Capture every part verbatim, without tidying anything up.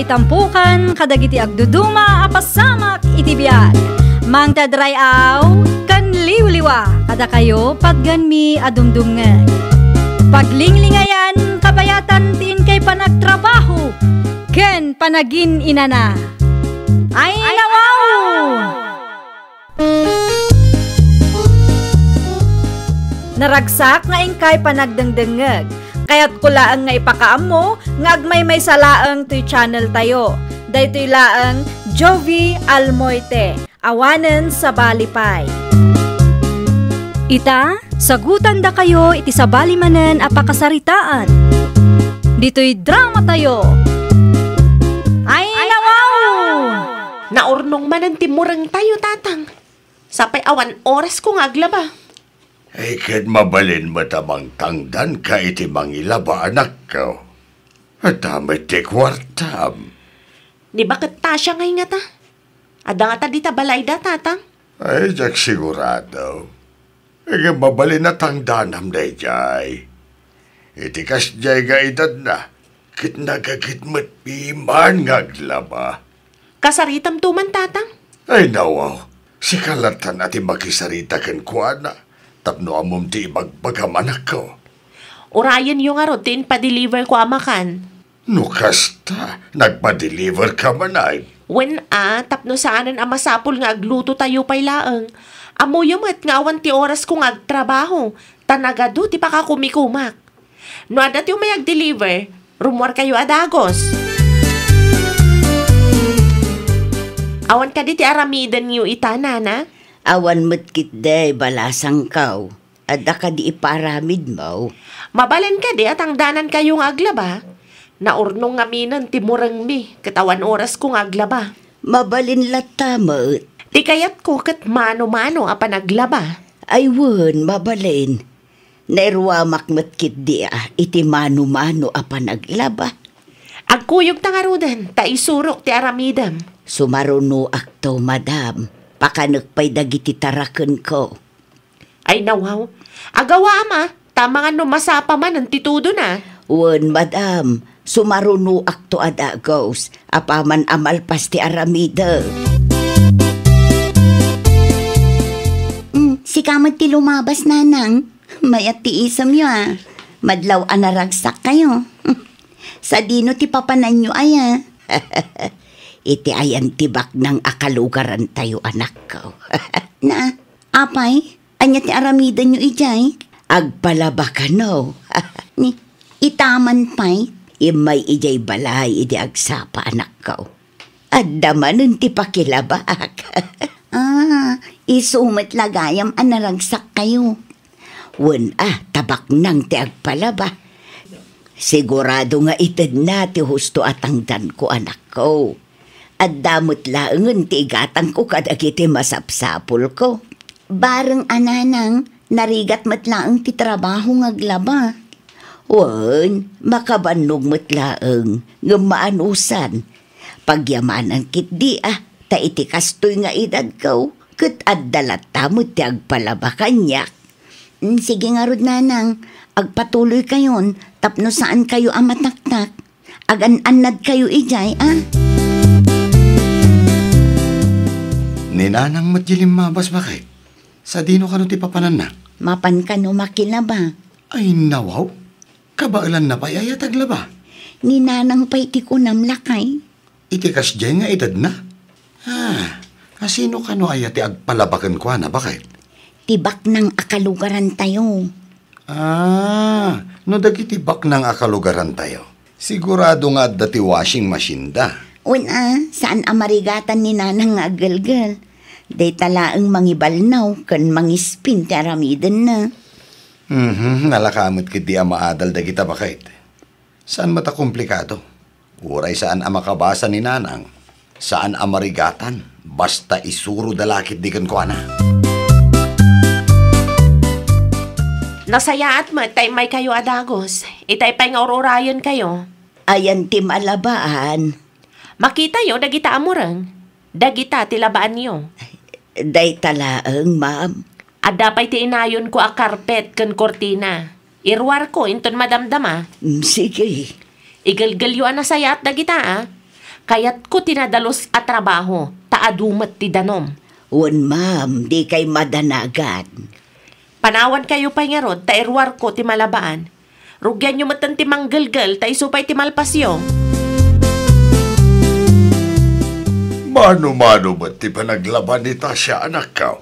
Itampukan kadagiti agduduma a pasamak iti biag. Mangted ray-aw ken liwliwa kadakayo patganmi a dumdumngeg. Paglinglingayan kabayatan ti inkay panagtrabaho ken panagin-inana. Ay, nawaw! Naragsak nga inkay panagdengdengngeg. Kayatko laeng nga ipakaammo nga agmaymaysa laeng toy channel tayo. Daytoy laeng Jovie Almoite, awanen sabali pay. Ita, sagutandakayo iti sabali manen a pakasaritaan. Ditoy drama tayo. Ay, nawaw! Naurnong manen ti murengtayo, Tatang. Sapay awan orasko nga aglaba. Ay, ket mabalin met a mangtangdanka iti mangilaba, anakko. Adda met ti kuartam. Ni baket Tasha ngay ngata? Adda ngata dita balayda, Tatang? Ay, diak sigurado. Ngem mabalin a tangdanam daydiay. Iti kasdiay nga edadna, ket nagaget met piman nga aglaba. Kasaritamto man, Tatang? Ay, nawaw. Sika lattan a ti makisarita kenkuana, tapno ammom ti ibagbagam, anakko. Urayenyo ngarud ti impadeliverko a makan. No kasta, nagpadeliverka manen? Wen a, tapno saanen a masapul nga aglutotayo pay laeng. Ammoyo met nga awan ti orasko nga agtrabaho, ta nagadu ti pakakumikumak. No adda ti umay agdeliver, rummuarkayo a dagus. Awan kadi ti aramidenyo ita, Nana? Awan met ketdi, balasangko. Adda kadi ipaaramidmo? Mabalin kadi a tangdanankayo nga aglaba? Naurnong ngaminen ti murengmi, ket awan orasko nga aglaba. Mabalin latta met. Ti kayatko ket mano-mano a panaglaba. Ay wen, mabalin. Nairuamak met ketdi a iti mano-mano a panaglaba. Agkuyogta ngaruden, ta isurok ti aramidem. Sumarunoakto, madam. Pakanek pay dagiti tarakenko. Ay, nawaw. Agawaam a, ta amangan no masapa manen ti tudona. Wen, madam, sumarunoakto a dagus, apaman a malpas ti aramidek. Mm, sika met ti lumabas, Nanang. Mayat ti isemyo a. Madlaw a naragsakkayo. Sadino ti papananyo aya? Iti ayan ti baknang a kalugarantayo, anakko. Na, apay, ania ti aramidenyo idiay? Agpalaba kano. Ni, itaman pay, immay idiay balay idi agsapa, anakko. Adda manen ti pakilabaak. Ah, isu met la gayam a naragsakkayo. Wen a, ta baknang ti agpalaba. Sigurado nga itedna ti husto a tangdanko, anakko. Adda met laengen ti igatangko kadagiti masapsapulko. Bareng a, Nanang, narigat met laeng ti trabaho nga aglaba. Wen, makabannog met laeng, ngem maanusan. Pagyamanan ketdi a, ta iti kastoy nga edadko, ket adda latta met ti agpalaba kaniak. Mm, sige ngarud, Nanang, agpatuloykayon tapno saankayo a mataktak. Agan-annadkayo idiay, a? Ni Nanang met ti limmabas, baket. Sadino kano ti papananna? Mapan kano makilaba. Ay, nawaw. Kabaelanna pay aya ti aglaba? Ni Nanang pay ti kunam, lakay. Iti kasdiay nga edadna? Ah, asino kano aya ti agpalaba kenkuana, baket? Ti baknang a kalugarantayo. Ah, no dagiti baknang a kalugarantayo, sigurado nga adda ti washing machine da. Wen a, saan a marigatan ni Nanang nga aggelgel. Dayta laeng mangibalnaw ken mangispin ti aramidenna. Mhm, nalaka met ketdi a maadal dagita, baket. Saan met a komplikado. Uray saan a makabasa ni Nanang, saan a marigatan, basta isuroda la ketdi kenkuana. Nasayaat met ta immaykayo a dagus. Itay pay nga ur-urayenkayo. Ayan ti malabaan. Makitayo dagita a mureng. Dagita ti labaanyo. Dayta laeng, ma'am. Adda pay ti inayonko a karpet ken kurtina. Iruarko inton madamdama. Mm, sige. Igelgelyo a nasayaat dagita, a. Kayatko ti nadalus a trabaho, ta adu met ti danom. Wen, ma'am, dikay madanagan. Panawankayo pay ngarud, ta iruarko ti malabaan. Rugianyo metten ti manggelgel, ta isu pay ti malpasyo. Mano-mano met ti panaglaban ni Tasha, anakko?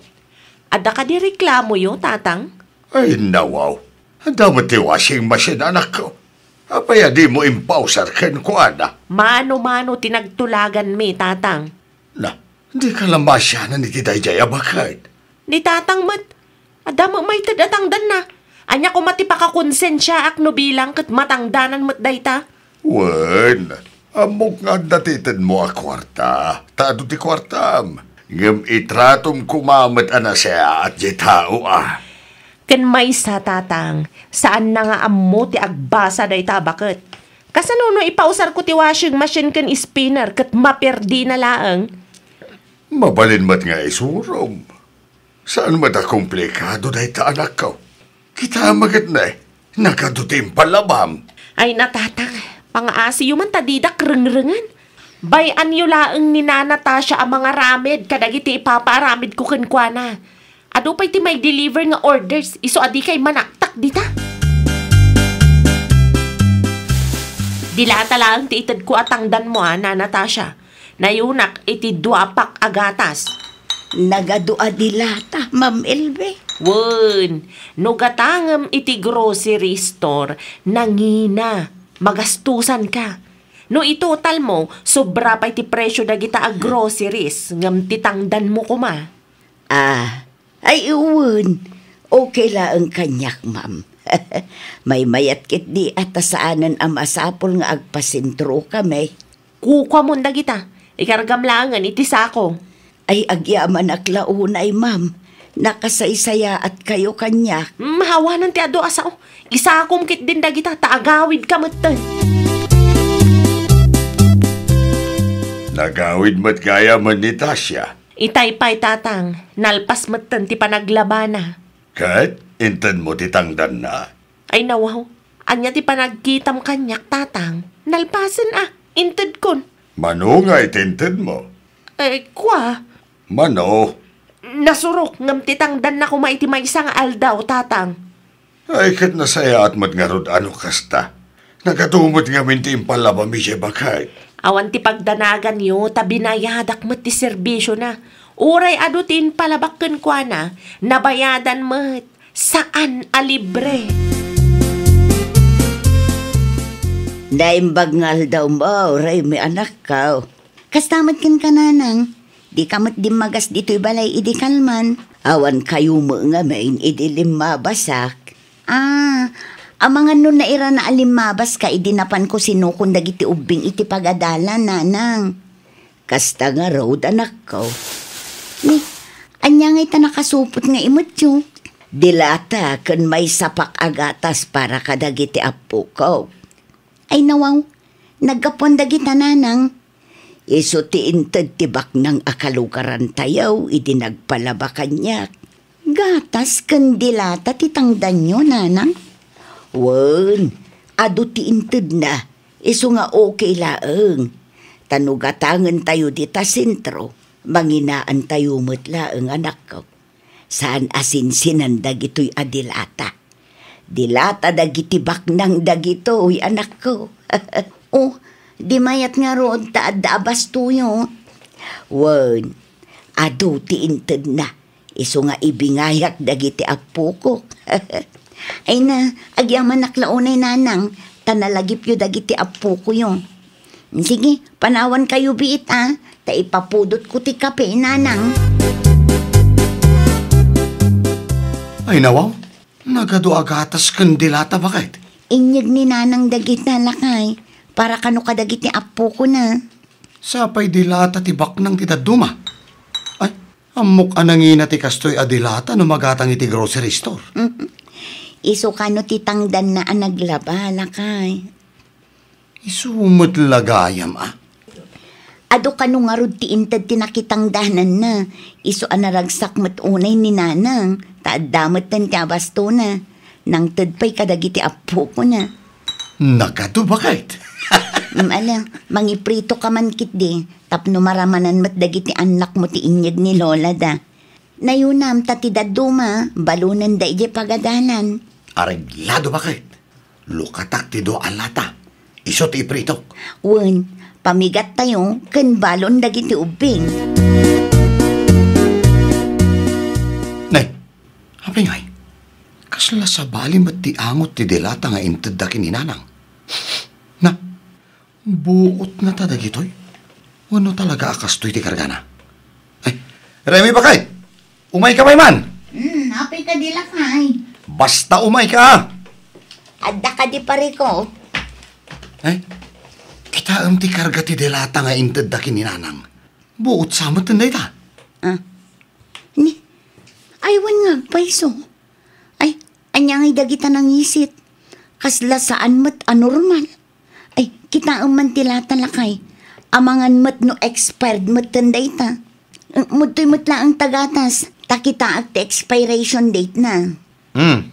Adda kadi reklamoyo, Tatang? Ay, nawaw. Adda met ti washing machine, anakko. Apay a dimo impausar kenkuana? Mano-mano ti nagtulaganmi, Tatang. Na, dika la maasianan iti daydiay a baket. Ni Tatang met, adda met maited a tangdanna. Ania koma ti pakakonsensiaak no bilang ket matangdanan met dayta? Wen, ammok nga adda ti itedmo a kuarta, ta adu ti kuartam. Ngem itratom koma met a nasayaat diay tao a. Ken maysa, Tatang, saanna nga ammo ti agbasa dayta a baket. Kasano no ipausarko ti washing machine ken spinner ket maperdina laeng? Mabalin met nga isurom. Saan met a komplikado dayta, anakko. Kita met ket ne, nagadu ti impalabam. Ay na, Tatang, pangaasiyo man ta didak rengrengen. Bay-anyo laeng ni Nana Tasha a mangaramid kadagiti ipapaaramidko kenkuana. Adu pay ti may-deliver nga orders, isu a dikay manaktak dita. Dilata laeng ti itedko a tangdanmo, a, Nana Tasha. Nayunak iti dua pack a gatas. Nagadu a dilata, Ma'am Elbe. Wen, no gatangem iti grocery store, nangina, magastusanka. No itotalmo, sobra pay ti presyo dagita a groceries, ngem ti tangdanmo koma. Ah, ay, wen. Okay laeng kaniak, ma'am. Maymayat ketdi a ta saanen a masapul nga agpasentrokami. Kukuamon dagita. Ikargam laengen iti sako. Ay, agyamanak la unay, ma'am. Nakasaysayaatkayo kaniak. Mm, awanen ti adu a sao. Isakom ketdin dagita, ta agawidka metten. Nagawid met gayam ni Tasha. Itay pay, Tatang, nalpas metten ti panaglabana. Ket intedmo ti tangdanna? Ay, nawaw. Ania ti panagkitam kaniak, Tatang? Nalpasen a, intedkon. Mano nga iti intedmo? Eh, kua. Mano? Nasurok ngem ti tangdanna koma iti maysa nga aldaw, Tatang. Ay, ket nasayaat met ngarud a no kasta. Nagadu met ngamin ti impalabam idiay baket. Awan ti pagdanaganyo, ta binayadak met ti serbisyona. Uray adu ti impalabak kenkuana, nabayadan met. Saan a libre. Naimbag nga aldawmo, Raymi, anakko. Kasta met kenka, nanang. Dika met dimmagas ditoy balay idi kalman. Awan kayo met ngamin idi limmabasak. Ah, amangan no nairana a limmabaska idi napanko sinukon dagiti ubbing iti pagadalan, nanang. Kasta ngarud, anakko. Ni, ania ngay ta nakasupot nga imetyo? Dilata ken maysa pack a gatas para kadagiti appoko. Ay, nawaw, naggapuan dagita, nanang. Isu ti inted ti baknang a kalugarantayo idi nagpalaba kaniak. Gatas ken dilata ti tangdanyo, nanang? Wen, adu ti intedna, isu nga okay laeng. Ta no gatangentayo dita sentro, manginaantayo met laeng, anakko. Saan a sinsinan dagitoy a dilata. Dilata dagiti baknang dagitoy, anakko. O, di mayat ngarud ta adda a bastoyo. Wen, adu ti intedna. Isu nga ibingayak dagiti appokok. Ay na, agyamanak la unay, nanang, ta nalagipyo dagiti appokoyo. Sige, panawankayo biit, a, ta ipapudotko ti kape, nanang. Ay, nawaw, nagadu a gatas ken dilata, baket. Inyeg ni nanang dagita, lakay, para kano kadagiti appokona. Sapay dilata ti baknang ti dadduma. Ay, ammok a nangina ti kastoy a dilata no magatang iti grocery store. Mhm. Isu kano ti tangdanna a naglaba, lakay. Isu met la gayam, a. Adu kano ngarud ti inted ti nakitangdananna. Isu a naragsak met unay ni nanang, ta adda metten ti abastona. Nangted pay kadagiti appokona. Nagadu, baket. Mm, ala, mangiprito ka man ketdi, tapno maramanan met dagiti annakmo ti inyeg ni Lola da. Nayunam ta ti dadduma, balonenda idiay pagadalan. Areglado, baket. Lukatak ti dua a lata. Isu ti ipritok. Wen, pamigattayo ken balon dagiti ubbing. Nay, apay ngay? Kasla sabali met ti angot ti dilata nga intedda ken ni Nanang. Na, buot ngata dagitoy? Wenno talaga a kastoy ti kargana? Ay, Remy, baket! Umayka pay man! Hmm, apay kadi, lakay? Basta umayka, a! Adda kadi, pareko? Ay, kitaem ti karga ti dilata nga intedda ken ni Nanang. Buot sa met dayta. Ah. Ni, ay, wen nga agpayso. Ay, ania ngay dagita nangisit? Kasla saan met a normal. Ay, kitaem man ti lata, lakay. Amangan met no expired metten dayta. Umudtoy met laeng ta gatas, ta kitaek ti expiration date na. Hmm.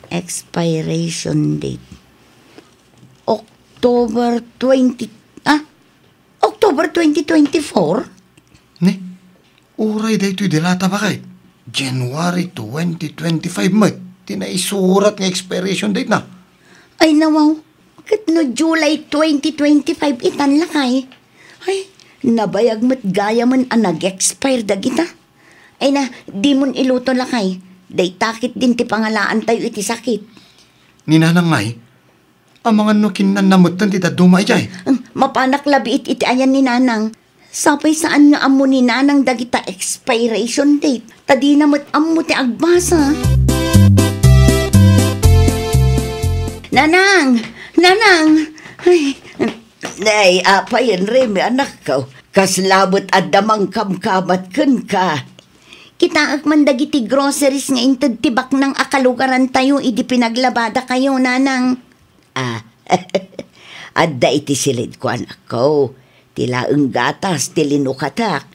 Expiration date. October twenty, ah? October twenty twenty-four? Ni, uray daytoy dilata, baket. January twenty twenty-five met ti naisurat nga expiration date na. Ay, nawaw. Ket no July twenty twenty-five itan, lakay. Ay, nabayag met gayamen a nag-expire dagita. Ay na, dimon iluto, lakay. Dayta ketdin ti pangalaantayo iti sakit. Ni Nanang ngay, amangan no kinnanna metten ti dadduma idiay. Hmm, mapanak labiit iti ayan ni Nanang. Sapay saan nga ammo ni Nanang dagita expiration date, ta dina met ammo ti agbasa. Nanang! Nanang! Ay, ay, apay, Remy, anakko. Kasla met adda mangkamkamat kenka. Kitaek man dagiti groceries nga inted ti baknang a kalugarantayo idi pinaglabadakayo, Nanang. Ah, adda iti silidko, anakko. Ti laeng gatas ti linukatak.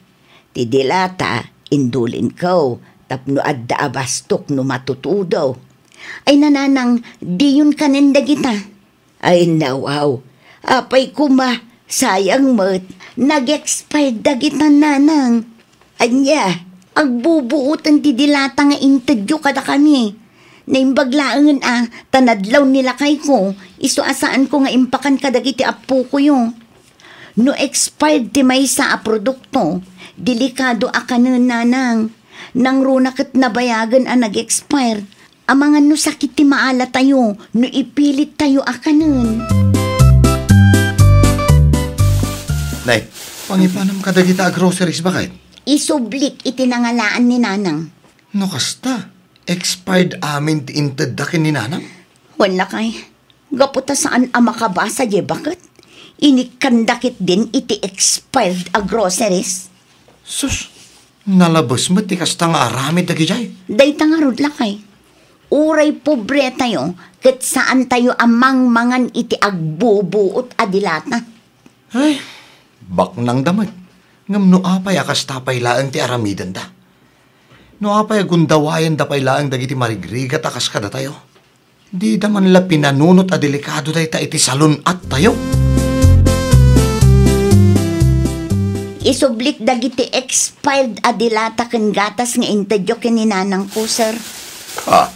Ti dilata, indulinko, tapno adda a bastok no matutudo. Ay, Nanang, diyon kanen dagita. Ay, nawaw. Apay koma, sayang met, nag-expired dagita, Nanang. Ania, agbubuoten ti dilata nga intedyo kadakami. Naimbag laengen a, ta nadlaw ni lakayko, isu a saanko nga impakan kadagiti appokoyo. No expired ti maysa a produkto, delikado a kanen, Nanang. Nangruna ket nabayagen a nag-expire. Amangan no sakit ti maalatayo no ipilittayo a kanen. Nay, pangipanam kadagita a groceries, baket? Isublik iti nangalaan ni Nanang. No kasta, expired amin ti intedda ken ni Nanang? Wen, lakay. Gapu ta saan a makabasa diay baket, inikkanda ketdin iti expired a groceries. Sus, nalabes met ti kasta nga aramid dagidiay. Dayta ngarud, lakay. Uray pobretayo, ket saantayo a mangmangan iti agbubuot a dilata. Ay, baknangda met. Ngem no apay a kasta pay laeng ti aramidenda? No apay a gundawayenda pay laeng dagiti marigrigat a kas kadatayo? Dida man la pinanunot a delikado dayta iti salun-attayo. Isublik dagiti expired a dilata ken gatas nga intedyo ken ni Nanangko, sir. Ah,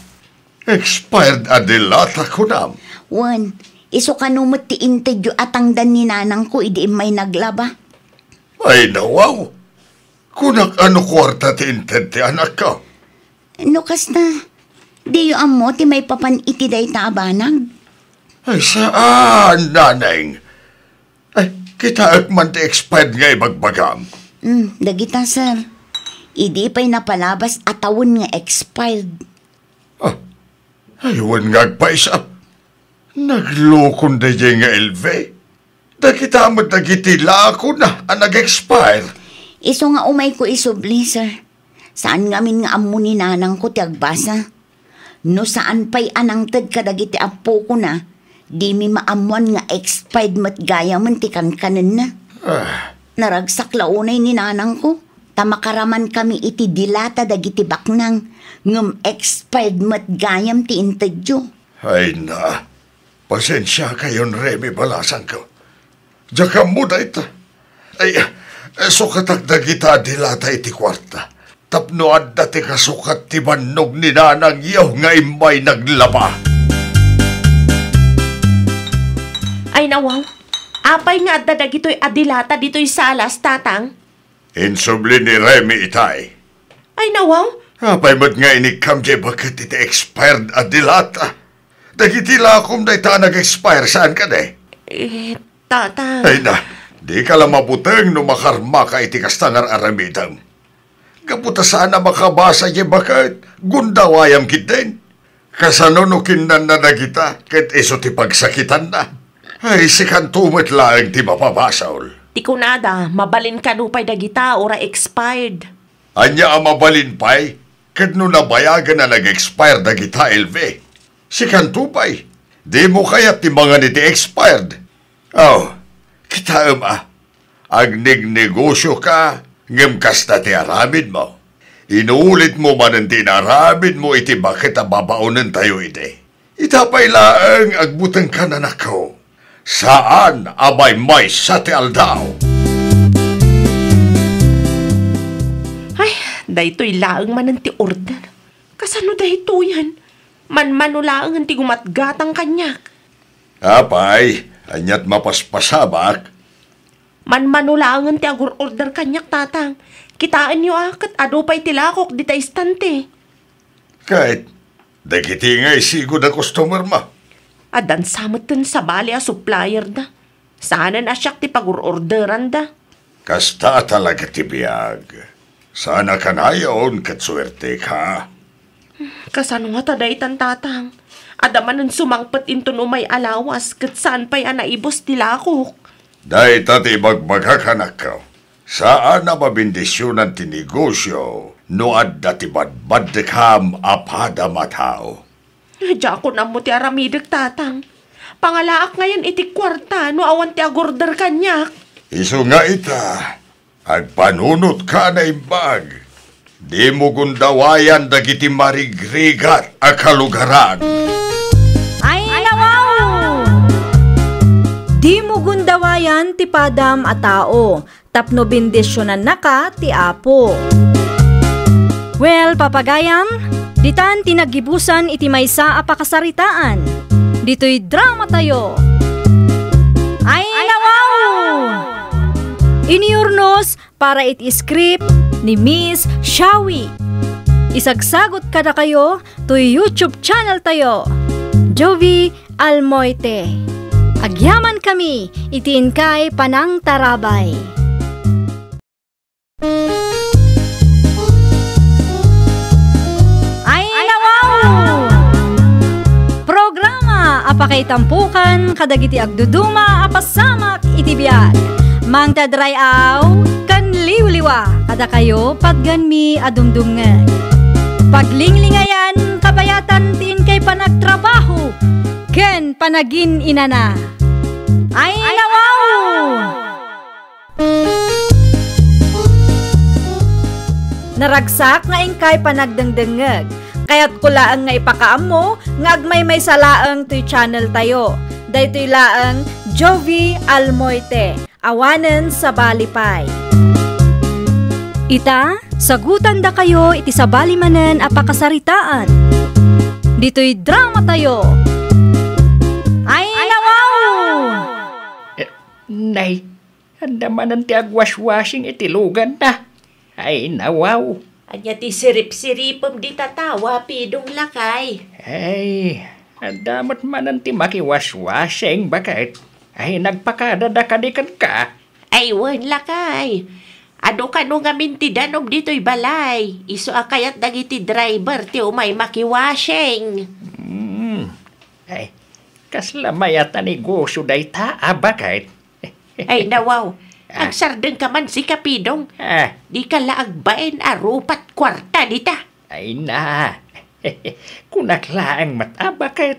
expired a dilata, kunam? Wen, isu kano met ti intedyo a tangdan ni Nanangko idi immay naglaba. Ay, nawaw! Kunak a no kuarta ti inted ti anakko. No kasta, diyo ammo ti maipapan iti dayta a banag? Ay, saan, Naneng. Ay, kitaek man ti expired nga ibagbagam. Hmm, dagita, sir. Idi pay napalabas a tawen nga expired. Ah, ay, wen nga agpaysa. Naglukon daydiay nga L V. Dagita met dagiti lakona a nag-expire. Isu nga umayko isubli, sir. Saan ngamin nga ammo ni nanangko ti agbasa. No saan pay a nangted kadagiti appokona, dimi maammoan nga expired met gayamen ti kankanenna. Ah. Naragsak la unay ni nanangko, ta makaramankami iti dilata dagiti baknang, ngem expired met gayam ti intedyo. Ay na, pasensiakayon, Remy, balasangko. Diak ammo dayta. Ay, eh, sukatak dagita a dilata iti kuarta. Tapno adda ti kasukat ti bannog ni nanangyo nga immay naglaba. Ay, nawaw. Apay nga adda dagitoy a dilata ditoy salas, Tatang? Insubli ni Remy itay. Ay, nawaw. Apay met nga inikkam diay baket iti expired a dilata? Dagiti lakom dayta a nag-expire, saan kadi? Eh, Tatang. Ay na, dika la mabuteng no makarmaka iti kasta nga ar-aramidem. Gapu ta saan a makabasa diay baket, gundawayam ketdin. Kasano no kinnanna dagita ket isu ti pagsakitanna? Ay, sikanto met laeng ti mapabasol. Ti kunada, mabalin kano pay dagita, uray expired. Ania a mabalin pay ket no nabayagen a nag-expire dagita, Elvi? Sikanto pay, dimo kayat ti mangan iti expired? Oh, kitaem a, agnegnegosioka, ngem kasta ti aramidmo. Inuulitmo manen ti inaramidmo iti baket a babaonentayo idi. Ita pay laeng agbutengkan, anakko. Saan a maymaysa ti aldaw. Ay, daytoy laeng manen ti order. Kasano daytoyen? Manmano laengen ti gumatgatang kaniak. Apay, ania't mapaspasabak? Manmano laengen ti agur-order kaniak, Tatang. Kitaenyo a, ket adu pay ti lakok dita istante. Ket dagiti nga isigud a customer-mo? Addan sa metten sabali a supplier-da. Saanen a siak ti pagur-orderanda. Kasta talaga ti biag. Saan a kanayon ket suerteka. Kasano ngata daytan, Tatang? Adda manen sumangpet inton umay a lawas ket saan pay a naibus ti lakok. Dayta ti ibagbagak, anakko. Saan a mabendisionan ti negosio no adda ti badbaddekam a padam a tao. Diakon ammo ti aramidek, Tatang. Pangalaak ngayen iti kuarta no awan ti agorder kaniak. Isu nga ita, agpanunotka a naimbag. Dimo gundawayan dagiti marigrigat a kalugaran. Ay, nawaw! Dimo gundawayan ti padam a tao, tapno bendisionannaka ti Apo. Well, papagayam, ditan ti naggibusan iti maysa a pakasaritaan. Ditoy dramatayo. Ay, nawaw! Inurnos para iti script ni Miss Shawi. Isagsagot kadakayo toy YouTube channel tayo, Jovie Almoite. Agyamankami iti inkay panangtarabay. Ay, nawaw! Programa a pakaitampokan kadagiti agduduma a pasamak iti biag. Mangted ray-aw ken liwliwa kadakayo patgenmi a dumdumngeg. Paglinglingayan, kabayatan ti inkay panagtrabaho ken panagin-inana. Ay, nawaw! Naragsak nga inkay panagdengdengngeg. Kayatko laeng nga ipakaammo nga agmaymaysa laeng toy channel tayo. Daytoy laeng Jovie Almoite, awanen sabali pay. Ita, sagutandakayo iti sabali manen a pakasaritaan. Ditoy dramatayo. Ay, nawaw! Eh, nay, adda manen ti agwashwashing iti luganda. Ay, nawaw. Ania ti siripsiripem dita tao a pidong, lakay? Ay, adda met manen ti makiwashwashing, baket. Ay, nagpakadada kadi kenka? Ay, wen, lakay. Adu kano ngamin ti danum ditoy balay. Isu a kayat dagiti driver ti umay makiwashing. Hmm. Ay, kasla mayat a negosio dayta a baket. Ay, nawaw. Ah. Agsardengka man sika, Pidong. Ah. Dika la agbain a rupat kuarta dita. Ay na. Kunak laeng met a baket.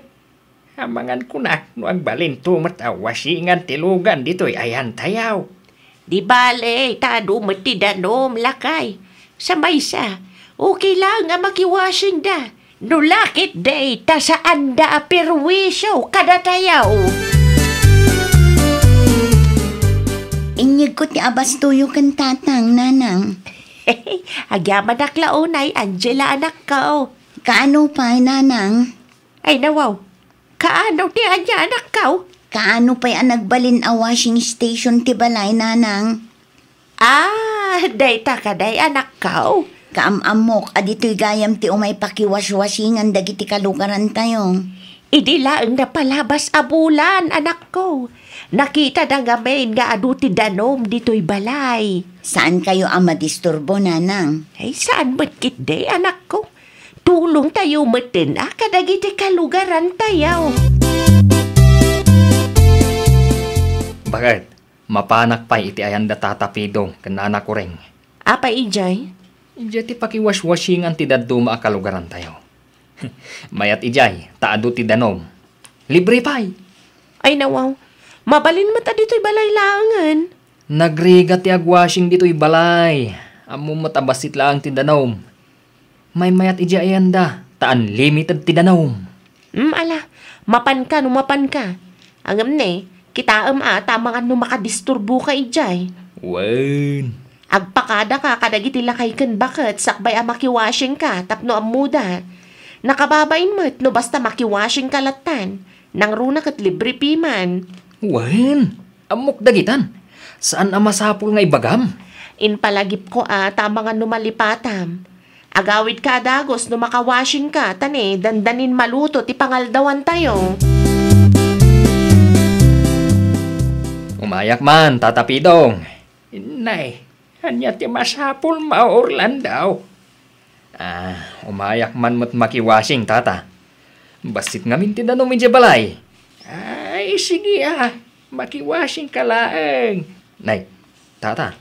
Amangan kunak no agbalinto met a washingan ti lugan ditoy ayantayo. Di bale, ta adu met ti danum, lakay. Sa maysa, okay laeng a makiwashingda. No lakit dayta, saanda a perwisyo kadatayo. Inyegko ti abastoyo ken tatang, nanang. Agyamanak la unay, Angela, anakko. Kaano pay, nanang? Ay, nawaw. Kaano ti ania, anakko? Kaano pay a nagbalin a washing station ti balay, nanang? Ah, dayta kadi, anakko. Kaam-ammok a ditoy gayam ti umay pakiwaswasingan dagiti kalugarantayo. Idi laeng napalabas a bulan, anakko. Nakitana ngamin nga adu ti danum ditoy balay. Saankayo a madisturbo, nanang? Ay, saan met ketdi, anakko. Tulongtayo metten a kadagiti kalugarantayo. Baket, mapanak pay iti ayanda Tata Pidong ken Nana Kureng. Apay idiay? Idiay ti pakiwaswasingan ti dadduma a kalugarantayo. Mayat idiay, ta adu ti danum. Libre pay. Ay, nawaw. Mabalin met a ditoy balay laengen. Nagrigat ti agwashing ditoy balay. Ammom met a bassit laeng ti danum. Maymayat idiay ayanda, ta unlimited ti danum. Mm, ala, mapanka no mapanka. Ngem ne, kitaem a, ta amangan no makadisturboka idiay. Wen. Agpakadaka kadagiti lakay ken baket sakbay a makiwashingka tapno ammoda. Nakababain met no basta makiwashingka lattan. Nangruna ket libre pay man. Wen, ammok dagitan. Saan a masapul nga ibagam? Impalagipko a, ta amangan no malipatam. Agawidka a dagus no makawashingka, ta ne, dandanin maluto ti pangaldawantayo. Umayak man, Tata Pidong. Nay, ania ti masapulmo, Orlando? Ah, umayak man met makiwashing, Tata. Bassit ngamin ti danum idiay balay. Ay, sige a, makiwashingka laeng. Nay, Tata,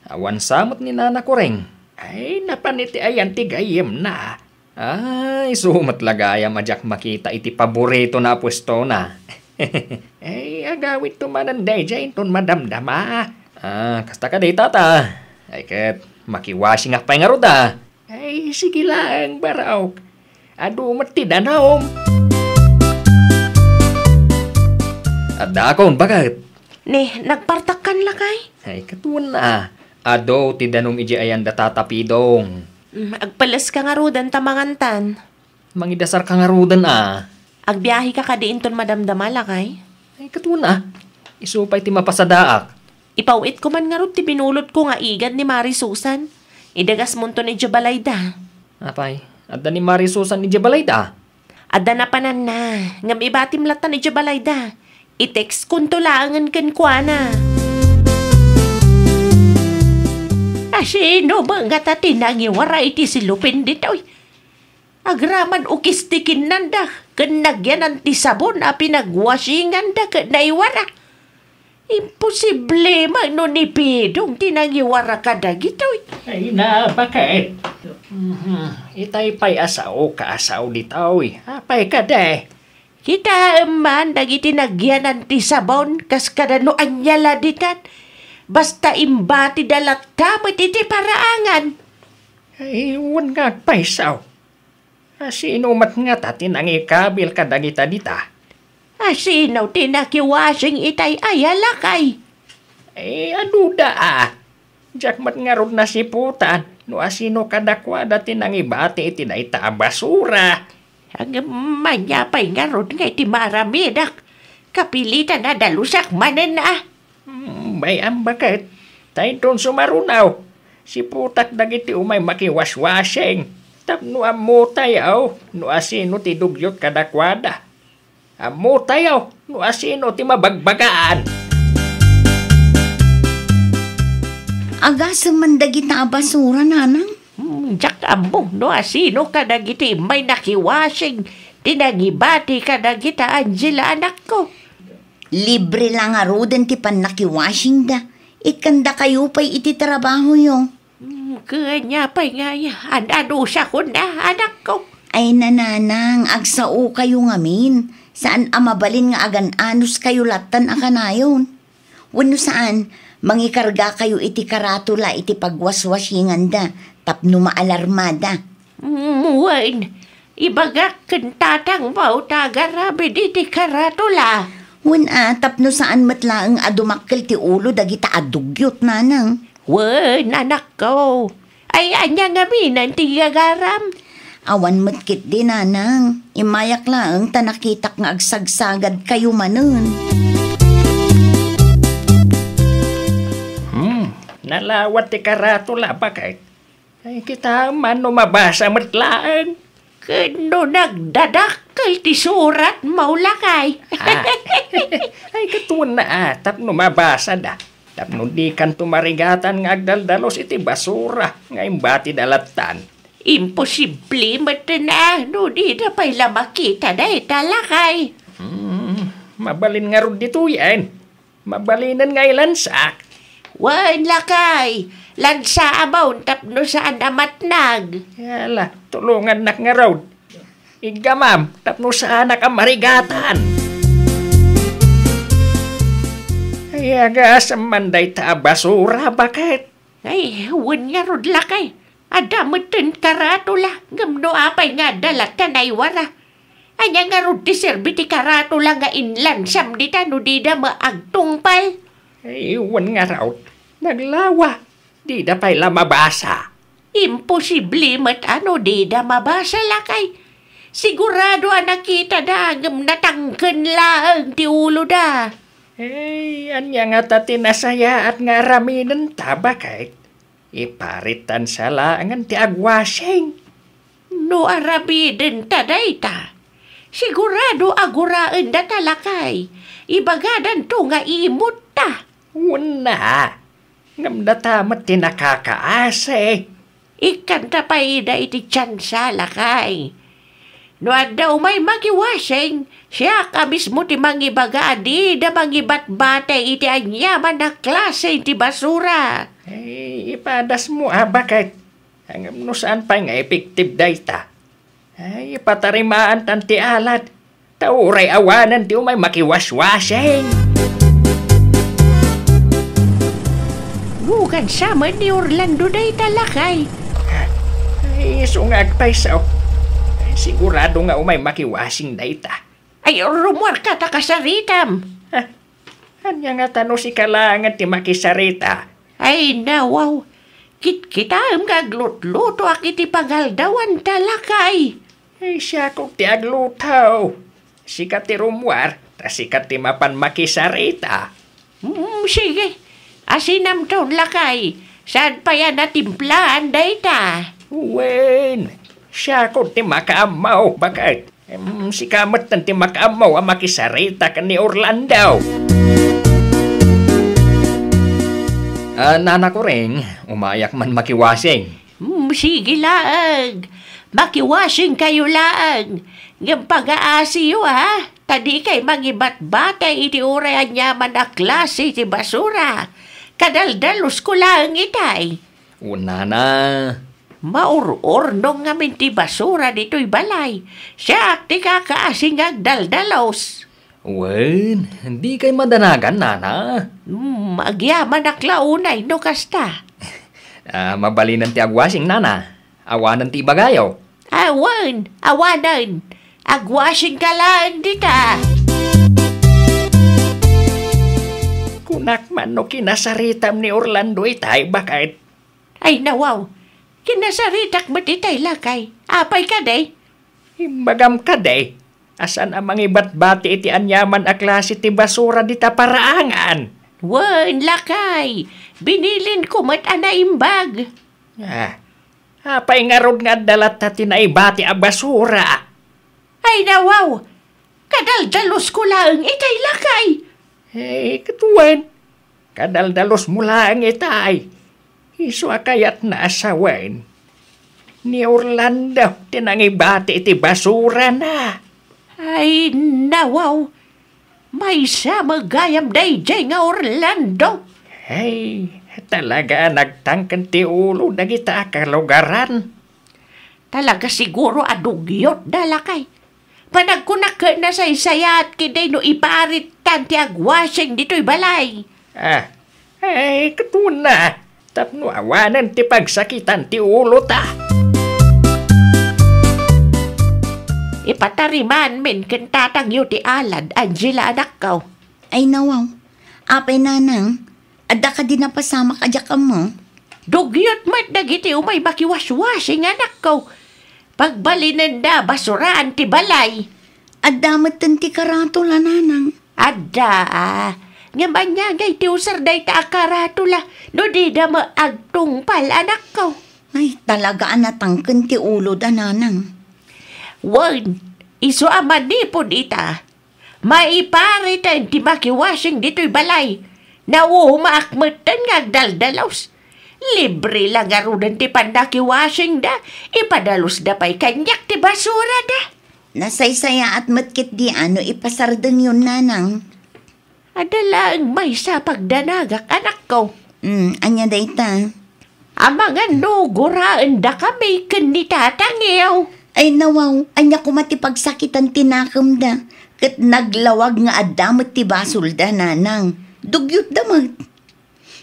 awan sa met ni Nana Kureng? Ay, napan iti ayan ti gayyemna. Ay, isu met la gayam a diak makita iti paboritona a puestona. Ay, agawidto manen daydiay inton madamdama. Ah, kasta kadi, Tata. Ay ket, makiwashingak pay ngarud a. Ay, sige laeng, barok. Adu met ti danum. Addaakon, baket. Ne, nagpartakkan lakay? Ay, ket wen a. Adu ti danum idiay ayanda Tata Pidong. Mm, agpaleska ngaruden ta mangantan. Mangidasarka ngaruden a. Agbiaheka kadi inton madamdama, lakay? Ay, ket wen a. Isu pay ti mapasadaak. Ipaw-itko man ngarud ti binulotko nga igad ni Mari Susan. Idagasmonton idiay balayda. Apay, adda ni Mari Susan idiay balayda? Adda napananna, ngem ibatim lattan idiay balayda. I-textkonto laengen kenkuana. Asino met ngata ti nangiwara iti silopen ditoy? Agraman ukis ti kinnanda, ken nagyanan ti sabon a pinagwashinganda ket naiwara. Imposible man no ni Pidong ti nangiwara kadagitoy. Ay, nabaket. Mhm. Itay pay a sao ka a sao ditoy. Apay kadi? Kitaem man dagiti nagyanan ti sabon kas kada no ania la ditan. Basta imbatida latta met iti paraangan. Ay, wen nga agpayso. Asino met ngata ti nangikabil kadagita dita? Asino ti nakiwashing itay aya, lakay? Eh, aduda a. Diak met ngarud nasiputan no asino kadakuada ti nangibati iti dayta a basura. Ngem ania pay ngarud nga iti maaramidak? Kapilitan a dalusak manen a. Hmm, bay-am baket. Ta inton sumaruno, siputak dagiti umay makiwaswashing tapno ammotayo no asino ti dugyot kadakuada. Ammotayo no asino ti mabagbagaan. Agasem man dagita a basura, nanang? Hmm, diak ammo no asino kadagiti immay nakiwashing ti nangibati kadagita, Angela, anakko. Libre la ngaruden ti pannakiwashingda. Ikkandakayo pay iti trabahoyo. Hmm, ket ania pay nga aya? An-, anusakon a, anakko? Ay, nanang, agsaokayo ngamin. Saan a mabalin nga agan-anuskayo lattan a kanayon. Wenno saan, mangikargakayo iti karatula iti pagwaswashinganda tapno maalarmada. Mm, wen, ibagak ken tatangmo ta agarabid iti karatula. Wen a, tapno saan met laeng a dumakkel ti ulo dagita a dugyot, nanang. Wen, anakko. Ay, ania ngamin ti gagaram? Awan met ketdi, nanang. Immayak laeng ta nakitak nga agsagsagadkayo manen. Hmm, nalawa ti karatula, baket. Ay, kitaem man no mabasa met laeng. Ken no nagdadakkel ti suratmo, lakay. Ah. Ay, ket wen a, tapno mabasada. Tapno dikanto marigatan nga agdaldalos iti basura nga imbatida lattan. Imposible met a no dida pay la makita dayta, lakay. Hmm, mabalin ngarud ditoyen. Mabalinen nga ilansak. Wen, lakay, lansaamon tapno saan a matnag. Ala, tulongannak ngarud. Iggamam tapno saanak a marigatan. Ay, agasem man dayta a basura, baket. Ay, wen ngarud, lakay. Adda metten karatula, ngem no apay nga adda latta, naywara. Ania ngarud ti serbi ti karatula nga inlansam dita no dida met agtungpal? Ay, wen ngarud. Naglawa. Dida pay la mabasa. Imposible met a no dida mabasa, lakay. Sigurado a nakitada, ngem natangken laeng ti uloda. Ay, ania ngata ti nasayaat nga aramidenta, baket? Iparittansa laengen ti agwasing. No aramidenta dayta, sigurado a guraendata, lakay. Ibagadanto nga imutta. Wen a, ngem data met ti nakakaasi. Ikkanta pay ida iti tiansa, lakay. No adda umay makiwasing, siak a mismo ti mangibaga a dida mangibatbati iti aniaman a klase ti basura. Ay, ipadasmo a, baket. Ngem no saan pay nga epektibo dayta, ay, ipatarimaantan ti alat, ta uray awanen ti umay makiwaswasing. Lugansa met ni Orlando dayta, lakay. Ay, isu nga agpayso. Ay, sigurado nga umay makiwasing dayta. Ay, rumuarka ta kasaritam. Ha? Ania ngata no sika laengen ti makisarita? Ay, nawaw. Kitkitaem nga aglutlutoak iti pangaldawanta, lakay. Ay, siakok ti agluto. Sika ti rumuar, ta sika ti mapan makisarita. Mm, sige. Asinamton, lakay. Saan pay a natimplaen dayta? Wen, siakon ti makaammo, baket. Em, sika metten ti makaammo a makisarita ken ni Orlando. Ah, Nana Kuring, umayak man makiwasing. Hmm, sige laeng. Makiwasingkayo laeng. Ngem pagaasiyo, ha? Ta dikay mangibatbati iti uray aniaman a klase ti basura. Kadaldalusko laeng itay. O, Nana. Maur-urnong ngamin ti basura ditoy balay. Siak ti kakaasi nga agdaldalos. Wen, dikay madanagan, Nana. Hmm, agyamanak la unay no kasta. Ah, mabalinen ti agwasing, Nana. Awanen ti ibagayo. Awan, awanen. Agwasingka laeng dita. Kunak man no kinasaritam ni Orlando itay, baket. Ay, nawaw. Kinasaritak met itay, lakay. Apay kadi? Imbagam kadi a saan a mangibatbati iti aniaman a klase ti basura dita paraangan. Wen, lakay. Binilinko met a naimbag. Ah, apay ngarud nga adda latta ti naibati a basura? Ay, nawaw! Kadaldalusko laeng itay, lakay! Eh, ket wen, kadaldalosmo laeng itay. Isu a kayatna a sawen, ni Orlando ti nangibati iti basurana. Ay, nawaw! Maysa met gayam daydiay nga Orlando! Ay, talaga a nagtangken ti ulo dagita a kalugaran. Talaga siguro a dugyotda, lakay. Panagkunak ket nasaysayaat ketdi no iparittan ti agwasing ditoy balay. Ah, ay, ket wen a, tapno awanen ti pagsakitan ti ulota. Ipatarimanmin ken tatangyo ti alad, Angela, anakko. Ay, nawaw. Apay, nanang? Adda kadi napasamak a diak ammo? Dugyot met dagiti umay makiwaswasing, anakko. Pagbalinenda basuraan ti balay. Adda metten ti karatula, nanang. Adda, a. Ngem ania ngay ti usar dayta a karatula no dida met agtungpal, anakko? Ay, talaga a natangken ti uloda, nanang. Wen, isu a manipud ita, maipariten ti makiwasing ditoy balay. Naumaak metten nga agdaldalus. Libre la ngaruden ti pannakiwasingda, ipadalusda pay kaniak ti basurada. Nasaysayaat met ketdi a no ipasardengyon, nanang. Adda laeng maysa a pagdanagak, anakko. Mm, ania dayta? Amangan no guraendakami ken ni tatangyo. Ay, nawaw, ania koma ti pagsakitan ti nakemda? Ket naglawag nga adda met ti basolda, nanang. Dugyotda met.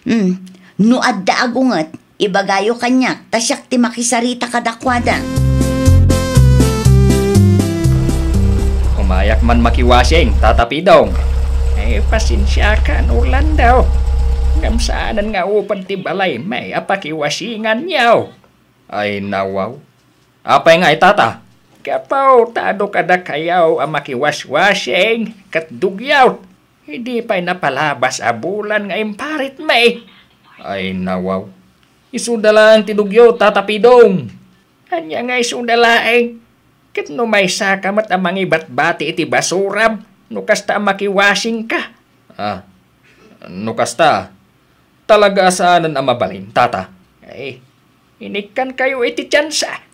Hmm, no adda agunget, ibagayo kaniak ta siak ti makisarita kadakuada. Umayak man makiwasing, Tata Pidong. Ay, pasensiakan, Orlando. Ngem saanen nga upod ti balaymi a pakiwasinganyo. Ay, nawaw. Apay ngay, Tata? Gapu ta adu kadakayo a makiwaswasing ket dugyot. Idi pay napalabas a bulan nga imparitmi. Ay, nawaw. Isuda laeng ti dugyot, Tata Pidong. Ania nga isuda laeng? Ket no maysaka met a mangibatbati iti basuram, no kasta a makiwasingka? Ah, no kasta, talaga a saanen a mabalin, Tata. Ay, inikkankayo iti tiansa.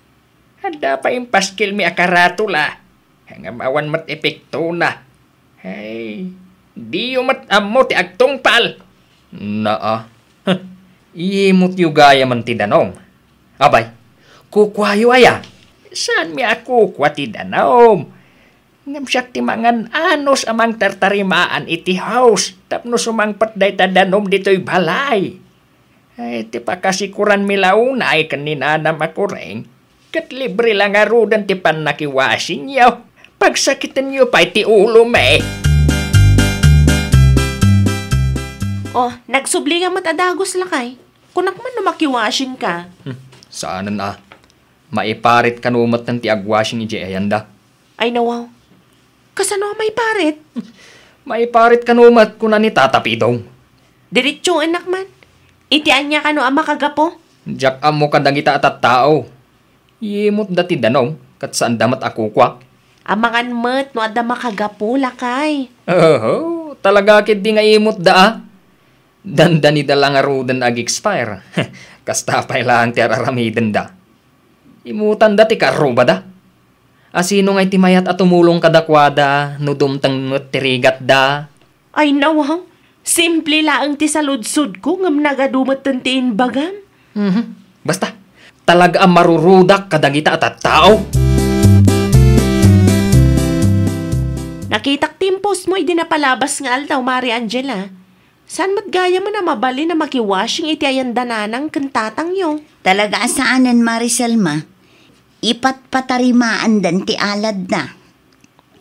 Adda pay impaskilmi a karatula. Ngem awan met epektona. Ay, diyo met ammo ti agtungpal. Naa. Huh. Imutyo gayamen ti danum. Abay, kukuayo aya? Saanmi a kukua ti danum? Ngem siak ti mangan-anus a mangtartarimaan iti house tapno sumangpet dayta danum ditoy balay. Ay, ti pakasikuranmi la unay ken ni nanam a Kuring, ket libre la ngaruden ti pannakiwasingyo. Pagsakitenyo pay ti ulomi. Oh, nagsubli ka met a dagus, lakay. Kunak man no makiwasing ka. Hmm, saanen a. Maiparit kano met ti agwasing idiay ayanda. Ay, nawaw. Kasano a maiparit? Maiparit kano met, kuna ni Tata Pidong. Diretsoennak man. Iti ania kano a makagapu? Diak ammo kadagita a tattao. Imutda ti danum, ket saanda met a kukua. Amangan met no adda makagapu, lakay. Oho, talaga ketdi nga imutda, a. Dandanida la ngaruden ag-expire. Kasta pay laeng ti ar-aramidenda. Imutanda ti karrubada. A, sino ngay ti mayat a tumulong kadakuada no dumteng met ti rigatda? Ay, nawaw. Simple laeng ti saludsodko ngem nagadu metten ti imbagam. Mhm. Basta, talaga a marurudak kadagita a tattao. Nakitak ti impostmo idi napalabas nga aldaw, Mari Angela. Saan met gayamen a mabalin a makiwashing iti ayan da nanang ken tatangyo? Talaga a saanen, Mari Selma. Ipatpatarimaandan ti aladda.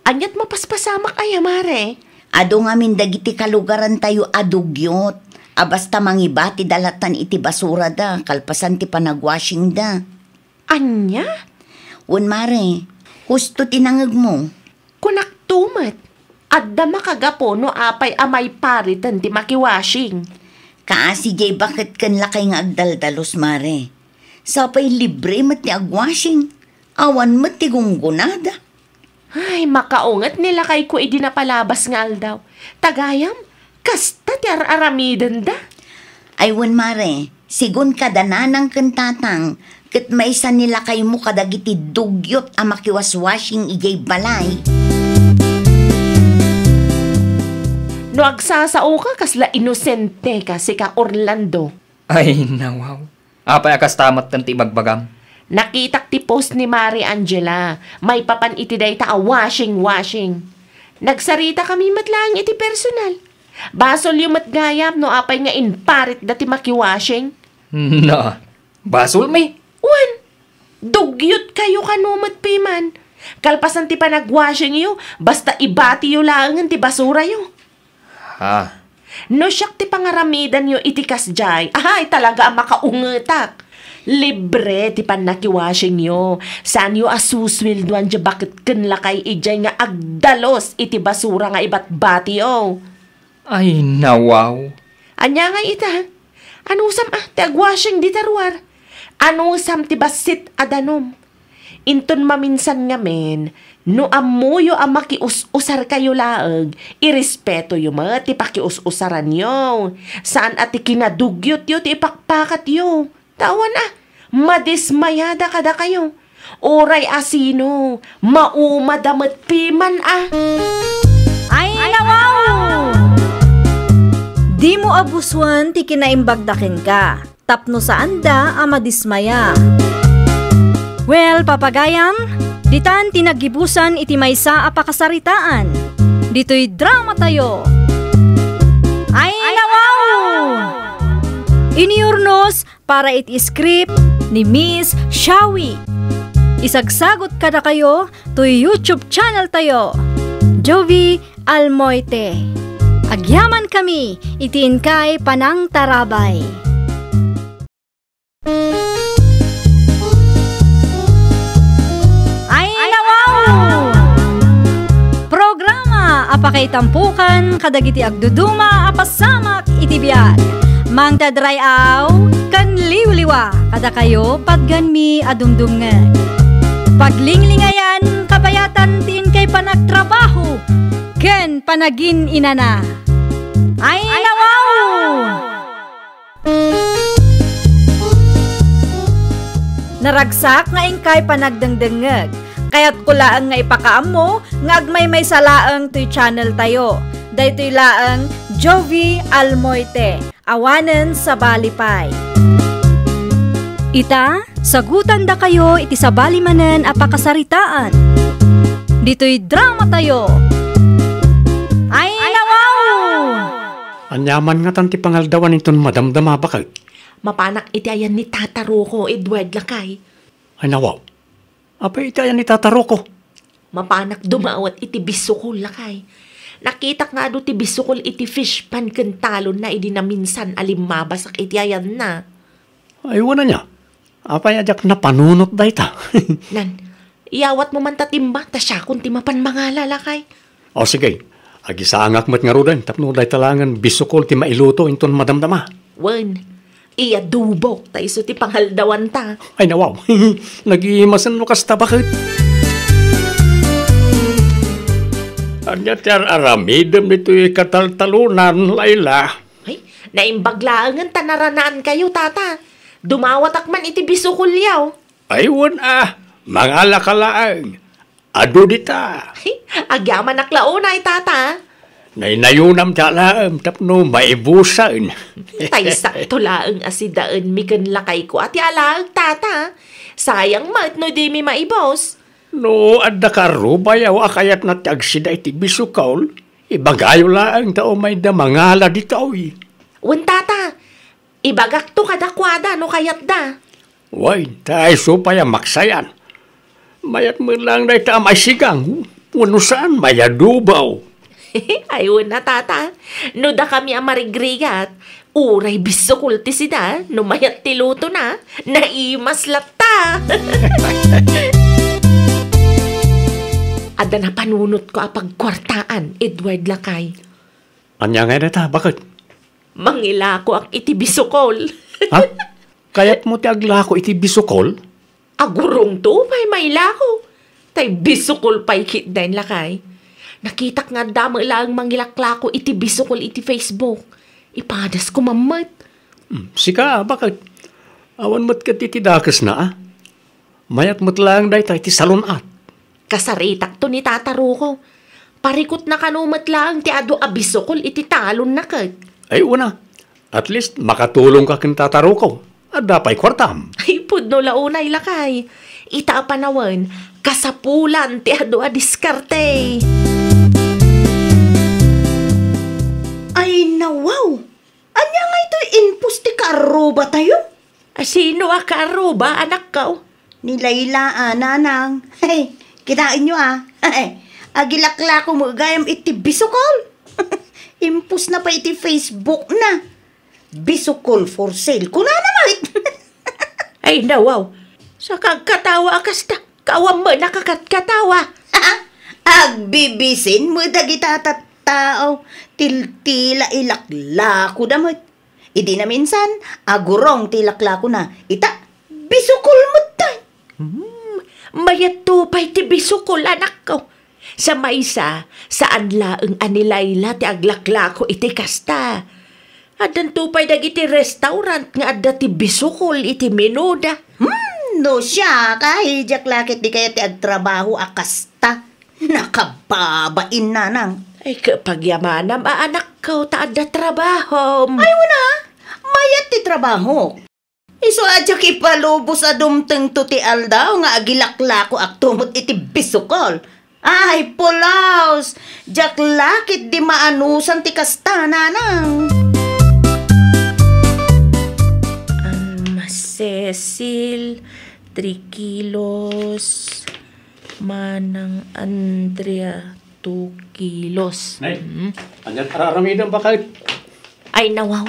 Ania't mapaspasamak aya, Mare? Adu ngamin dagiti kalugarantayo a dugyot a basta mangibatida latan iti basurada kalpasan ti panagwashingda. Ania? Wen, Mare, husto ti nangegmo. Kunakto met, adda makagapu no apay a maipariten ti makiwashing. Kaasi diay baket ken lakay nga agdaldalus, Mare. Sapay libre met ti agwashing. Awan met ti gunggonada. Ay, makaunget ni lakayko idi napalabas nga aldaw. Ta gayam, kasta ti ar-aramidenda. Ay wen, Mare, sigun kada nanang ken tatang, ket maysa ni lakaymo kadagiti dugyot a makiwaswashing idiay balay. No agsasaoka, kasla inosenteka, sika Orlando. Ay, nawaw. Apay a kasta met ti ibagbagam? Nakitak ti post ni Mari Angela maipapan iti dayta a washing-washing. Nagsaritakami met laeng iti personal. Basolyo met gayam no apay nga imparitda ti makiwashing. Na, basolmi? Wen, dugyotkayo kano met piman. Kalpasan ti panagwashingyo, basta ibatiyo laengen ti basurayo. Ha? No siak ti pangaramidanyo iti kasdiay, ahay, talaga a makaungetak. Libre ti pannakiwashingyo. Saanyo a susueldoan diay baket ken lakay idiay nga agdalus iti basura nga ibatbatiyo. Ay, nawaw. Ania ngay ita? Anusam a ti agwashing dita ruar? Anusam ti bassit a danum? Inton maminsan ngamin, no ammoyo a makius-usarkayo laeng, irespetoyo met ti pakius-usaranyo. Saan a ti kinadugyotyo ti ipakpakatyo. Ta awan a, madismayada kadakayo. Uray asino, maumada met piman a. Ay, nawaw! Dimo abusen ti kinaimbagda kenka, tapno saanda a madismaya. Well, papagayam, ditan ti naggibusan iti maysa a pakasaritaan. Ditoy dramatayo. Ay, nawaw! Iniyurnos para iti script ni Miss Shawi. Isagsagut kadakayo toy YouTube channel tayo, Jovi Almoite. Agyaman kami iti inkay panangtarabay. Ay, nawaw! Programa a pakaitampukan kadagiti agduduma a pasamak iti biag. Mangted ray-aw ken liwliwa kadakayo patganmi a dumdumngeg. Paglinglingayan kabayatan ti inkay panagtrabaho ken panagin-inana. Ay, nawaw! Naragsak nga inkay panagdengdengngeg. Kayatko laeng nga ipakaammo nga agmaymaysa laeng toy channel tayo. Daytoy laeng Jovi Almoite, awanen sabali pay. Ita, sagutandakayo iti sabali manen a pakasaritaan. Ditoy dramatayo. Ay, nawaw! Ania man ngatan ti pangaldawan inton madamdama, baket? Mapanak iti ayan ni Tata Rocco, Edward, lakay. Ay, nawaw. Apay iti ayan ni Tata Rocco? Mapanak dumawat iti bisukol, lakay. Nakitak nga adu ti bisukol iti fish pan ken talonna idi naminsan a limmabasak iti ayanna. Ay, wen ania. Apay a diak napanunot dayta? Nan, iyawatmo man ta timba, ta siakon ti mapan mangala, lakay. O, sige. Agisangak met ngaruden tapno dayta laengen bisukol ti mailuto inton madamdama. Wen, iadubok ta isu ti pangaldawanta. Ay, nawaw. Nagimasen no kasta, baket. Ania ti ar-aramidem ditoy kataltalonan, Laila? Ay, naimbag laengen ta naranaankayo, Tata. Dumawatak man iti bisukolyo. Ay, wen a, mangalaka laeng. Adu dita. Ay, agyamanak la unay, Tata. Naynayonam ti alaem tapno maibusen. Tay sakto laeng a sidaenmi ken lakayko a ti alaek, Tata. Sayang met no dimi maibus. No adda karrubayo a kayatna ti agsida iti bisukol, ibagayo laeng ta umayda mangala ditoy. Wen, Tata, ibagakto kadakuada no kayatda. Wen, ta isu pay a maksayan. Mayat met laeng dayta a maisigang, wenno saan, maiadobo. Ay, wen a, Tata. No dakami a marigrigat, uray bisukol ti sida, no mayat ti lutona, naimas latta. Adda napanunotko a pagkuartaan, Edward, lakay. Ania ngay dayta, baket? Mangilakoak iti bisukol. Ha? Kayatmo ti aglako iti bisukol? Agurongto pay mailako. Tay bisukol pay ketdin, lakay. Nakitak nga adda met laeng mangilaklako iti bisukol iti Facebook. Ipadasko man met. Hmm, sika, baket? Awan met ket iti dakesna, a? Mayat met laeng dayta iti salun-at. Kasaritakto ni Tata Rocco. Parikutna kano met laeng ti adu a bisukol iti talonna ket. Ay, wen a. At least, makatulongka ken Tata Rocco. Adda pay kuartam. Ay, pudno la unay, lakay. Ita a panawen, kasapulan ti adu a diskarte. Ay, nawaw! Ania ngay toy impus ti kaarrubatayo? A, sino a kaarruba, anakko? Ni Laila a, nanang. Hey, Kitaenyo, a. Agilaklako met gayam iti bisukol. Impostna pay iti Facebook na. Bisukol for sale. Kunana met. Ay, nawaw. Saka agkatawa a kasta. Kaawan met a kakatkatawa. Agbibisin met dagita a tattao. Tiltila ilaklakoda met. Idi naminsan, agurong ti ilaklakona. Ita, bisukol met tay. Hmm, mayatto pay ti bisukol, anakko. Sa maysa, saan laeng a ni Laila ti aglaklako iti kasta. Addanto pay dagiti restaurant nga adda ti bisukol iti menuda. Hmm, no siak, ay, diak la ketdi kayat ti agtrabaho a kasta. Nakababain, nanang. Ay, ket pagyamanam a anakko ta adda trabahom. Ay, wen a, mayat ti trabaho. Isu a diak ipalubos a dumtengto ti aldaw nga agilaklakoak tumot iti bisukol. Ay, pulaos! Diak la ketdi maanusan ti kasta, nanang. Alma Cecil, three kilos. Manang Andrea, two kilos. Nay, mm, ania ti ar-aramidem, baket? Ay, nawaw.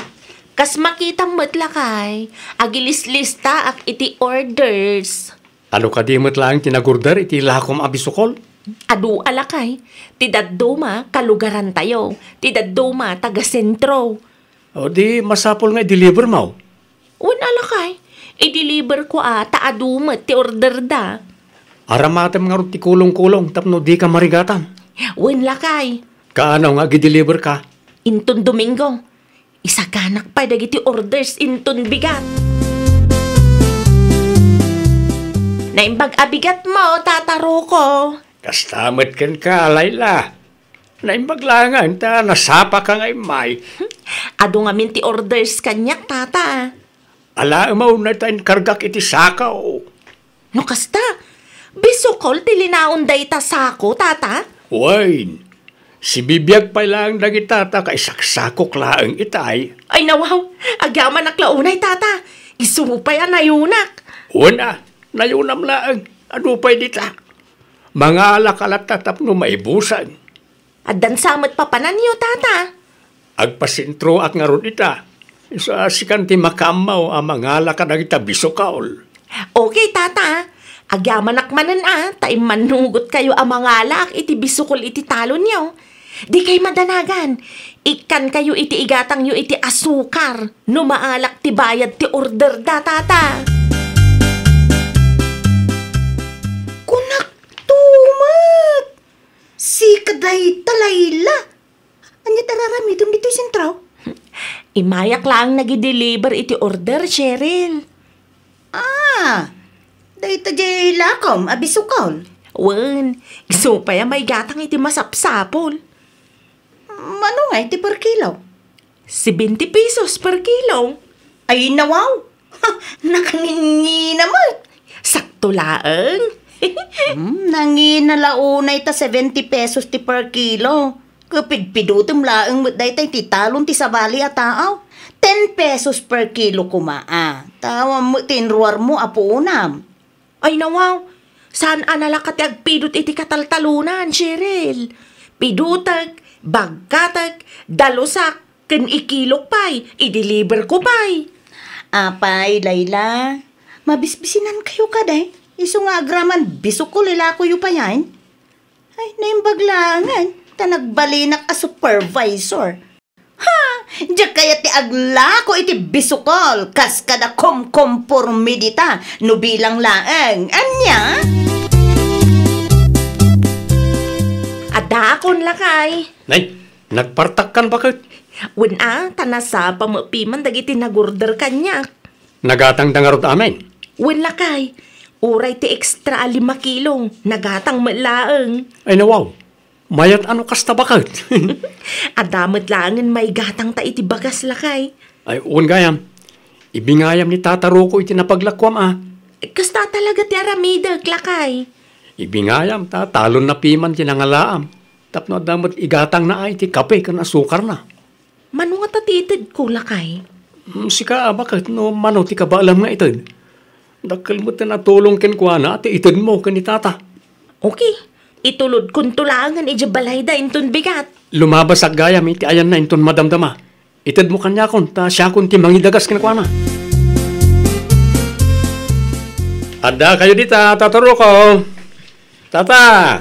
Kas makitam met, lakay, agilislistaak iti orders. Ano kadi met laeng ti nagorder iti lakom a bisukol? Adu a, lakay. Ti dadduma, kalugarantayo. Ti dadduma, taga-sentro. O di, masapul nga i-deliver mo. Wen a, lakay. I-deliver ko a, ta adu met ti order da. Aramatem ngarud ti kulong-kulong tapno dika marigatan. Wen, lakay. Kaano nga agi-deliver ka? Inton Domingo. Isaganak pay dagiti orders inton bigat. Naimbag a bigat mo, Tata Rocco. Kasta met kenka, Laila. Naimbag laengen ta nasapaka nga immay. Adu ngamin ti orders kaniak, Tata. Alaem a unay ta inkargak iti sako. No kasta, bisukol ti linaon dayta sako, Tata? Wen, sibibiag pay laeng dagita ta kaisaksakok laeng itay. Ay, nawaw, agyamanak la unay, Tata. Isu pay a nayunak. Wen a, nayunam laeng. Adu pay dita. Mangalaka latta tapno maibusan. Addan sa met papananyo, Tata? Agpasentroak ngarud ita. Isu a sikan ti makaammo a mangala kadagita bisukol. Okay, Tata. Agyamanak manen a, ta immannugotkayo a mangalaak iti bisukol iti talonyo. Dikay madanagan. Ikkankayo iti igatangyo iti asukar no maalak ti bayad ti order da, Tata. Kunak tumet! Sika dayta, Laila. Ania ti ar-aramidem ditoy sentro? Immayak laeng nag-deliver iti order, Cheryl. Ah, dayta diay lakom a bisukol. Wen, isu pay a maigatang iti masapsapul. Mano nga iti per kilo? Seventy pesos per kilo. Ay, nawaw! Nakangingina met! Sakto laeng. Hmm, nangina la unay ta seventy pesos ti per kilo. Kapidpidutem laeng met dayta iti talon ti sabali a tao. Ten pesos per kilo koma, a. Tawa met ti inruarmo a puonam. Ay, nawaw, saan a nalaka ti agpidut iti kataltalonan, Cheryl. Pidutek, bagkatek, dalusak, ken ikilok pay, i-deliver ko pay. Apay, Laila, mabisbisinankayo kadi? Isu nga agraman bisukol ilakoyo payen? Ay, naimbag laengen, ta nagbalinak a supervisor. Ha! Diak kayat ti aglako iti bisukol, kas kada komkomporme dita, no bilang laeng. Ania? Adakon, lakay. Nay, nagpartakkan baket? Wen a, ta nasapa met piman dagiti nagorder kaniak. Nagatangda ngarud amin? Wen, lakay. Uray ti extra a lima kilo, nagatang met laeng. Ay, nawaw. Mayat a no kasta baket. Adda met laengen maigatangta iti bagas, lakay. Ay, wen gayam. Ibingayam ni Tata Rocco iti napaglakoam a. Kasta talaga ti aramidek, lakay. Ibingayam ta talonna piman ti nangalaam. Tapno adda met igatangna a iti kape ken asukarna. Mano ngata ti itedko, lakay? Mm, sika a baket no mano ti kabaelam nga ited. Dakkel met ti natulong kenkuana ti itedmo ken ni Tata. Okay, itulodkonto laengen idiay balayda inton bigat. Lumabasak gayam iti ayanna inton madamdama. Itedmo kaniakon, ta siakon ti mangidagas kenkuana. Adda kayo dita, Tata Rocco. Tata!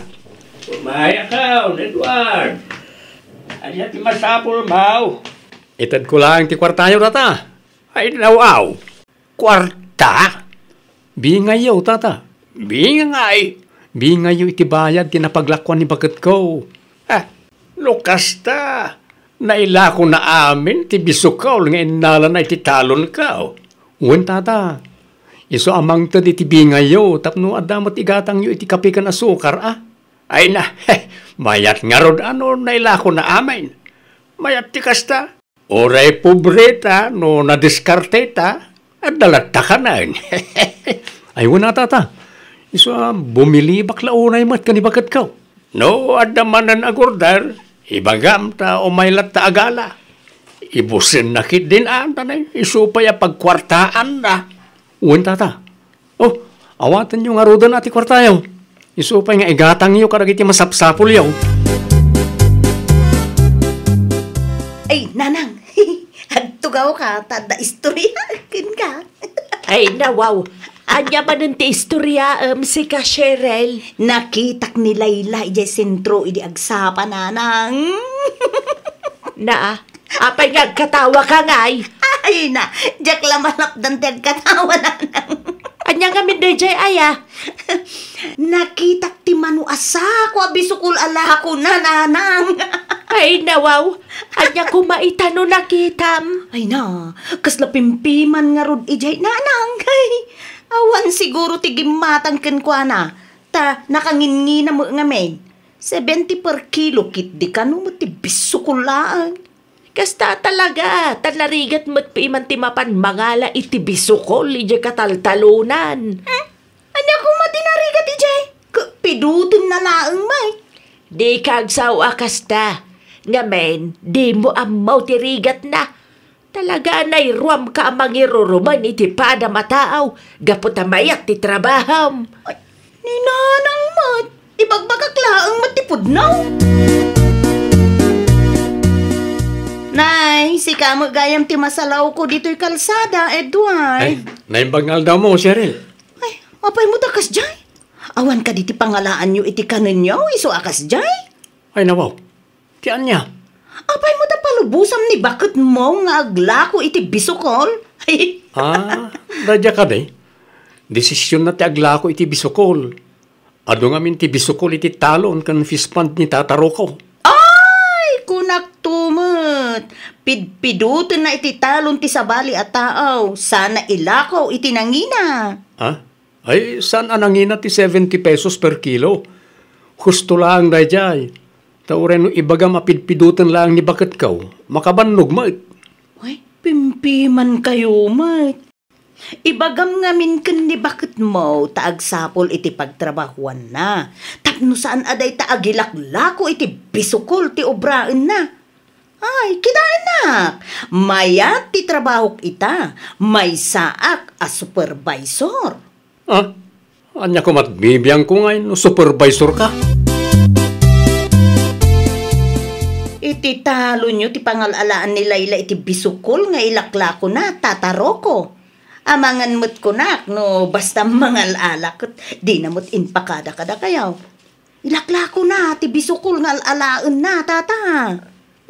Umayakaw, Edward. Ania ti masapulmo? Itedko laeng ti kuartayo, Tata. Ay, nawaw. Kuarta? Bingayyo, Tata. Bingay? Bingayyo iti bayad ti napaglakuan ni baketko. Ah, no kasta, nailakona amin ti bisukol nga innalana iti talonko. Wen, Tata. Isu a mangted iti bingayyo tapno adda met igatangyo iti kape ken asukar, a? Ay na, mayat ngarud a no nailakona amin. Mayat ti kasta. Uray pobreta no nadiskarteta, adda latta kanen. Ay, wen a, Tata. Isu a bumilibak la unay met ken ni baketko. No adda manen a order, ibagam ta umay latta a gala. Ibusenna ketdin a, ta isu pay a pagkuartaanna. Wen, Tata. Oh, awatenyo ngaruden a ti kuartayo. Isu pay nga igatangyo kadagiti masapsapulyo. Ay, Nanang, agtugawka, ta adda istorya kenka. Ay, nawaw. Ania manen ti istoryaem, sika, Cheryl? Nakitak ni Layla idiay sentro idi agsapa, Nanang. Naa, apay nga agkatawaka ngay? Ay na, diak la malapdan ti agkatawa, Nanang. Ania ngamin daydiay, aya? Nakitak ti mano a sako a bisukol a lakona, Nanang. Ay, nawaw. Ania koma ita no nakitam? Ay na, kasla pimpiman ngarud idiay, Nanang. Ay, awan siguro ti gimmatang kenkuana. Ta nakanginnginam met ngamin. Seventy per kilo ketdi kano met ti bisukol laeng. Kasta talaga, ta narigat met piman ti mapan mangala iti bisukol idiay kataltalonan. Hmm? Ania koma ti narigat idiay? Ket pidotenna laeng met. Dika agsao a kasta. Ngamin, dimo ammo ti rigatna. Talaga a nairuamka a mangirurumen iti padam a taaw gapu ta mayat ti trabahom. Ay, ni Nanang met, ibagbagak laeng met ti pudno. Nay, sika met gayam ti masalawko ditoy kalsada, Edward. Ay, naimbag nga aldawmo, Cheryl. Ay, apay mo ta kasdiay? Awan kadi ti pangalaanyo iti kanenyo, isu a kasdiay? Ay, nawaw. Ti ania? Apay mo ta palubosam ni baketmo nga aglako iti bisukol? Ah, daydiay kadi. Desisionna ti aglako iti bisukol. Adu ngamin ti bisukol iti talon ken fish pond ni Tata Rocco. Ay, kunakto met. Pidpidotenna iti talon ti sabali a taaw. Saan a ilako iti nangina. Ha? Ay, saan a nangina ti seventy pesos per kilo. Husto laeng daydiay. Ta uray no ibagam a pidpidoten laeng ni baketko, makabannog met. Ay, pimpimankayo met. Ibagam ngamin ken ni baketmo ta agsapul iti pagtrabahuanna. Tapno saan a dayta agilaklako iti bisukol ti obraenna. Ay, kidaennak, mayat ti trabahok ita, maysaak a supervisor. Ah, ania koma't bibiangko ngay no supervisorka? Iti talonyo ti pangal-alaan ni Layla iti bisukol nga ilaklakona, Tata Rocco. Amangan met kunak no basta mangal-ala ket dina met impakada kadakayo. Ilaklakona ti bisukol nga al-alaenna, Tata.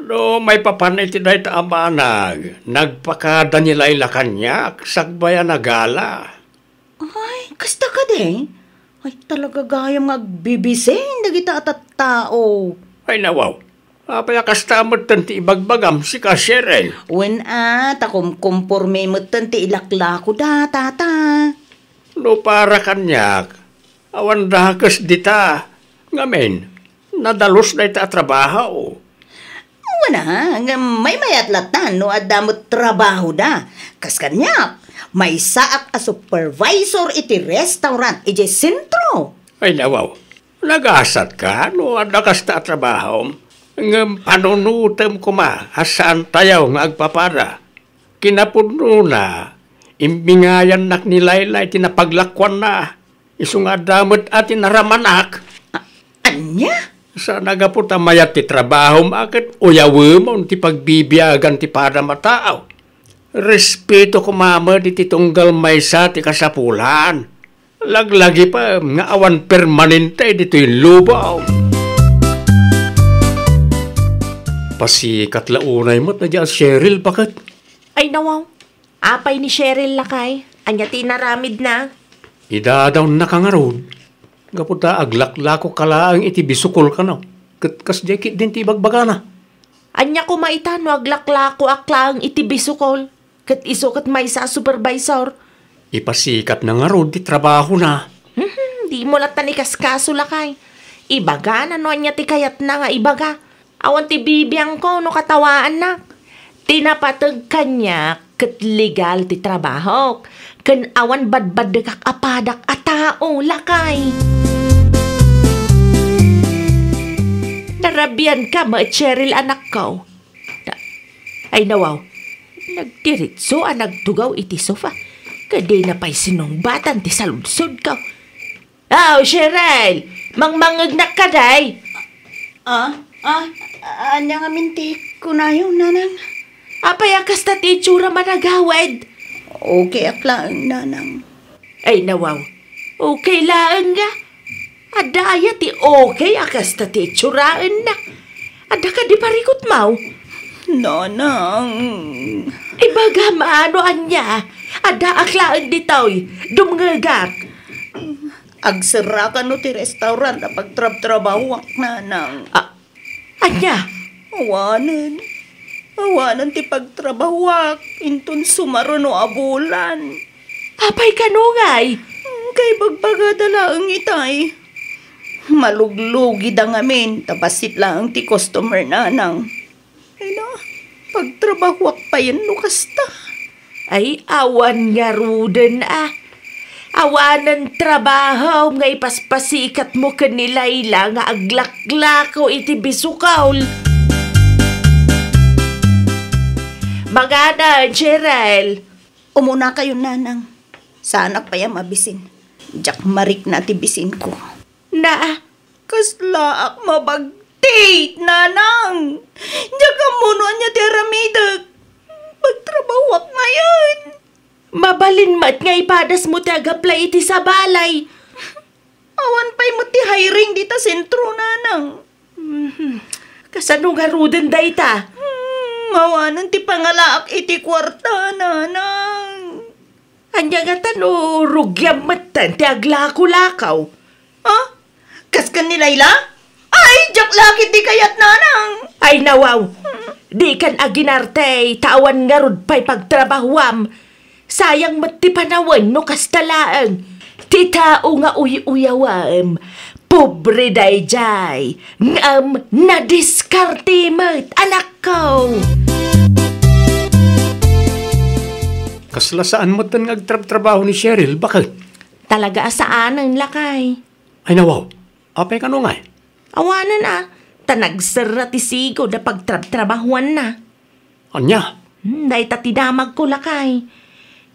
No maipapan iti dayta a banag, nagpakada ni Layla kaniak, sakbay a nagala. Ay, kasta kadi? Ay, talaga gayam nga agbibisin dagita a tattao. Ay, nawaw. Apay a kasta metten ti ibagbagam, sika, Cheryl? Wen a, ta kumkumporme metten ti ilaklakoda, Tata. No para kaniak, awan dakes dita. Ngamin, nadalus dayta a trabaho. Wen a, ngem maymayat latta no adda met trabahoda. Kas kaniak, maysaak a supervisor iti restaurant idiay sentro. Ay, nawaw. Nagasatka no adda kasta a trabahom. Ngem panunotem koma a saantayo nga agpapada. Kinapudnona, imbingayannak ni Layla iti napaglakuanna. Isu nga adda met a tinaramanak. Ania? Saan a gapu ta mayat ti trabahom a ket uyawemon ti pagbibiagan ti padam a tao. Respeto koma met iti tunggal maysa ti kasapulan. Laglagipem nga awan permanente ditoy lubong. Pasikat la unay met a Cheryl, baket? Ay, nawaw. Apay ni Cheryl, lakay? Ania ti inaramidna? Idadawnnak ngarud. Gapu ta aglaklakoka laeng iti bisukol kano. Ket kasdiay ketdin ti ibagbagana. Ania koma ita no aglaklakoak laeng iti bisukol? Ket isu ket maysa a supervisor. Ipasikatna ngarud ti trabahona. Mhm, dimo latta ikaskaso, lakay. Ibagana no ania ti kayatna nga ibaga. Awan ti bibiangko no katawaannak. Ti napateg kaniak ket legal ti trabahok, ken awan badbaddekak a padak a tao, lakay. Narabianka met, Cheryl, anakko. Na-, ay, nawaw. Nagdiritso a nagtugaw iti sofa. Kadina pay sinungbatan ti saludsodko. Aw, Cheryl! Mangmangngegnak kadi? Ah, ah, ania ngamin ti kunayo, nanang? Apay a kasta ti itsuram a nagawid? Okay ak laeng, nanang. Ay, nawaw. Okay laeng nga. Adda aya ti okay a kasta ti itsuraenna? Adda kadi parikutmo? Nanang. Ibagam a no ania, addaak laeng ditoy, dumngegak. Agserrakano ti restaurant a pagtrabtrabahoak, nanang? A-, ania? Awanen. Awanen ti pagtrabahoak inton sumaruno a bulan. Apay kano ngay? Hmm, kaibagbagada laeng itay. Maluglugida ngamin ta bassit laeng ti customer, nanang. Ay na, pagtrabahoak payen no kasta. Ay, awan ngaruden a. Awanen trabahom nga ipaspasikatmo ken ni Laila nga aglaklako iti bisukol. Mangana, Cheryl. Umunakayon, nanang. Saanak pay a mabisin. Diak marikna ti bisinko. Na, kaslaak mabagtit, nanang. Diak ammo no ania ti aramidek. Pagtrabahoak ngayen. Mabalin met nga ipadasmo ti agaplay iti sabalay. Awan pay met ti hiring dita sentro, nanang. Mhm. Kasano ngaruden dayta? Hmm, awanen ti pangalaak iti kuarta, nanang. Ania ngata no rugiam metten ti aglakolakaw? Ha? Kas ken ni Laila? Ay, diak la ketdi kayat, nanang. Ay, nawaw. Dikan aginarte, ta awan ngarud pay pagtrabahuam. Sayang met ti panawen no kasta laeng. Ti tao nga uy-uyawem, pobre daydiay, ngem nadiskarte met, anakko. Kasla saan metten nga agtrabtrabaho ni Cheryl, baket? Talaga a saanen, lakay. Ay, nawaw. Apay kano ngay? Awanen a, ta nagserra ti sigud a pagtrabtrabahuanna. Ania? Hmm, dayta ti damagko, lakay.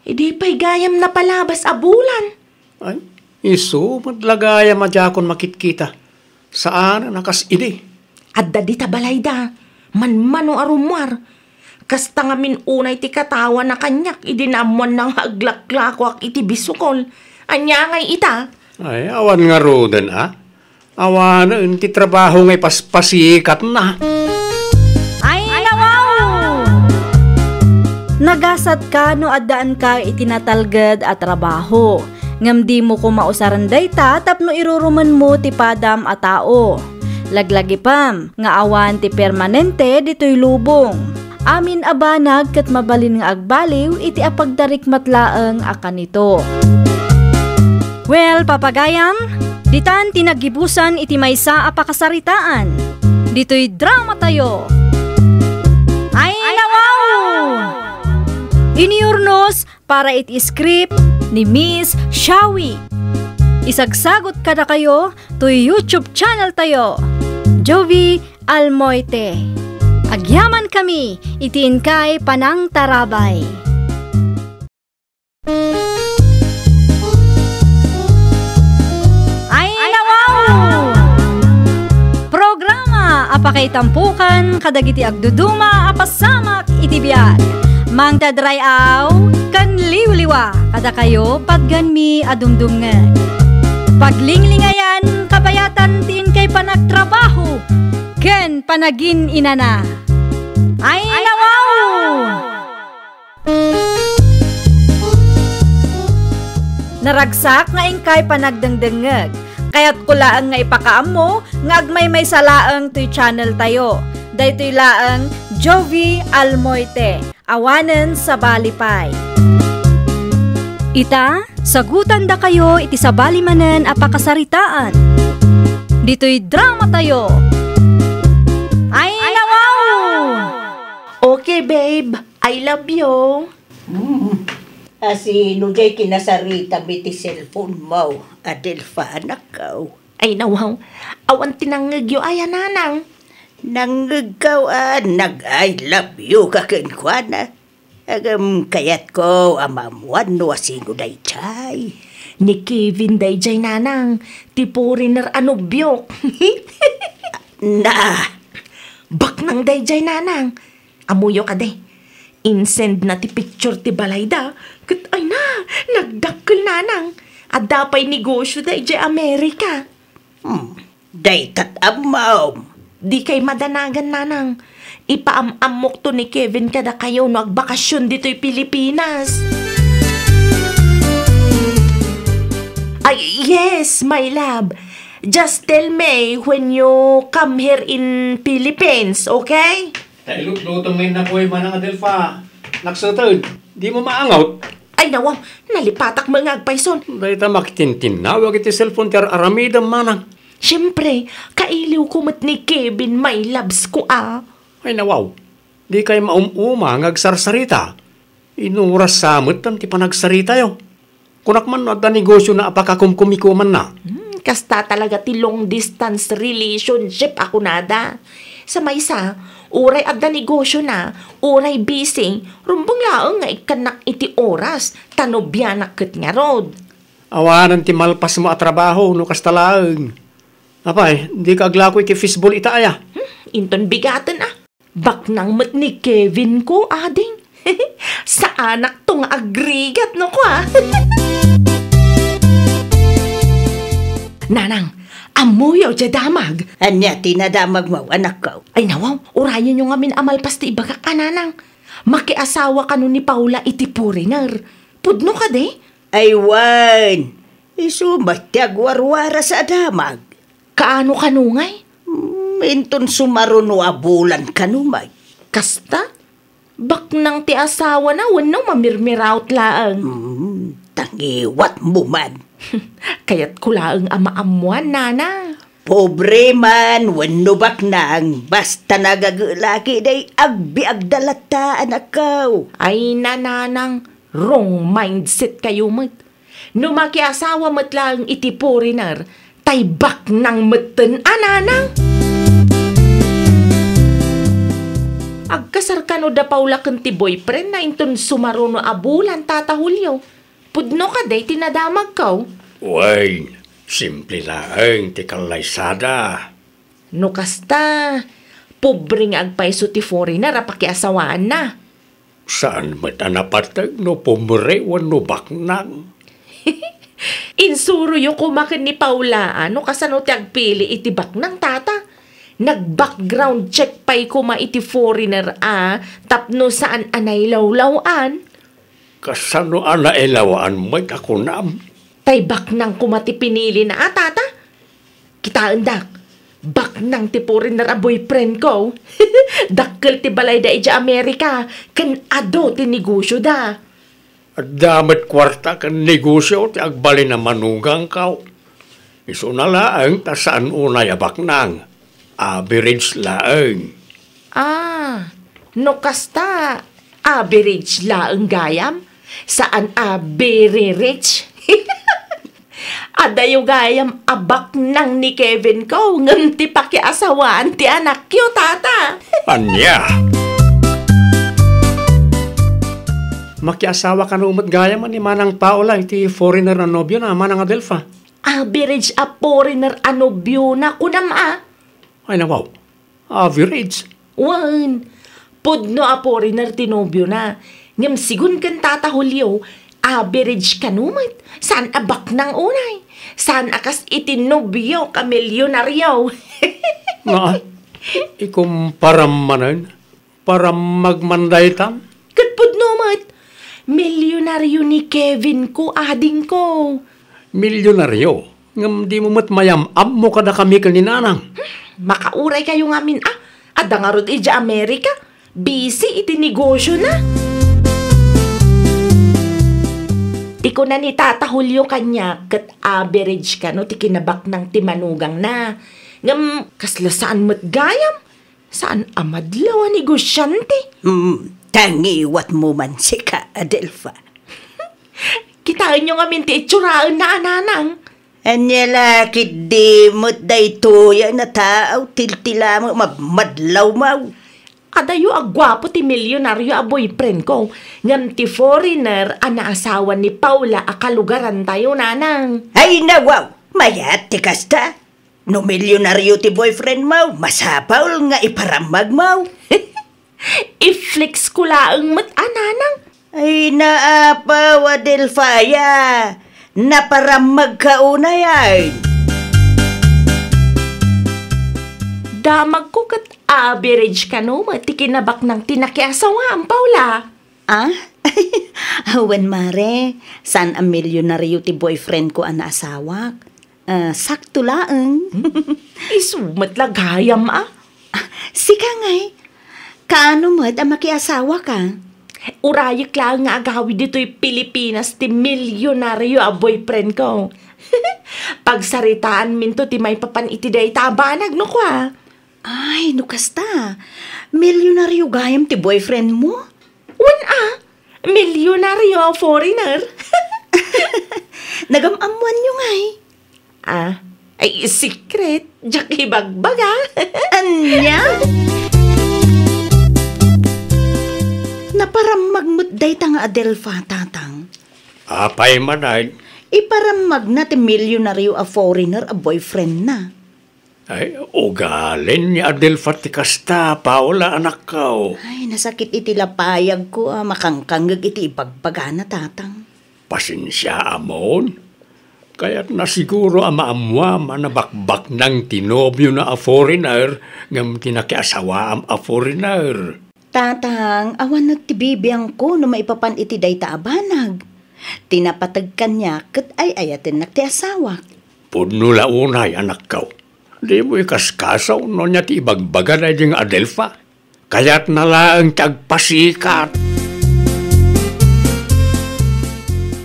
Idi pay gayam napalabas a bulan. Ay, isu met la gayam a diakon makitkita. Saan a kas idi. Adda dita balayda. Manmano a rummuar. Kasta ngamin unay ti katawana kaniak idi naammoanna nga aglaklakoak iti bisukol. Ania ngay ita? Ay, awan ngaruden a. Awanen ti trabaho nga ipaspasikat na. Ay, nawaw! Nagasatka no addaanka iti natalged a trabaho. Ngem dimo koma usaren dayta tapno irurumenmo ti padam a tao. Laglagipem nga awan ti permanente ditoy lubong. Amin a banag ket mabalin nga agbaliw iti apagtarik met laeng a kanito. Well, papagayam, ditan ti naggibusan iti maysa a pakasaritaan. Ditoy dramatayo. Ay, nawaw! Inurnos para iti script ni Miss Shawi. Isagsagot kadakayo toy YouTube channel tayo, Jovi Almoite. Agyamankami iti inkay panangtarabay. Ay, nawaw! Pakaitampokan kadagiti agduduma a pasamak iti biag. Mangted ray-aw ken liwliwa kadakayo patgenmi a dumdumngeg. Paglinglingayan, kabayatan ti inkay panagtrabaho ken panagin-inana. Ay, nawaw! Naragsak nga inkay panagdengdengngeg. Kayatko laeng nga ipakaammo nga agmaymaysa laeng toy channel tayo. Daytoy laeng Jovi Almoite, awanen sabali pay. Ita, sagutandakayo iti sabali manen a pakasaritaan. Ditoy drama tayo. Ay, nawaw! Okay, babe. I love you. Hmm. Asino jay kinasaritam iti cellphone mo, Adelfa, anakko? Ay, nawaw. Awan ti nangngegyo aya, nanang? Nangngegko a nag-I love you ka kenkuana. Ngem kayatko a maammuan no asino daydiay. Ni Kevin daydiay, nanang. Ti foreigner a nobiok. Na. Baknang daydiay, nanang. Ammoyo kadi, insend na ti picture ti balayda, ket ay na, nagdakkel, nanang. Adda pay negosioda idiay Amerika. Hmm, daytat ammom. Dikay madanagan, nanang. Ipaam-ammokto ni Kevin kadakayo no agbakasyon ditoy Pilipinas. Ay, yes, my love. Just tell me when you come here in Philippines, okay? Ta ilutlutom ngayon na po, eh, Manang Adelfa. Naksuted. Di mo maangot. Ay, nawaw, nalipatak met nga agpayson. Dayta makitintinawag iti cellphone ti ar-aramidem, Manang. Siyempre, kailiwko met ni Kevin, my loves ko, a. Ay, nawaw. Dikay maum-uma nga agsarsarita. Inuras sa met ti panagsaritayo. Kunak man no adda negosiona a pakakumkumikumanna. Hmm, kasta talaga ti long distance relationship a kunada. Sa maysa, uray adda negosiona, uray busy, rumbeng laeng nga ikkannak iti oras, ta nobianak ket ngarud. Awanen ti malpasmo a trabaho no kasta laeng. Apay, dika aglako iti fishball ita aya? Hmm, inton bigaten a. Baknang met ni Kevin ko, ading. Saanakto nga agrigat no kua. Nanang, ammoyo diay damag? Ania ti nadamagmo, anakko? Ay, nawaw, urayenyo ngamin a malpas ti ibagak a, nanang. Makiasawa kano ni Paula iti foreigner. Pudno kadi? Ay wen, isu met ti agwarwaras a damag. Kaano kano ngay? Mm, inton sumaruno a bulan kano met. Kasta? Baknang ti asawana wenno mamirmiraot laeng? Mm, ta ngiwatmo man. Kayatko laeng a maammuan, nana. Pobre man wenno baknang, basta nagagelaki day agbiagda latta, anakko. Ay, nananang, wrong mindset kayo met. No makiasawa met laeng iti foreigner, tay baknang metten a nanang. Agkasar kano da Paula ken ti boyfriend na inton sumaruno a bulan, Tata Julio. Pudno kadi ti nadamagko? Wen, simple laeng ti kallaysada. No kasta, pobre nga agpayso ti foreigner a pakiasawaanna. Saan met a napateg no pobre wenno baknang. Insuroyo koma ken ni Paula a no kasano ti agpili iti baknang, tata. Nag-background check pay koma iti foreigner a tapno saan a nailawlaw-an. Kasano a nailawaan met a kunam? Tay baknang koma ti pinilina a, tata. Kitaendak, baknang ti foreigner a boyfriend ko. Dakkel ti balayda idiay Amerika, ken adu ti negosioda. Adda met kuarta ken negosio ti agbalin a manugangko. Isuna laeng ta saan unay a baknang. Average laeng. Ah, no kasta, average laeng gayam? Saan a very rich? Adayo gayam a baknang ni Kevin ko, ngem ti pakiasawaan ti anakyo, tata. Ania? Makiasawa kano met gayam ni Manang Paula iti foreigner a nobiona, Manang Adelfa? Average a foreigner a nobiona, kunam a? Ay, nawaw. Average? Wen, pudno a foreigner ti nobiona. Ngem sigun ken Tata Julio, average kano met. Saan a baknang unay. Saan a kas iti nobiok a milyonario. Nga, ikumparam manen, parammag man daytan? Ket pudno met, milyonario ni Kevin ko, adingko. Milyonario? Ngem dimo met mayam-ammo kadakami ken ni Nanang. Hmm, makauray kayo ngamin a. Adda ngarud idiay Amerika. Busy iti negosiona. Ti kuna ni Tata Julio kaniak ket average kano ti kinabaknang ti manugangna. Ngem kasla saan met gayam. Saan a madlaw a negosiante. Hmm, ta ngiwatmo man sika, Adelfa. Kitaenyo ngamin ti itsurana a, Nanang. Ania la ketdi met daytoy a nataaw, tiltila met, mabmadlaw maw. Adayo a guapo ti milyonario a boyfriend ko, ngem ti foreigner a naasawa ni Paula a kalugarantayo, Nanang. Ay, nawaw! Mayat ti kasta. No milyonario ti boyfriend mo, masapul nga iparammag mo. I-flex ko laeng met a, Nanang. Ay, naapaw, Adelfa, aya. Naparammagka unay, ay. Damagko ket average kano met ti kinabaknang ti nakiasawaam, Paula. Ah? Awan, mare. Saan a milyonario ti boyfriend ko a naasawak. Ah, sakto laeng. Isu met la gayam, a? Ah, sika ngay, kaano met a makiasawaka? Urayek laeng nga agawid ditoy Pilipinas ti milyonario a boyfriend ko. Pagsaritaanminto ti maipapan iti dayta a banag no kua. Ay, no kasta, milyonario gayam ti boyfriend mo? Wen a, milyonario a foreigner. Nagam-ammoanyo ngay? Ah, ay, secret. Diak ibagbaga. Ania? Naparammag met dayta nga Adelfa, tatang. Apay manen? Iparammagna ti milyonario a foreigner a boyfriendna. Ay, ugalin ni Adelfa ti kasta, Paula, anakko. Ay, nasakit iti lapayagko a makangkangngeg iti ibagbagana, tatang. Pasensiaam. Kayatna siguro a maammoam a nabakbaknang ti nobiona a foreigner ngem ti nakiasawaam a foreigner. Tatang, awan met ti bibiangko no maipapan iti dayta a banag. Ti napateg kaniak ket ay-ayatennak ti asawak. Pudno la unay, anakko. Dimo ikaskaso no ania ti ibagbaga daydi nga Adelfa. Kayatna laeng ti agpasikat.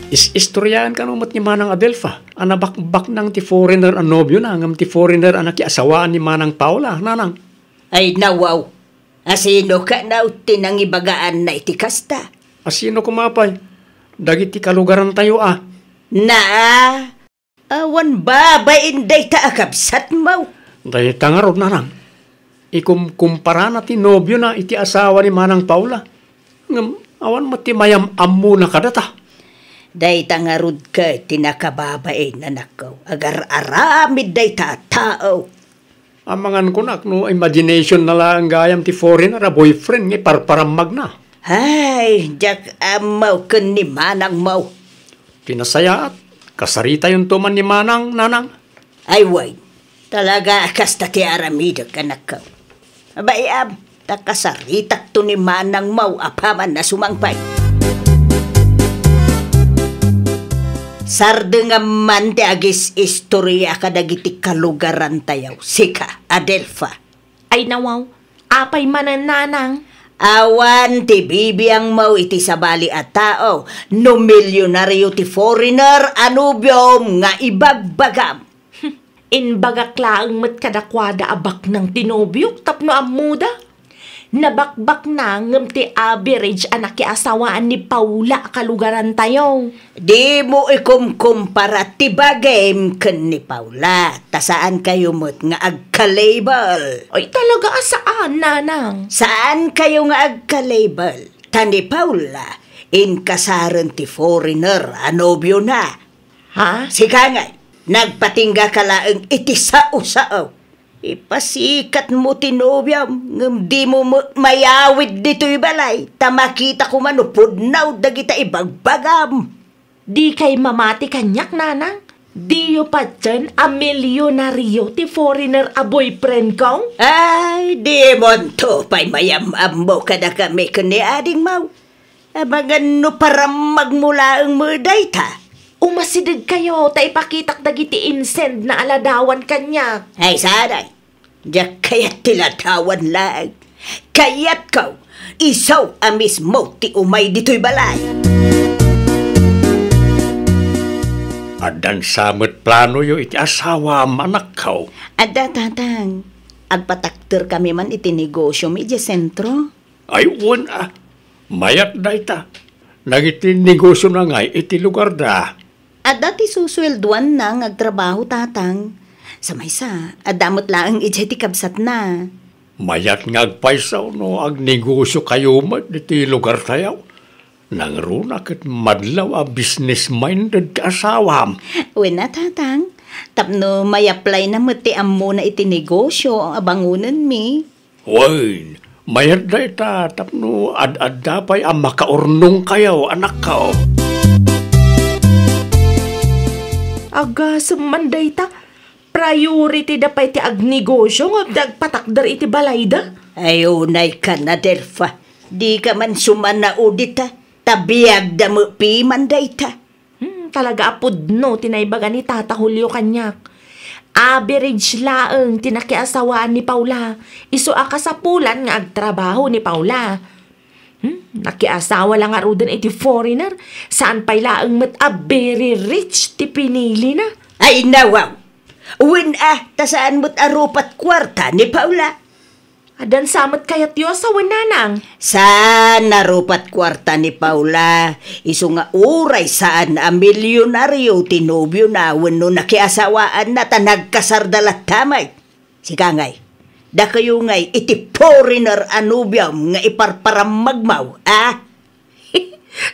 Is-istoriaan kano met ni Manang Adelfa a nabakbaknang ti foreigner a nobiona ngem ti foreigner a nakiasawaan ni Manang Paula, nanang. Ay, nawaw. Asino kano ti nangibagaanna iti kasta? Asino koma pay? Dagiti kalugarantayo a. Naa, awan babain dayta a kabsatmo. Dayta ngarud, nanang. Ikumkumparana ti nobiona iti asawa ni Manang Paula. Ngem awan met ti mayam-ammona kadata. Dayta ngarud ket ti nakababain, anakko. Agar-aramid dayta a tao. Amangan kunak no imagination na laeng gayam ti foreigner a boyfriend nga iparparammagna. Ay, diak ammo ken ni manangmo. Ti nasayaat, kasaritayonto man ni manang, nanang. Ay, wen, talaga a kasta ti aramidek, anakko. Abayam, ta kasaritakto ni manangmo apaman a sumangpet. Sardengam man ti agis-istoria kadagiti kalugarantayo, sika, Adelfa. Ay, nawaw, apay manen, nanang? Awan ti bibiangmo iti sabali a tao no milyonario ti foreigner a nobiom nga ibagbagam. Imbagak laeng met kadakuada a baknang ti nobiok tapno ammoda. Nabakbaknang ngem ti average a nakiasawaan ni Paula a kalugarantayo. Dimo ikumkumpara ti bagim ken ni Paula, ta saankayo met nga agka-label. Ay, talaga a saan, nanang. Saankayo nga agka-label, ta ni Paula, inkasaren ti foreigner a nobiona. Ha? Sika ngay, nagpatinggaka laeng iti sao-sao. Ipasikatmo ti nobiam, ngem dimo met mayawid ditoy balay, ta makita koma no pudno dagita ibagbagam. Dikay mamati kaniak, nanang? Diyo patien a milionario ti foreigner a boyfriend ko? Ay, dimonto pay mayam-ammo kadakami ken ni adingmo. Amangan no parammagmo laeng met dayta. Umasidegkayo ta ipakitak dagiti insend na aladawan kaniak. Ay, saan ay? Diak kayat ti ladawan laeng. Kayatko, isu a mismo ti umay ditoy balay. Addan sa met planoyo iti asawam, anakko? Adda, tatang. Agpatakderkami man iti negosio mi idiay sentro. Ay, wen a. Mayat dayta. Dagiti negosiona ngay iti lugarda. Adda ti susueldoanna nga agtrabaho, tatang. Sa maysa, adda met laeng idiay ti kabsatna. Mayat nga agpayso no agnegosiokayo met iti lugartayo. Nangruna ket madlaw a business-minded ti asawam. Wen a, tatang. Tapno may-apply-na met ti ammona iti negosio a bangonenmi. Wen, mayat dayta tapno ad-adda pay a makaurnongkayo, anakko. Agasem man dayta, priority da pay ti agnegosio nga agpatakder iti balayda? Ay, unayka, Adelfa. Dika man sumanaw dita, ta biagda met piman dayta. Hmm, talaga a pudno ti naibaga ni Tata Julio kaniak. Average laeng ti nakiasawaan ni Paula. Isu a kasapulan nga agtrabaho ni Paula. Hmm, nakiasawa la ngaruden iti foreigner. Saan pay laeng met a very rich ti pinilina. Ay, nawaw! Wen a, ta saan met a rupat kuarta ni Paula. Addan sa met kayatyo a sawen, nanang? Saan a rupat kuarta ni Paula, isu nga uray saan a milionario ti nobiona wenno nakiasawaanna ta nagkasarda latta met. Sika ngay, dakayo ngay iti foreigner a nobiom nga iparparammagmo, a?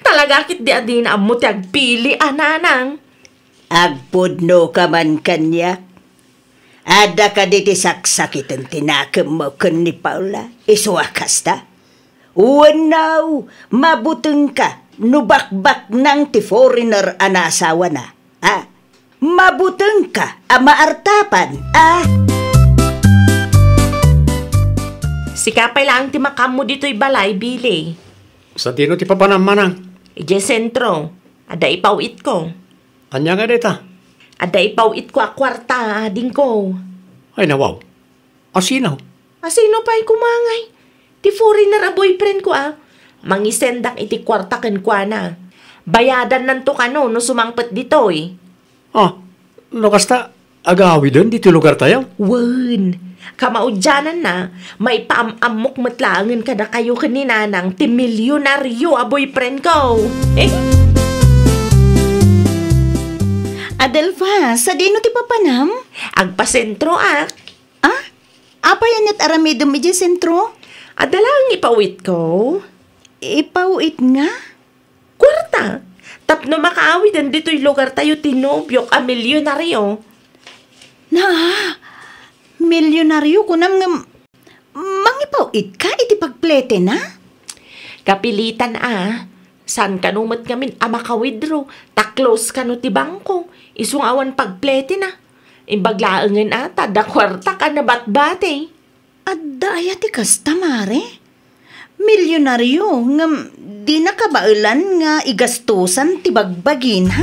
Talaga ketdi a dina ammo ti agpili a, nanang. Agpudnoka man kaniak. Adda kadi ti saksakiten ti nakemmo ken ni Paula? Isu a kasta? Wenno, mabutengka no bakbaknang ti foreigner a naasawana? A? Mabutengka a maartapan, a? Sika pay laeng ti makaammo ditoy balay, Billy. Sadino ti papanam, manang? Idiay sentro. Adda ipaw-itko. Ania nga dayta? Adda ipaw-itko a kuarta, adingko. Ay, nawaw. Asino? Asino pay koma ngay? Ti foreigner a boyfriend ko, a. Mangisendak iti kuarta kenkuana. Bayadannanto kano no sumangpet ditoy. Ah, no kasta, agawiden ditoy lugartayo? Wen, kamaudiananna, maipaam-ammok met laengen kadakayo ken ni Nanang ti milionario a boyfriend ko. Adelfa, sadino ti papanam? Agpasentro, a. Ah? Apay aniat aramidem idiay sentro? Adda laeng ipaw-itko. Ipaw-it nga? Kuarta, tapno makaawiden ditoy lugartayo ti nobiok a milionario. Na, milionario kunam ngem mangipaw-itka iti pagpletena? Kapilitan a, saan kano met ngamin a makawidro, ta close kano ti bangko, isu nga awan pagpletena. Imbag laengen a, ta adda kuartak a nabatbati. Adda aya ti kasta, mare? Milionario, ngem dina kabaelan nga igastosan ti bagbagina?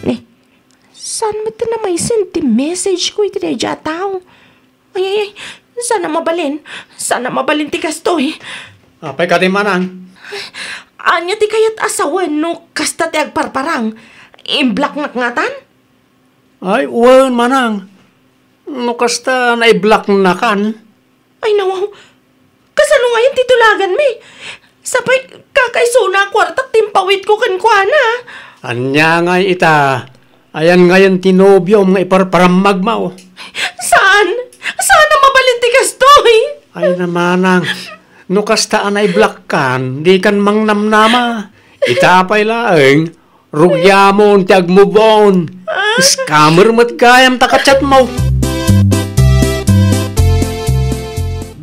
Ni, saan met ti namaysen ti message ko iti daydiay a tao? Ay, ay, ay, saan a mabalin? Saan a mabalin ti kastoy? Apay kadi, manang? Ania ti kayat a sawen no kasta ti agparparang? Imblocknak ngatan? Ay, wen, manang. No kasta, naiblocknakan. Ay, nawaw. Kasano ngayen ti tulaganmi? Sapay, kakaisuna a kuartak ti impawitko kenkuana. Ania ngay ita? Ayan ngayen ti nobiom nga iparparammagmo? Saan? Saan a mabalin ti kastoy? Ay, na, manang. No kasta a naiblokkan, dikan mangnamnama. Ita pay laeng, Rugiamon ti agmove on. Scammer met gayam ta ka-chat mo.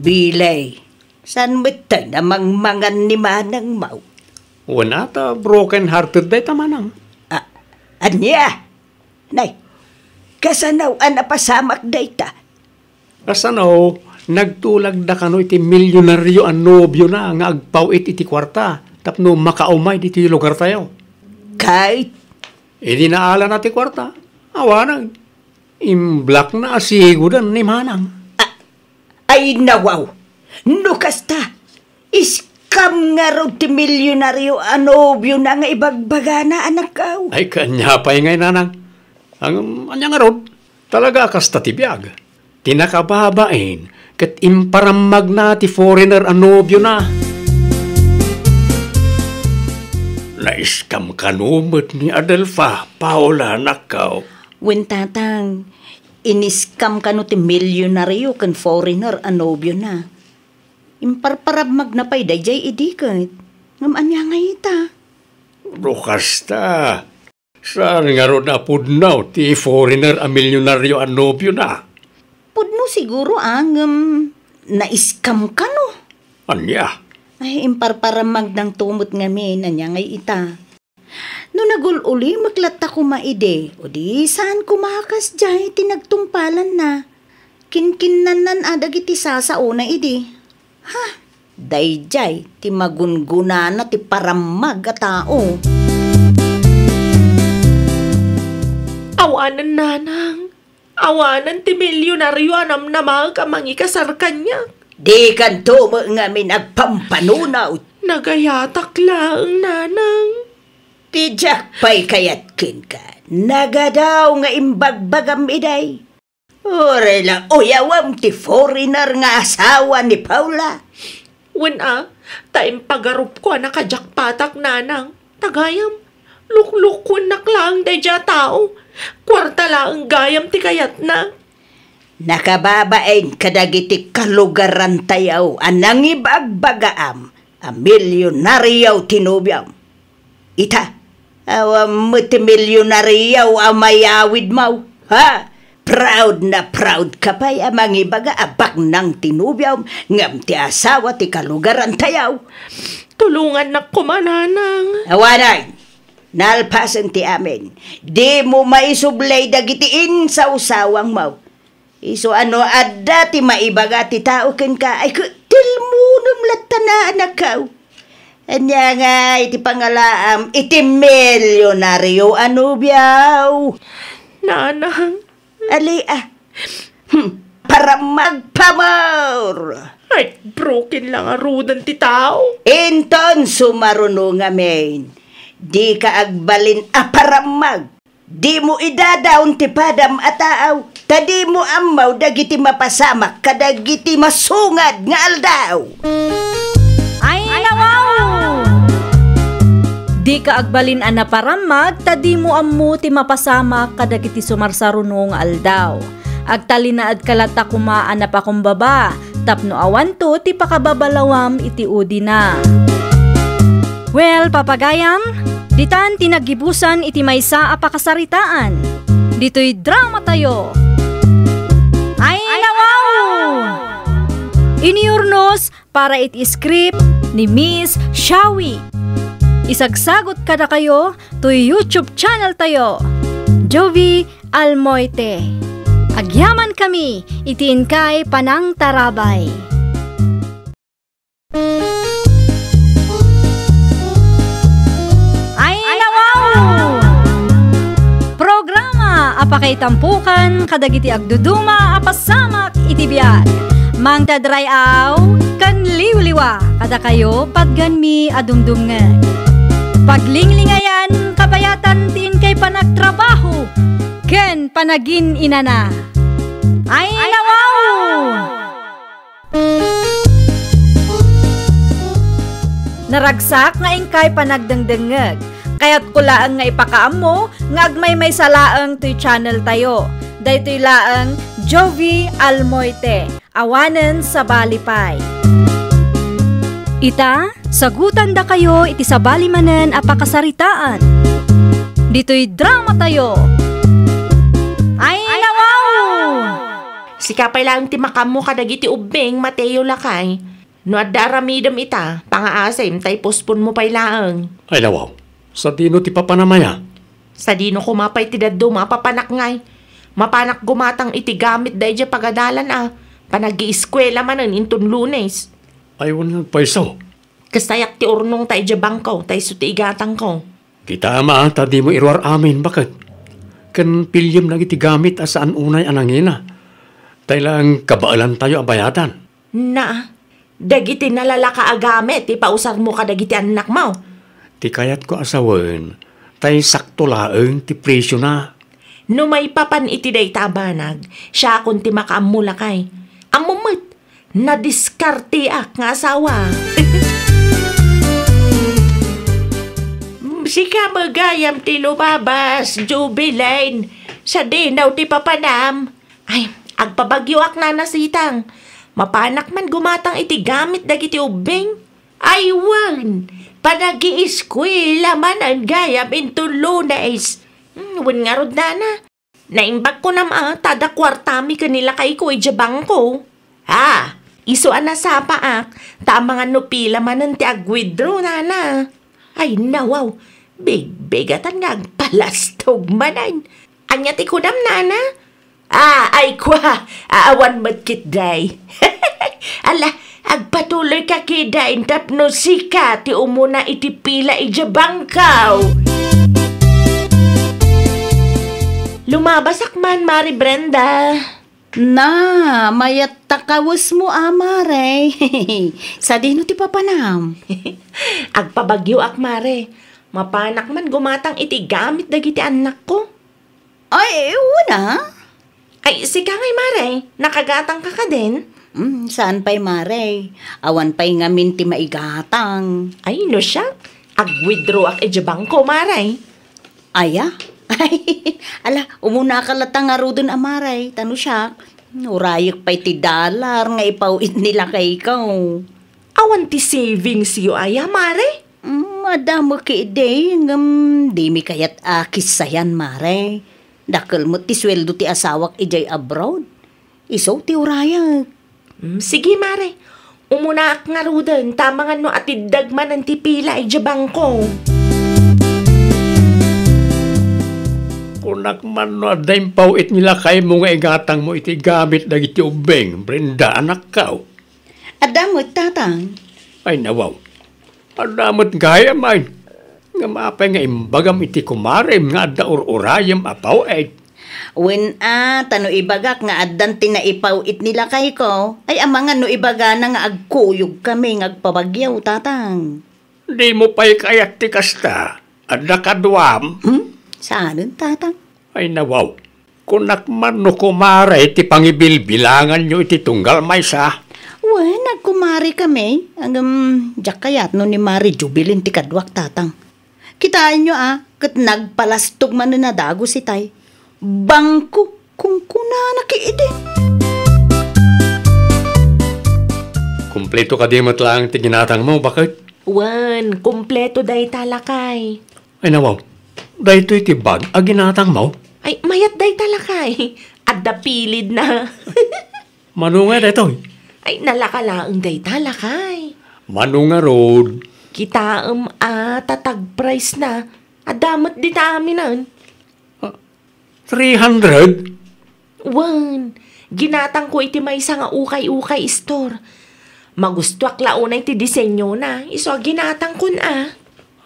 Bilay, saan met ta namangmangan ni manang mo? Wen a ta broken hearted dayta manang. Ah, ania? Nay, kasano a napasamak dayta? Kasano, nagtulagda kano iti milyonario a nobiona nga agpaw-it iti kuarta tapno makaumay ditoy lugartayo. Ket? Idi naalana ti kuarta, awanen, imblockna a sigodan ni manang. A-, ay, nawaw! No kasta, scam ngarud ti milyonario a nobiona nga ibagbagana, anakko. Ay, ket ania pay ngay, nanang? Ngem, ania ngarud? Talaga a kasta ti biag. Ti nakababain, ket imparammagna ti foreigner a nobiona. Na-scam kano met ni Adelfa, Paola, anakko. Wen, tatang, in-scam kano ti milyonario ken foreigner a nobiona. Imparparammagna pay daydiay idi ket. Ngem ania ngay ita? No kasta, saan ngarud a pudno ti foreigner a milyonario a nobiona? Pudno siguro, a, ngem na-scam kano. Ania? Ay, imparparammagna tumot ngamin, ania ngay ita? No nagul-ulimek latta koma idi, o di saan koma a kasdiay ti nagtungpalanna. Kinkinnannan a dagiti sasaona idi. Ha? Daydiay ti magungunana ti parammag a tao. Awanen, nanang. Awanen ti milyonario a namnamaek a mangikasar kaniak. Dikanto met ngamin agpampanunot. Nagayatak laeng, nanang. Ti diak pay kayat kenka, nagadaw nga imbagbagam idiay. Uray la uyawem ti foreigner nga asawa ni Paola. Wen a, ta impagarupko a nakajakpatak, nanang. Ta gayam, luklukuennak laeng daydiay a tao. Kuarta laeng gayam ti kayatna. Nakababain kadagiti kalugarantayo a nangibagbagaam a milyonario ti nobiom. Ita, awan met ti milyonario a mayawidmo, ha? Proud na proud ka pay a mangibaga a baknang ti nobiom ngem ti asawa ti kalugarantayo. Tulongannak koma, nanang. Awanen, nalpasen ti amin. Dimo maisublay dagiti insawsawangmo. Isu a no adda ti maibaga ti tao kenka, ay, ket tilmonem latta, anakko. Ania nga iti pangalaam iti milyonario a nobiom? Nanang. Ali, a. Hmm. Parammag pamor! Ay, broken lang a rudan ti tao. Inton sumaruno ngamin, dika agbalin a parammag. Dimo idadaon ti padam a taaw, ta dimo ammo dagiti mapasamak kadagiti masungad nga aldaw. Ay, nawaw! Dika agbalin a naparammag, ta dimo ammo ti mapasamak kadagiti sumarsaruno nga aldaw. Agtalinaedka latta koma a napakumbaba, tapno awanto ti pakababalawam iti udina. Well, papagayam, ditan ti naggibusan iti maysa a pakasaritaan. Ditoy dramatayo. Ay, nawaw! Inurnos para iti script ni Miss Shawi. Isagsagot kadakayo toy YouTube channel tayo, Jovi Almoite. Agyamankami iti inkay panangtarabay. Ay, nawaw! Programa a pakaitampokan kadagiti agduduma a pasamak iti biag. Mangted ray-aw ken liwliwa kadakayo, patganmi a dumdumngeg. Paglinglingayam, kabayatan ti inkay panagtrabaho ken panagin-inana. Ay, nawaw! Naragsak nga inkay panagdengdengngeg. Kayatko laeng nga ipakaammo nga agmaymaysa laeng toy channel tayo. Daytoy laeng Jovi Almoite. Awanen sabali pay. Ita, sagutandakayo iti sabali manen a pakasaritaan. Ditoy drama tayo. Ay, nawaw! Sika pay laeng ti makaammo kadagiti ubbing, Mateo lakay. No adda aramidem ita, pangaasim ta ipospon mo pay laeng. Ay, nawaw. Sadino ti papanam aya? Sadino koma pay ti dadduma a papanak ngay? Mapanak gumatang iti gamit da idiay pagadalan a panag-iiskuela manen inton Lunes. Ay, wen nga agpayso. Kastayak ti urnongta idiay bangko, ta isu ti igatangko. Kita, ama, ta dimo iruar amin, baket. Ken piliem dagiti gamit a saan unay a nangina. Tay laeng kabaelantayo a bayadan. Na, dagiti nalalaka a gamit ti pausarmo kadagiti annakmo. Ti kayatko a sawen, tay sakto laeng ti presiona. No maipapan iti dayta a banag, siakon ti makaammo lakay. Ammom met, nadiskarteak nga asawa. Sika met gayam ti lumabas, Jubilin. Sadino ti papanam? Ay, agpabagyoak, Nana Sitang. Mapanak man gumatang iti gamit dagiti ubbing. Ay, wen, panagiiskuela manen gayam inton Lunes. Hmm, wen ngarud, Nana. Naimbag kunam a, ta adda kuartami ken ni lakayko idiay bangko. Ah, isu a nasapaak, ta amangan no pila manen ti ag-withdraw, Nana. Ay, nawaw, bigbigatan nga agpalastog manen. Ania ti kunam, Nana? Ah, ay kua, a-, awan met ketdi. Ala, agpatuloyka ketdin tapno sika ti umuna iti pila idiay bangko. Lumabasak man, Mari Brenda. Na, mayat ta kawesmo a, Mare. Sadino ti papanam? Agpabagyoak, Mare. Mapanak man gumatang iti gamit dagiti annakko. Ay, una? Ay, sika ngay, Mare. Nakagatangka kadin? Mm, saan pay, Mare? Awan pay ngamin ti maigatang. Ay, no siak, ag-withdrawak idiay bangko, Mare. Aya? Ay, ala, umunaka latta ngaruden a, Mare. Ta no siak, urayek pay ti dollar nga ipaw-it ni lakayko. Awan ti savingsyo aya, Mare? Mm, adda met ketdi, ngem dimi kayat a kissayan, Mare. Dakkel met ti sueldo ti asawak idiay abroad. Isu ti urayek. Mm, sige, Mare. Umunaak ngaruden, ta amangan no atiddeg manen ti pila idiay bangko. Kunak man no adda impaw-it ni lakaymo nga igatangmo iti gamit dagiti ubbing, Brenda, anakko. Adda met, Tatang. Ay, nawaw. Adda met gayam, ay. Ngem apay nga imbagam iti kumarem nga adda ur-urayem a paw-it? Wen a, ta no ibagak nga addan ti naipaw-it ni lakayko, ay amangan no ibagana nga agkuyogkami nga agpabagyo, Tatang. Dimo pay kayat ti kasta? Adda kaduam? Hmm? Saanen, Tatang? Ay, nawaw. Kunak man no kumare ti pangibilbilanganyo iti tunggal maysa? Wen, agkumarekami. Ngem, diak kayat no ni Mare Jubilin ti kaduak, Tatang. Kitaenyo a, ket nagpalastog manen a dagus itay. Bangko, kunkunana ketdi. Kumpleto kadi met laeng ti ginatangmo, baket? Wen, kumpleto dayta, lakay. Ay, nawaw. Daytoy ti bag a ginatangmo? Ay, mayat dayta, lakay. Adda pilidna. Mano nga daytoy? Ay, nalaka laeng dayta, lakay. Mano ngarud? Kitaem a, ta tag-price na. Adda met dita aminen. Ah, three hundred? Wen, ginatangko iti maysa nga ukay-ukay store. Magustoak la unay ti disenyona, isu a ginatangkon a.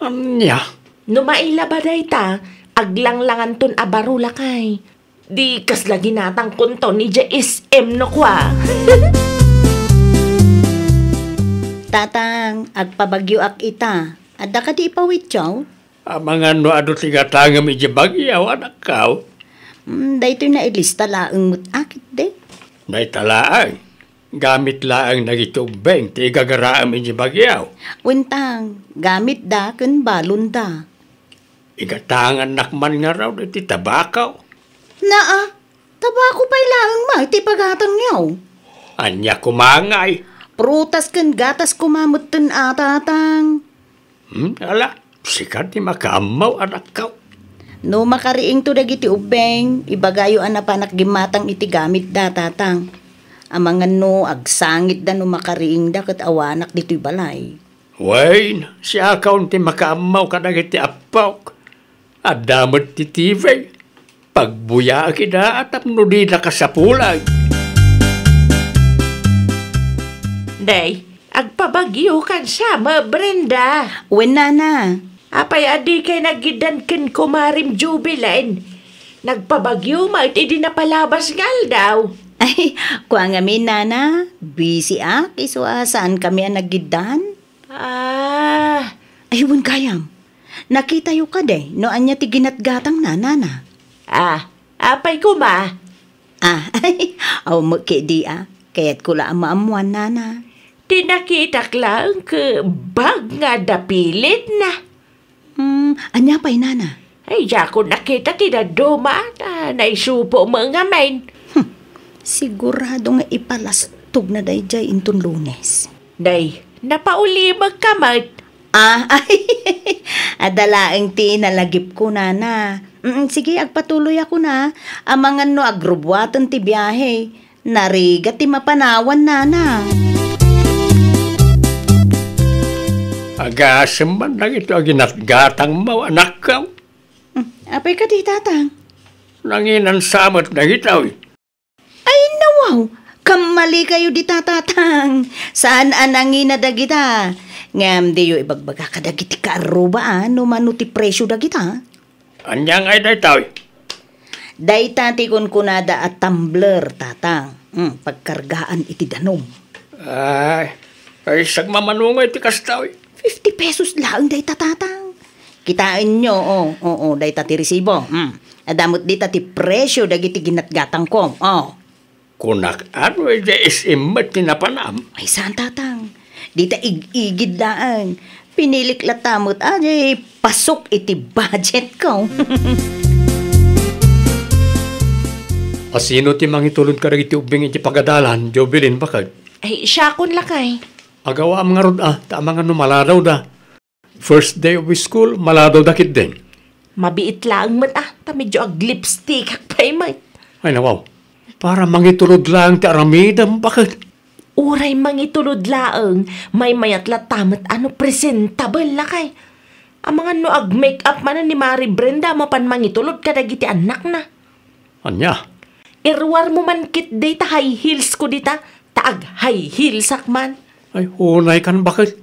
Ania? No maila ba dayta, aglanglanganton a baro, lakay. Di kasla ginatangkonton idiay S M no kua. Tatang, agpabagyoak ita. Adda kadi ipawityo? Amangan no adu ti gatangem idiay bagyo, anakko? Mm, daytoy nailista laeng met a ketdi. Dayta laeng. Gamit laeng dagiti ubbing ti igagaraem idiay bagyo. Wen, Tang, gamitda ken balonda. Igatangannak man ngarud iti tabako. Naa, tabako pay laeng met ti pagatangyo. Ania koma ngay? Prutas ken gatas koma metten a, Tatang. Hmm, ala, sika ti makaammo, anakko. No makariingto dagiti ubbing, ibagayo a napanak gimmatang iti gamitda, Tatang. Amangan no agsangitda no makariingda ket awanak ditoy balay. Wen, siakon ti makaammo kadagiti appok. Adda met ti T V. Pagbuyaak ida tapno dida kasapulan. Day, agpabagyo kan sama, Brenda. Wen, Nana. Apay a dikay naggiddan ken kumarim Jubilin? Nagpabagyo met idi napalabas nga aldaw. Ay, kua ngamin, Nana. Busy ak, isu a saan kami a naggiddan. Ah. Ay, wen gayam. Nakitayo kadi no ania ti ginatgatangna, Nana? Ah, apay koma? Ah, aw, met ketdi a. Kayatko la a maammoan, Nana. Ti nakitak laeng ket bag nga adda pilitna. Hmm, ania pay, Nana? Ay, diakon nakita ti dadduma, ta naisupo met ngamin. Hmm, sigurado nga ipalastogna daydiay inton Lunes. Day, napaulimekka met. Ah, ay, adda laeng ti nalagipko, Nana. Mm, sige, agpatuloyakon a. Amangan no agrubbuaten ti biahe. Narigat ti mapanawan, Nana. Agasem man dagitoy a ginatgatangmo, anakko. Hmm, apay kadi, Tatang? Nanginan sa met dagitoy. Ay, nawaw! Kammalikayo dita, Tatang. Saan a nangina dagita. Ngem diyo ibagbaga kadagiti kaarruba a no mano ti presio dagita. Ania ngay daytoy? Dayta ti kunkunada a tumbler, Tatang. Hmm, pagkargaan iti danum. Ay, ay, sagmamano ngay ti kastoy. Fifty pesos laeng dayta, Tatang. Kitaenyo, o, o, o, dayta ti resibo. Hmm. Adda met dita ti presio dagiti ginatgatangko. O. Kunak, ano, idiay S M met ti napanam? Ay, saan, Tatang. Dita ig-igid laeng. Pinilik latta met a, di pasok iti budgetko. A sino ti mangitulod kadagiti ubbing iti pagadalan, Jovelyn, baket? Ay, siakon, lakay. Agawaam ngarud a, ta amangan no maladawda. First day of school, maladawda ketdin. Mabiit laeng met a, ta medyo aglipstickak pay met. Ay, nawaw. Para mangitulod laeng ti aramidem, baket? Uray mangitulod laeng, maymayat latta met a no presentable, lakay. Amangan no ag-make up manen ni Mari Brenda a mapan mangitulod kadagiti annakna. Ania? Iruarmo man ketdi ta high heelsko dita, ta ag-high heelsak man. Ay, unaykan, baket.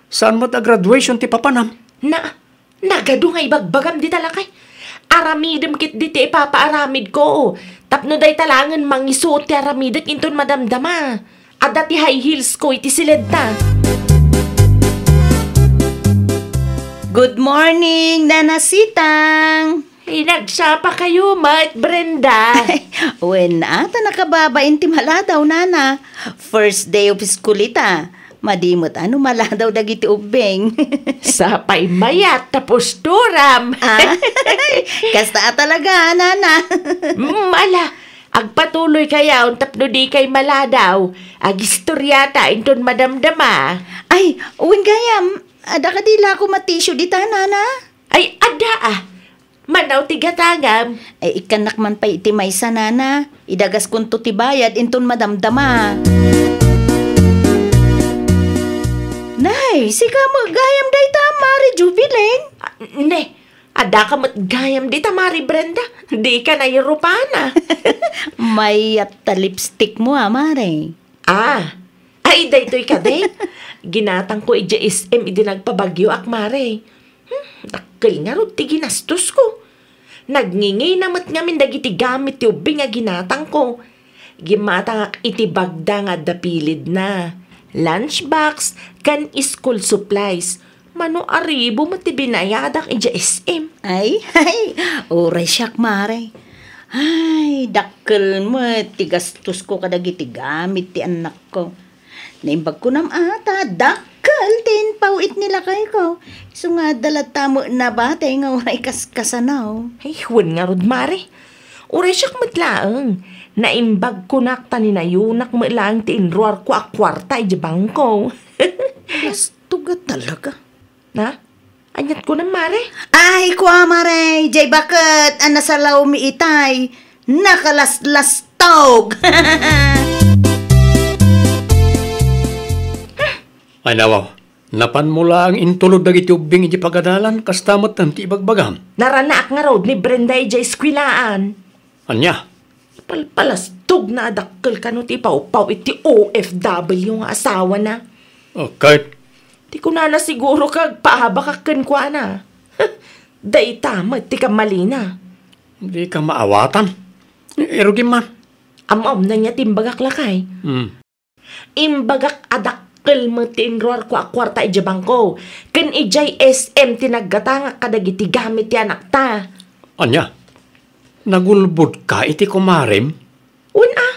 Saan met a graduation ti papanam? Na, nagadu nga ibagbagam dita, lakay. Aramidem ketdi ti ipapaaramidko. Tapno dayta laengen mangisuot ti aramidek inton madamdama. Adda ti high heelsko iti siledta. Good morning, Nana Sitang! Ay, nagsapakayo met, Brenda. Wen, a, ta nakababain ti maladaw, Nana. First day of school ita. Madi met a no maladaw dagiti ubbing. Sapay mayat ta posturam. Ah, kasta a talaga, Nana. Mm, ala, agpatuloykayon tapno dikay maladaw. Agistoriata inton madamdama. Ay, wen gayam, adda kadi la koma tissue dita, Nana? Ay, adda a. Manaw ti gatangam. Ay, ikkannak man pay iti maysa, Nana. Idagaskonto ti bayad inton madamdama. Nay, sika met gayam dayta, Mari Jubilin? Ah, ne, addaka met gayam dita, Mari Brenda. Dika nairupana. Mayat ta lipstickmo a, Mari. Ah, ay, daytoy kadi. Ginatangko idiay S M idi nagpabagyoak, Mari. Hmm, dakkel ngarud ti ginastosko. Nagngingina met ngamin dagiti gamit ti ubbing a ginatangko. Gimmatangak iti bagda nga adda pilidna, lunchbox, ken school supplies. Mano a ribu met ti binayadak idiay S M. Ay, ay, uray siak, Mari. Ay, dakkel met ti gastosko kadagiti gamit ti annakko. Naimbag kunam a ta dakkel ti impaw-it ni lakayko. Isu nga adda latta met nabati nga uray kaskasano. Ay, wen ngarud, Mari. Uray siak met laeng. Naimbag kunak ta ninayunak met laeng ti inruarko a kuarta idiay bangko. Bastoga talaga. Ha? Aniat kunam, Mare? Ay, kua, Mare, jay baket a nasalawmi itay, nakalaslastog. Ay, nawaw. Napanmo laeng intulod dagiti ubbing iti pagadalan, kasta met ti ibagbagam. Naranaak ngarud ni Brenda idiay eskwelaan. Ania? Palpalastogna a dakkel kano ti pawpaw iti O F W nga asawana. Oh, ket? Ti kunana siguro kagpaabakak kenkuana. Dayta met ti kammalina. Dika maawatan. Irugim man. Am-ammoan ania ti imbagak, lakay? Hmm. Imbagak a dakkel met ti inruarko a kuarta idiay bangko, ken idiay S M ti naggatangak kadagiti gamit ti anakta. Ania? Nagulbodka iti kumarem? Wen a,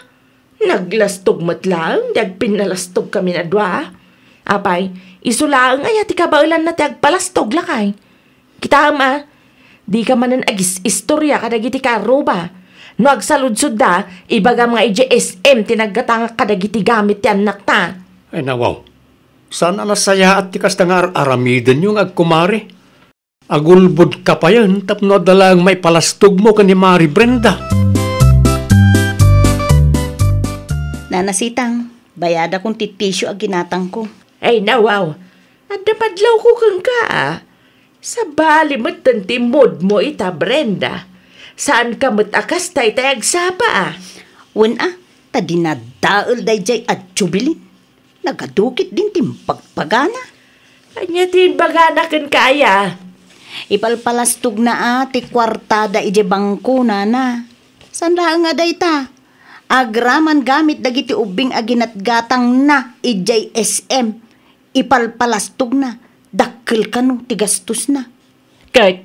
naglastog met laeng, di agpinnalastogkamin a dua. Apay, isu laeng aya ti kabaelanna ti agpalastog, lakay? Kitaem a, dika manen agis-istoria kadagiti kaarruba. No agsaludsodda, ibagam nga idiay S M ti naggatangak kadagiti gamit ti annakta. Ay, nawaw. Saan a nasayaat ti kasta nga ar-aramidenyo nga agkumare? Agulbodka payen tapno adda laeng maipalastogmo ken ni Mari Brenda. Nana Sitang, bayadakon ti tissue a ginatangko. Ay, nawaw. Adda padlawko kenka, a. Sabali metten ti moodmo ita, Brenda. Saanka met a kasta itay agsapa, a. Wen a, ta dinadael daydiay a Jubilin. Nagadukit din ti imbagana. Ania ti imbagana kenka, aya? Ipalpalastogna a ti kuartada idiay bangko, nana. Saan laeng a dayta? Agraman gamit dagiti ubbing a ginatgatangna idiay S M. Ipalpalastogna, dakkel kano ti gastosna. Ket,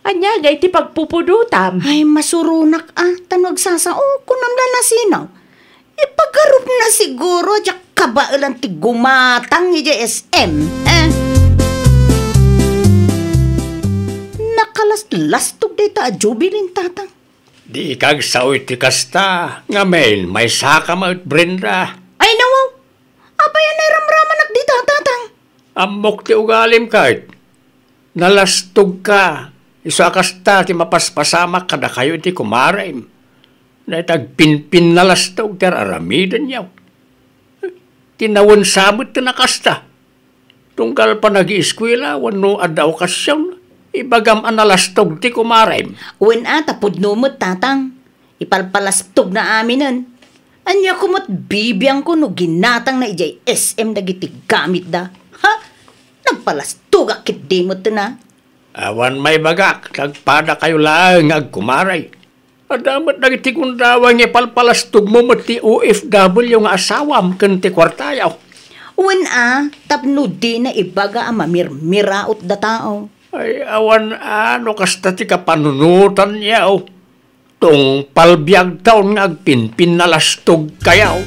ania ngay ti pagpupudotam? Ay, masuronak a, ta no agsasao, kunam la nasinaw. Ipagarupna siguro, diak kabaelan ti gumatang idiay S M. Eh. Nakalaslastog dayta a Jubilin, Tatang. Di ka agsao iti kasta, ngamin, maysaka met, Brenda. Ay, nawaw. Apay a nairamramanak dita, Tatang? Ammok ti ugalim, ket nalastogka. Isu a kasta ti mapaspasamak kadakayo iti kumarem. Dayta agpinpinnalastog ti ar-aramidenyo. Ti nawensa met ti nakasta. Tunggal panagieskuela wenno adda okasion, ibagam a nalastog ti kumarem. Wen a, ta pudno met, Tatang. Ipalpalastogna aminen. Ania koma met bibiangko no ginatangna idiay S M dagiti gamitda? Ha? Nagpalastogak ketdi metten a. Awan maibagak, ta agpadakayo laeng nga agkumare. Adda met dagiti gundaway nga ipalpalastogmo met ti O F W nga asawam ken ti kuartayo. Wen a, tapno dina ibaga a mamirmiraot da tao. Ay, awan a, no kasta ti kapanunotanyo. Tungpal biagtaon nga agpinpinnalastogkayo.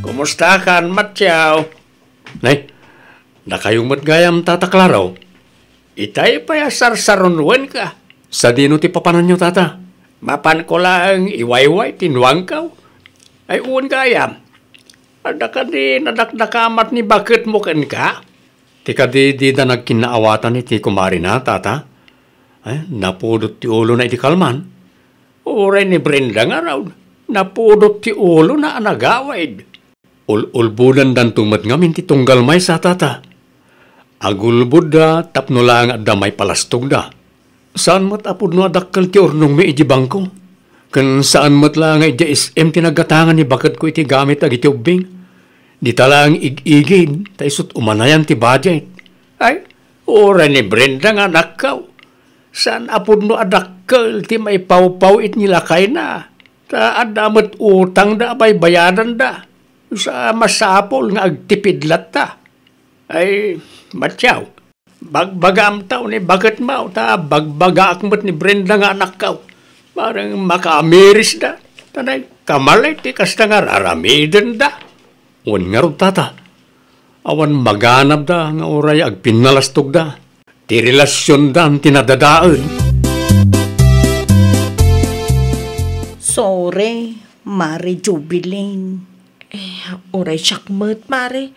Kumustakan, Matyaw? Nay, dakayo met gayam, Tata Claro. Itay pay a sarsarunwenka. Sadino ti papananyo, Tata? Mapanko laeng iwayway ti nuangkaw. Ay, wen gayam. Adda kadi nadakdakamat ni baketmo kenka? Ti kadi dida nagkinnaawatan iti kumarina, Tata? Eh, napudot ti ulona iti kalman. Uray ni Brenda ngarud, napudot ti ulona a nagawid. Ul-ulbodandanto met ngamin ti tunggal maysa, Tata. Agulbodda tapno laeng adda maipalastogda. Saan met a pudno a dakkel ti urnongmi idiay bangko. Ken saan met la nga idiay S M ti naggatangan ni baketko iti gamit dagiti ubbing. Dita laeng ig-igid, ta isut' umanayan ti budget. Ay, uray ni Brenda nga anakkaw. Saan a pudno a dakkel ti maipawpaw-it ni lakayna. Ta adda met utangda a baybayadanda. Sa masapul nga agtipid latta. Ay, Matyaw, bagbagaam taw ni baketmo, ta bagbagaak met ni Brenda nga anakkaw. Bareng makaamirisda, ta nay, kamalay ti kasta nga ar-aramidenda. Wen ngarud, Tata, awan maganabda nga uray agpinnalastogda. Ti relasiondan ti nadadael. Sorry, Mare Jubilin. Eh, uray siak met, Mare.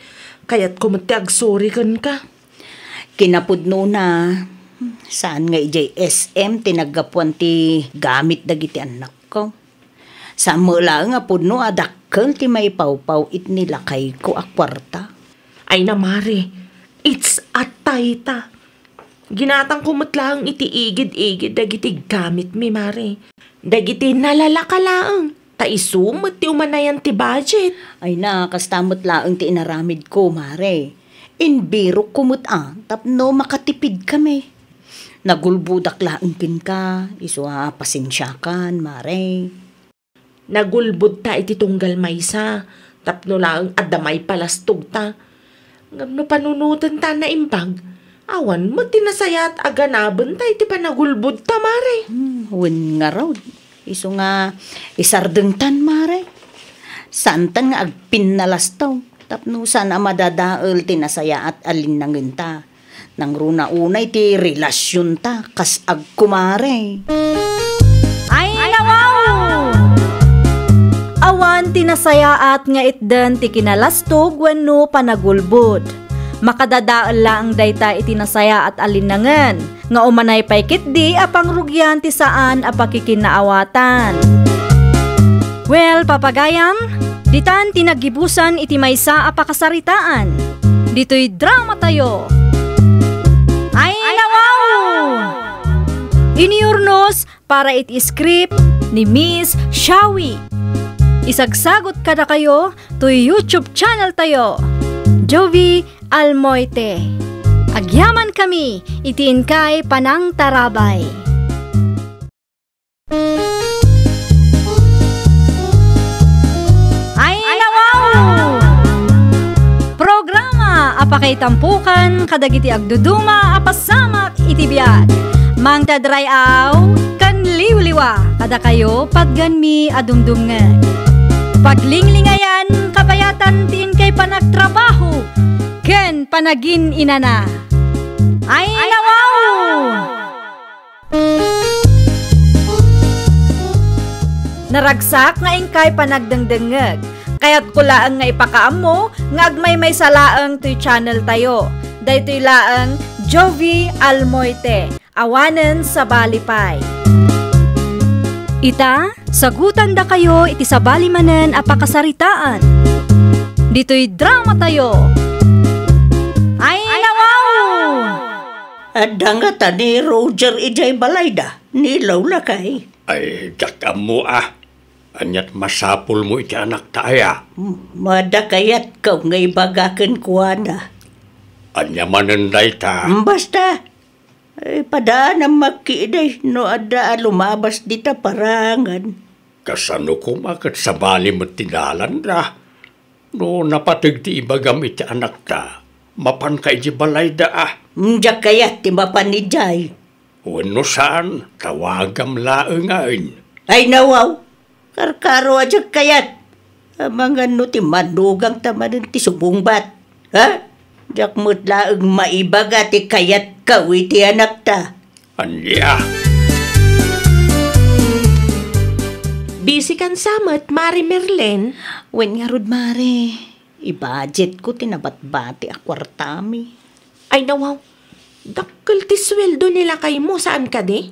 Kayatko met ti agsuri kenka. Kinapudnona, saan nga idiay S M ti naggapuan ti gamit dagiti annakko. Saan met laeng a pudno a dakkel ti maipawpaw iti lakayko a kuarta. Ay na, Mare, it's a tayta. Ginatangko met laeng iti igid-igid dagiti gamitmi, Mare. Dagiti nalalaka laeng, ta isu met ti umanayan ti budget. Ay na, kasta met laeng ti inaramidko, Mare. Imbirokko met a tapno makatipidkami. Nagulbodak laeng kenka, isu a pasensiakan, Mare. Nagulbodta iti tunggal maysa, tapno laeng adda maipalastogta. Ngem no panunotenta a naimbag, awan met ti nasayaat a ganabenta iti panagulbodta, Mare. Hmm, wen ngarud. Isu nga isardengtan, Mare. Saantan nga agpinnalastog, tapno saan a madadael ti nasayaat a linnangenta. Nangruna unay ti relasionta kas agkumare. Ay, nawaw! Awan ti nasayaat nga itden ti kinalastog wenno panagulbod. Makadadael laeng dayta iti nasayaat a linnangen nga umanay pay ketdi a pangrugian ti saan a pakikinaawatan. Well, papagayam, ditan ti naggibusan iti maysa a pakasaritaan. Ditoy drama tayo. Ay, nawaw! Iniurnos para iti script ni Miss Shawi. Isagsagot kadakayo toy YouTube channel tayo, Jovi Almoite. Agyaman kami iti inkay panangtarabay. Ay, nawaw! Programa a pakaitampokan kadagiti agduduma a pasamak iti biag. Mangted ray-aw ken liwliwa kadakayo patgenmi a dumdumngeg. Paglinglingayan, kabayatan ti inkay panagtrabaho ken panagin-inana. Ay, nawaw! Naragsak nga inkay panagdengdengngeg. Kayatko laeng nga ipakaammo nga agmaymaysa laeng toy channel tayo. Daytoy laeng Jovi Almoite. Awanen sabali pay. Ita, sagutandakayo iti sabali manen a pakasaritaan. Ditoy drama tayo. Ay, nawaw! Adda ngata ni Roger idiay balayda, ni Lola kay. Ay, diak ammo a. Aniat masapulmo iti anakta aya? M-, adda kayatko nga ibaga kenkuana. Ania manen dayta? Basta, ay, padaanam makkiday no adda a lumabas dita parangan. Kasano koma ket sabali met ti dalanda? No napateg ti ibagam iti anakta, mapanka iti balayda a? Diak kayat ti mapan idiay. Wenno saan, tawagam laengen. Ay, nawaw! Karkaro a diak kayat! Amangan no ti manugangta manen ti sumungbat. Ha? Diak met laeng maibaga ti kayatko iti anakta. Ania? Busy kan sa met, Mare Merlen? Wen ngarud, Mare. I-budgetko ti nabatbati a kuartami. Ay, nawaw. Dakkel ti sueldo ni lakaymo, saan kadi?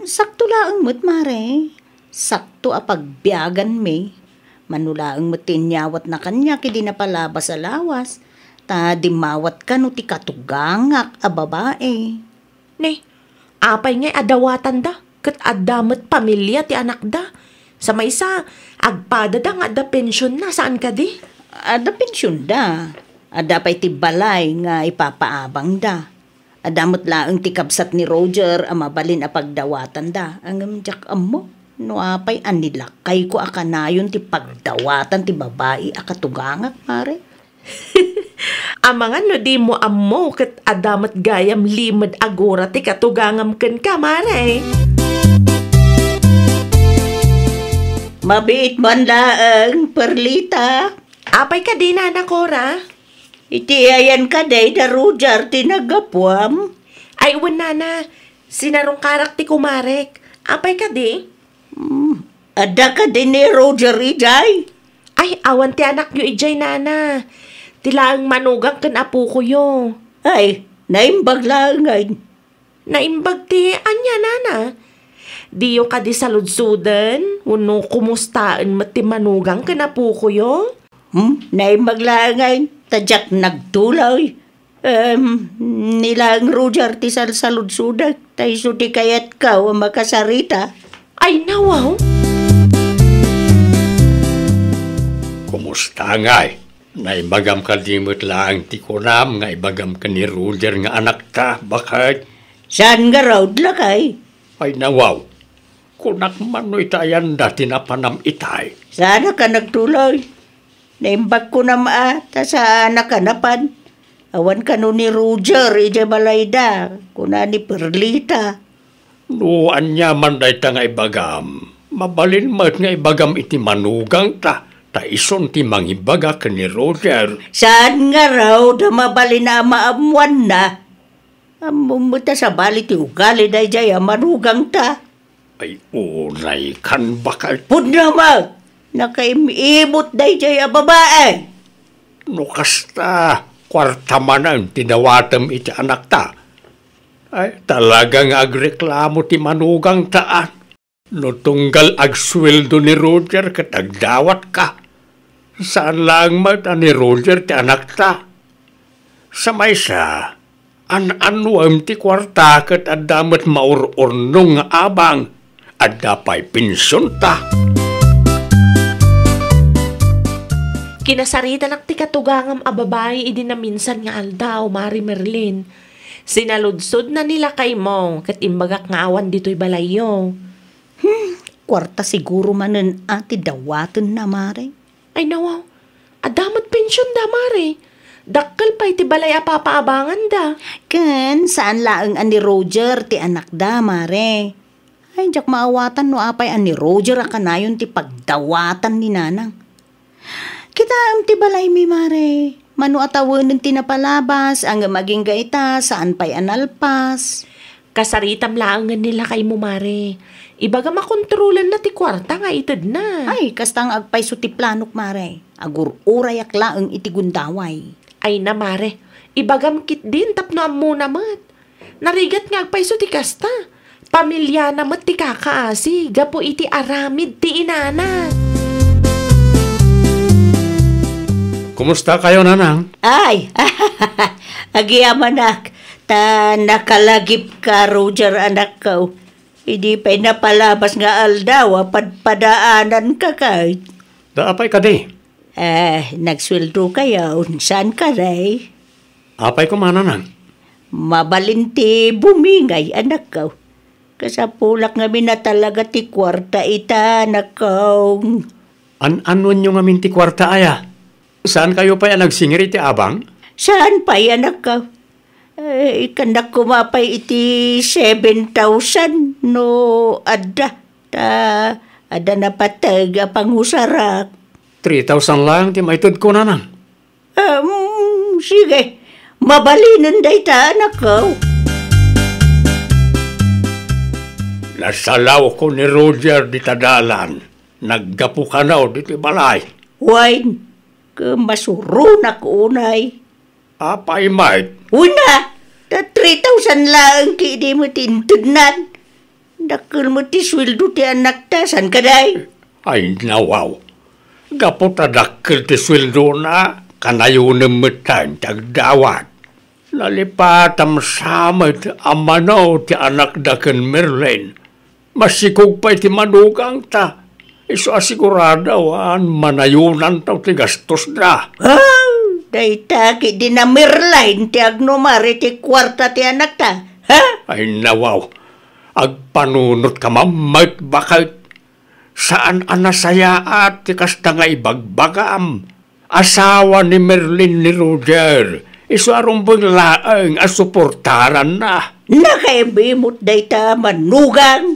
Sakto laeng met, Mare. Sakto a pagbiaganmi. Mano laeng met ti inyawatna kaniak idi napalabas a lawas, ta dimmawat kano ti katugangak a babai. Ne, apay ngay a dawatanda? Ket adda met pamilia ti anakda. Sa maysa, agpadada nga adda pensionna, saan kadi? Adda pensionda. Adda pay ti balay nga ipapaabangda. Adda met laeng ti kabsat ni Roger a mabalin a pagdawatanda. Ngem diak ammo no apay a ni lakayko a kanayon ti pagdawatan ti babai a katugangak, Mare. Amangan no dimo ammo ket adda met gayam limed a gura ti katugangam kenka, Mare. Mabiit man laeng, Perlita. Apay kadi, Nana Cora? Iti ayan kadi da Roger ti naggapuam? Ay, wen, Nana. Sinarungkarak ti kumarek. Apay kadi? Hmm, adda kadi ni Roger idiay? Ay, awan ti anakyo idiay, Nana. Ti laeng manugang ken apokoyo. Ay, naimbag laengen. Naimbag ti ania, nana? Diyo kadi saludsoden wenno kumustaen met ti manugang ken apokoyo? Hmm, naimbag laengen, ta diak nagtuloy. Em, ni laeng Roger ti salsaludsodek, ta isu ti kayatko a makasarita. Ay, nawaw. Kumusta ngay? Naibagam kadi met laeng ti kunam nga ibagam ken ni Roger nga anakta, baket? Saan ngarud, lakay? Ay, nawaw. Kunak man no ita ayanda ti napanam itay. Saanak a nagtuloy. Naimbag kunam a, ta saanak a napan. Awan kano ni Roger idiay balayda, kuna ni Perlita. No aniaman dayta nga ibagam, mabalin met nga ibagam iti manugangta, ta isun ti mangibaga ken ni Roger. Saan ngarud a mabalin a maammoanna? Ammom met a sabali ti ugali daydiay a manugangta. Ay, unay kan baket. Pudno met! Nakaim-imot daydiay a babai! No kasta, kuarta manen ti dawatem iti anakta. Ay, talaga nga agreklamo ti manugangta, a. No tunggal agsueldo ni Roger ket agdawatka, saan laeng met a ni Roger ti anakta. Sa maysa, an-annuem ti kuarta ket adda met maur-urnong nga abang, adda pay pensionta. Kinasaritanak ti katugangam a babai idi naminsan nga aldaw, Mari Merlin. Sinaludsodna ni lakaymo ket imbagak nga awan ditoy balayyo. Hmm, kuarta siguro manen a ti dawatenna, Mare. Ay, nawaw. Adda met pensionda, Mare. Dakkel pay ti balay a papaabanganda. Ken saan laeng a ni Roger ti anakda, Mare. Ay, diak maawatan no apay a ni Roger a kanayon ti pagdawatan ni Nanang. Kitaem ti balaymi, Mare. Mano a tawenen ti napalabas, ngem agingga ita, saan pay a nalpas. Kasaritam laengen ni lakaymo, Mare. Ibagam a kontrolenna ti kuarta nga itedna. Ay, kasta nga agpayso ti planok, Mare. Agur-urayak laeng iti gundaway. Ay na, Mare. Ibagam ketdin tapno ammona met. Narigat nga agpayso ti kasta. Pamiliana met ti kakaasi gapu iti aramid ti inana. Kumusta kayo, Nanang? Ay, agyamanak, ta nakalagipka, Roger, anakko. Idi pay napalabas nga aldaw a padpadaananka kay. Da apay kadi? Eh, nagsueldo kayo, saan ka, Ray? Apay koma, Nanang? Mabalin ti bumingay, anakko. Kasapulak ngamin a talaga ti kuarta ita, anakko. An-annuenyo ngamin ti kuarta, aya? Saan kayo pay a nagsingir iti abang? Saan pay, anakko? Eh, ikannak koma pay iti seven thousand no adda. Ta adda napateg a pangusarak. Three thousand laeng ti maitedko, Nanang. Um, sige. Mabalinen dayta, anakko. Nasalawko ni Roger dita dalan. Naggapu kano diti balay. Wen, kemasuronak unay. Apay met? Wen a, ta three thousand laeng ti idi met intednan. Dakkel met ti sueldo ti anakta, saan kadi? Ay, nawaw. Gapu ta dakkel ti sueldona, kanayonem met ti agdawat. Nalipatam sa met a mano ti anakda ken Merlin. Masikog pay ti manugangta. Isu a sigurado a manayonanto ti gastosda. Ah, dayta ketdi ni Merlin ti agnumar iti kuarta ti anakta, ha? Ay, nawaw. Agpanunot ka met, baket. Saan a nasayaat ti kasta nga ibagbagam. Asawa ni Merlin ni Roger, isu a rumbeng laeng a suportaranna. Nakaimimot dayta a manugang,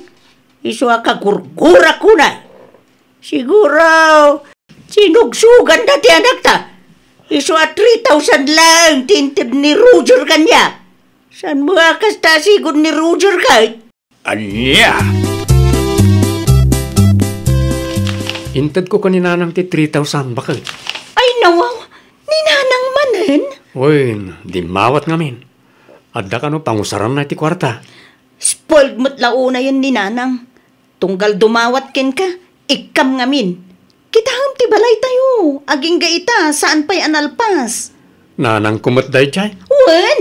isu a kagurgurak unay. Siguro, sinugsuganda ti anakta. Isu a three thousand laeng ti inted ni Roger kaniak. Saan mo a kasta a sigud ni Roger kay? Ania? Intedko ken ni Nanang ti three thousand, baket. Ay, nawaw! Ni Nanang Wen, dimmawat ngamin. Adda kano pangusaranna iti kuarta. Spoiled met la unayen ni Nanang. Tunggal dumawat kenka, ikkam ngamin. Kitaem ti balaytayo, agingga ita, saan pay a nalpas. Nanangko met daydiay? Wen,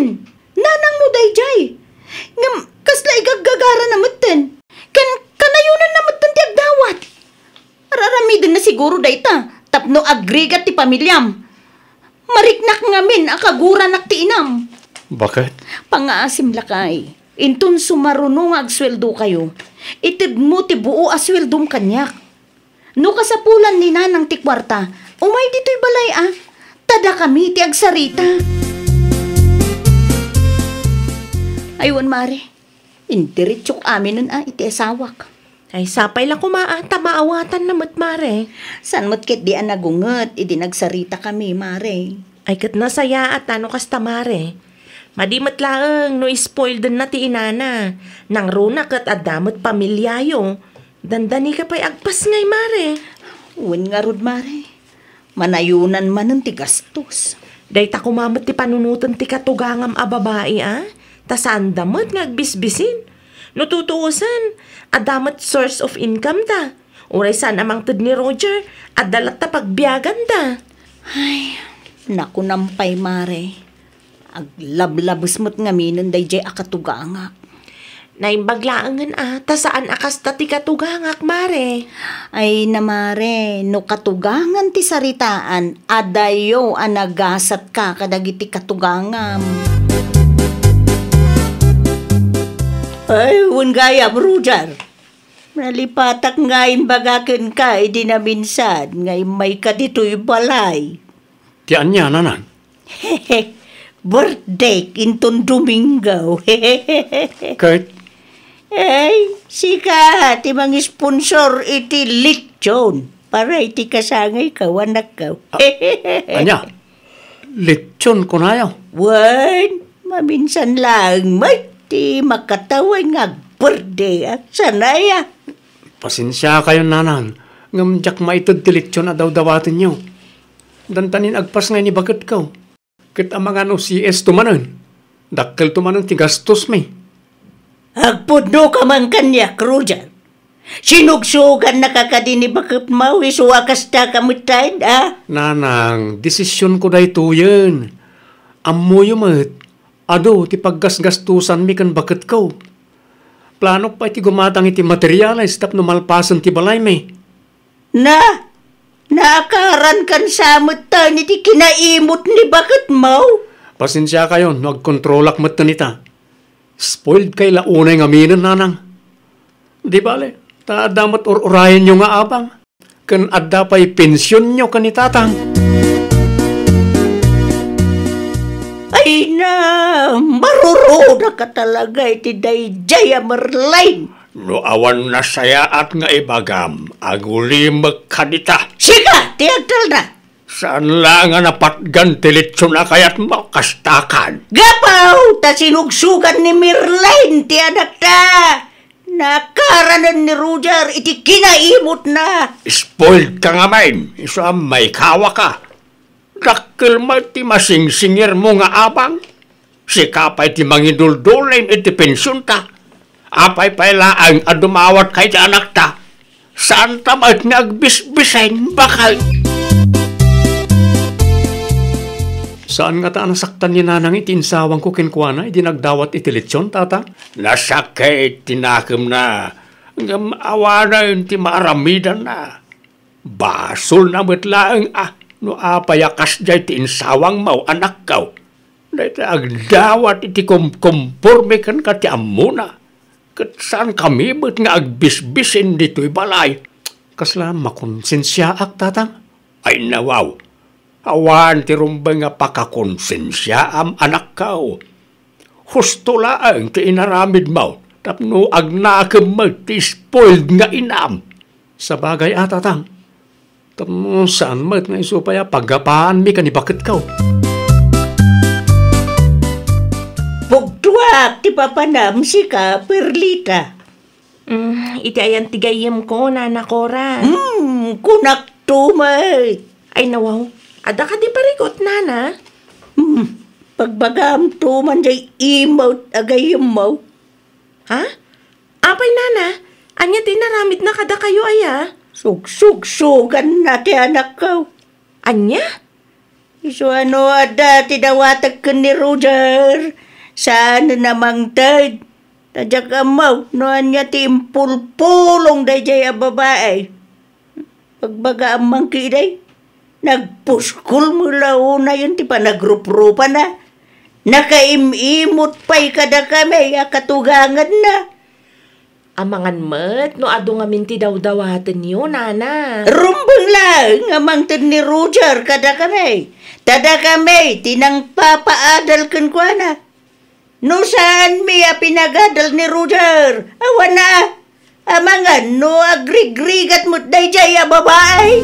nanangmo daydiay. Ngem, kasla igaggagara na metten. Ken kanayonanna metten ti agdawat. Ar-aramidenna siguro dayta tapno agrigat ti pamiliam. Mariknak ngamin a kaguranak ti inam. Baket? Pangaasim lakay. Inton sumaruno nga agsueldokayo, itedmo ti buo a sueldom kaniak. No kasapulan ni Nanang ti kuarta, umay ditoy balay a. Ta dakami ti agsarita. Ay wen, mare. Indiretsok aminen a iti asawak. Ay, sapay la koma a, ta maawatanna met, mare. Saan met ketdi a nagunget idi nagsaritakami, mare? Ay, ket nasayaat a no kasta, mare. Madi met laeng no spoiledenna ti inana. Nangruna ket adda met pamiliayo. Dandanika pay agpasngay, mare. Wen ngarud, mare. Manayonan manen ti gastos. Dayta koma met ti panunoten ti katugangam a babai, a? Ta saanda met nga agbisbisin. No tutuosen, adda met source of income da. Uray saan a mangted ni Roger, adda latta pagbiaganda. Ay, nakunam pay, mare. Aglablabes met ngaminen daydiay a katugangak. Naimbag laengen a, ta saan a kasta ti katugangak, mare. Ay na, mare, no katugangan ti saritaan, adayo a nagasatka kadagiti katugangam. Ay, wen gayam, Roger. Nalipatak nga imbaga kenka idi naminsan nga immayka ditoy balay. Ti ania, nanang? Birthday inton Domingo. Ket? Ay, sika ti mangisponsor iti lechon para iti kasangayko, anakko. Ah, ania? Lechon kunayo? Wen, maminsan laeng met ti makatawen nga ag-birthday, a? Sanaya. Pasensiakayon, nanang, ngem diak maited ti lechon a dawdawatenyo. Dandanin agpasngay ni baketko. Ket amangan no C S to manen, dakkel to manen ti gastosmi. Agpudno ka man kaniak, Roger. Sinugsugannaka kadi ni baketmo isu a kasta ka metten, a? Nanang, desisionko daytoyen. Ammoyo met, adu ti paggasgastosanmi ken baketko. Planok pay ti gumatang iti materials tapno malpasen ti balaymi. Na, naakarankan sa metten iti kinaimot ni baketmo? Pasensiakayon no agkontrolak metten ita. Spoiled kay la unay ngaminen, nanang. Di bale, ta adda met ur-urayenyo nga abang. Ken adda pay pensionyo ken ni tatang. Ay na, maruruda ka talaga iti daydiay a Merlin. No awan nasayaat nga ibagam, agulimek kadita. Sika ti agtalna. Saan la nga napatgan ti lechon a kayatmo, kastakan? Gapu ta sinugsugan ni Merlin ti anakta. Nakaranen ni Roger iti kinaimotna. Spoiled ka ngamin, isu a maikawaka. Dakkel met ti masingsingirmo nga abang. Sika pay ti mangiduldulin iti pensionta. Apay pay laeng a dumawat ka iti anakta? Saanta met nga agbisbisen, bakay? Saan ngata a nasaktan ni nanang iti insawangko kenkuana idi nagdawat iti lechon, tata? Nasakit ti nakemna, ngem awanen ti maaramidanna. Basolna met laeng a no apay a kasdiay ti insawangmo, anakko. Dayta agdawat iti kumkomporme kenka ti ammona. Ket saankami met nga agbisbisen ditoy balay. Kasla makonsensiaak, tatang? Ay, nawaw. Awan ti rumbeng nga pakakonsensiaam, anakko. Husto laeng ti inaramidmo tapno agnakem met ti spoiled nga inam. Sabagay a, tatang. Tapno saan met nga isu pay a paggapaanmi ken ni baketko. Pugtoak ti papanam, sika, Perlita. Mm, iti ayan ti gayyemko, Nana Cora? Hmm, kunakto met. Ay, nawaw. Adda kadi parigot, Nana? Hmm, pagbagaamto man jay imut a gayyemmo. Ha? Apay, nana? Ania ti inaramidna kadakayo aya? Sugsugsuganna ti anakko. Ania? Isu a no adda ti dawatek ken ni Roger, saanen a mangted. Ta diak ammo no ania ti impulpulong daydiay a babai. Pagbagaam man ketdi, nagpuskol met la unayen ti panagruprupana. Nakaim-imot pay kadakami a katuganganna. Amangan met no adu ngamin ti dawdawatenyo, nana. Rumbeng laeng a mangted ni Roger kadakami. Ta dakami ti nangpapaadal kenkuana. No saanmi a pinagadal ni Roger, awan a. Amangan no agrigrigat met daydiay a babai.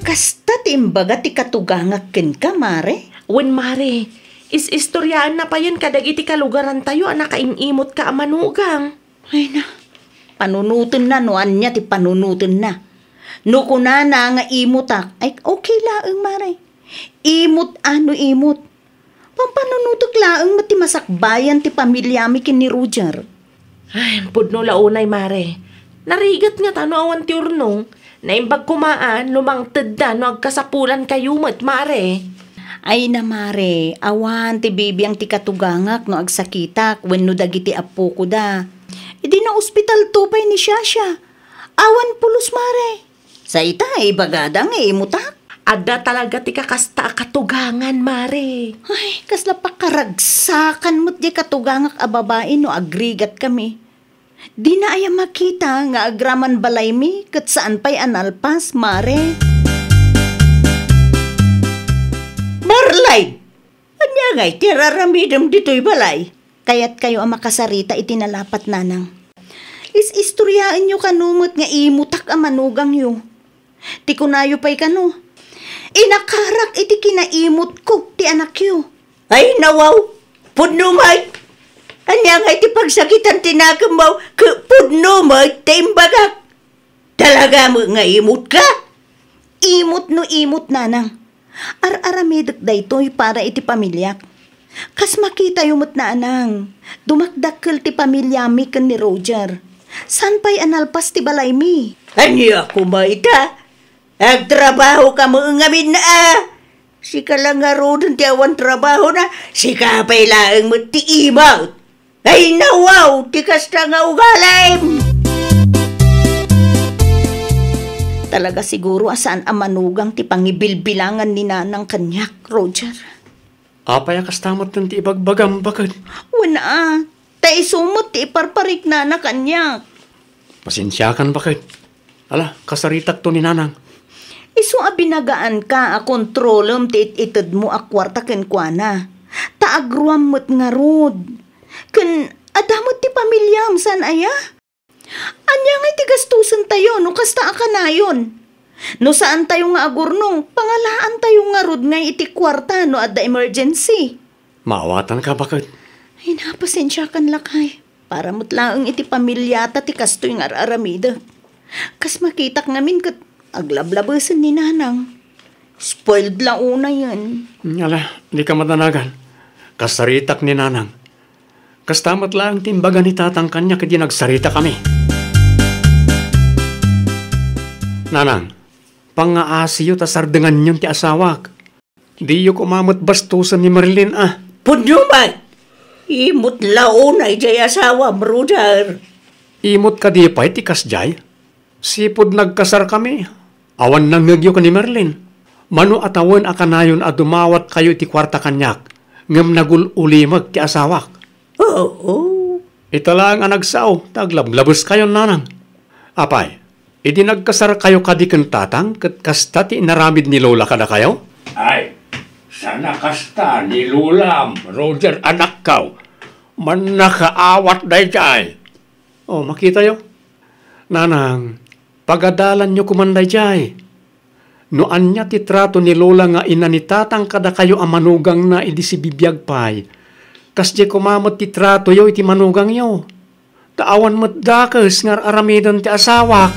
Kasta ti imbaga ti katugangak kenka, mare? Wen, mare. Is-istoriaenna payen kadagiti kalugarantayo a nakaim-imotka a manugang. Ay na, panunotenna no ania ti panunotenna. No kunana nga imotak, ay okay laeng, mare. Imot a no imot. Pampanunotek laeng met ti masakbayan ti pamiliami ken ni Roger. Ay, pudno la unay, mare. Narigat ngata no awan ti urnong. Naimbag koma a no mangtedda no agkasapulankayo met, mare. Ay na, mare, awan ti bibiang ti katugangak no agsakitak wenno dagiti appokoda. Idi naospitalto pay ni Shasha. Awan pulos, mare. Sa ita, ibagada nga imotak? Adda talaga ti kakasta a katugangan, mare. Ay, kasla pakaragsakan met diay katugangak a babai no agrigatkami. Dina aya makita nga agraman balaymi ket saan pay a nalpas, mare. Marlay! Ania ngay ti ar-aramidem ditoy balay? Kayatkayo a makasarita iti nalapat, nanang. Is-istoriaenyo kano met nga imotak a manugangyo. Ti kunayo pay kano, inakarak iti kinaimotko ti anakyo. Ay, nawaw! Pudno met! Ania ngay ti pagsakitan ti nakemmo ket pudno met ti imbagak? Talaga met nga imotka? Imot no imot, nanang. Ar-aramidek daytoy para iti pamiliak. Kas makitayo met, nanang, dumakdakkel ti pamiliami ken ni Roger. Saan pay a nalpas ti balaymi? Ania koma ita? Agtrabahoka met ngamin a? Sika la ngaruden ti awan trabahona, sika pay laeng met ti imot. Ay, nawaw ti kasta nga ugalim! Talaga siguro a saan a manugang ti pangibilbilangan ni nanang kaniak, Roger. Apay a kasta met ti ibagbagam, baket? Wen a, ta isu met ti iparpariknana kaniak. Pasensiakan, baket. Ala, kasaritakto ni nanang. Isu a binagaanka a kontrolem ti it-itedmo a kuarta kenkuana. Ta agruam met ngarud. Ken adda met ti pamiliam, saan aya? Ania ngay ti gastusentayo no kasta a kanayon? No saantayo nga agurnong, pangalaantayo ngarud ngay iti kuarta no adda emergency. Maawatanka, baket. Ay, napasensiakan, lakay. Para met laeng iti pamiliata ti kastoy nga ar-aramidek. Kas makitak ngamin ket aglablabesen ni nanang. Spoiled la unayen. Ala, dika madanagan. Kasaritak ni nanang. Kasta met laeng ti imbaga ni tatang kaniak idi nagsaritakami. Nanang, pangngaasiyo ta sardenganyon ti asawak. Diyo koma met bastosen ni Marilyn a. Pudno met! Imot la unay diay asawam, Roger. Imot kadi pay ti kasdiay? Sipud nagkasarkami, awan nangngegyo ken ni Marilyn. Mano a tawen a kanayon a dumawatkayo iti kuarta kaniak, ngem nagul-ulimeg ti asawak. Oo. Ita laeng a nagsao, ta aglablabeskayon, nanang. Apay, idi nagkasarkayo kadi ken tatang, ket kasta ti inaramid ni Lola kadakayo? Ay, saan a kasta ni Lolam, Roger, anakko. Mannakaawat daydiay. Oh, makitayo. Nanang, pagadalanyo koman daydiay. No ania ti trato ni Lola nga ina ni tatang kadakayo a manugangna idi sibibiag pay, kasdiay koma met ti tratoyo iti manugangyo. Ta awan met dakes nga ar-aramiden ti asawak.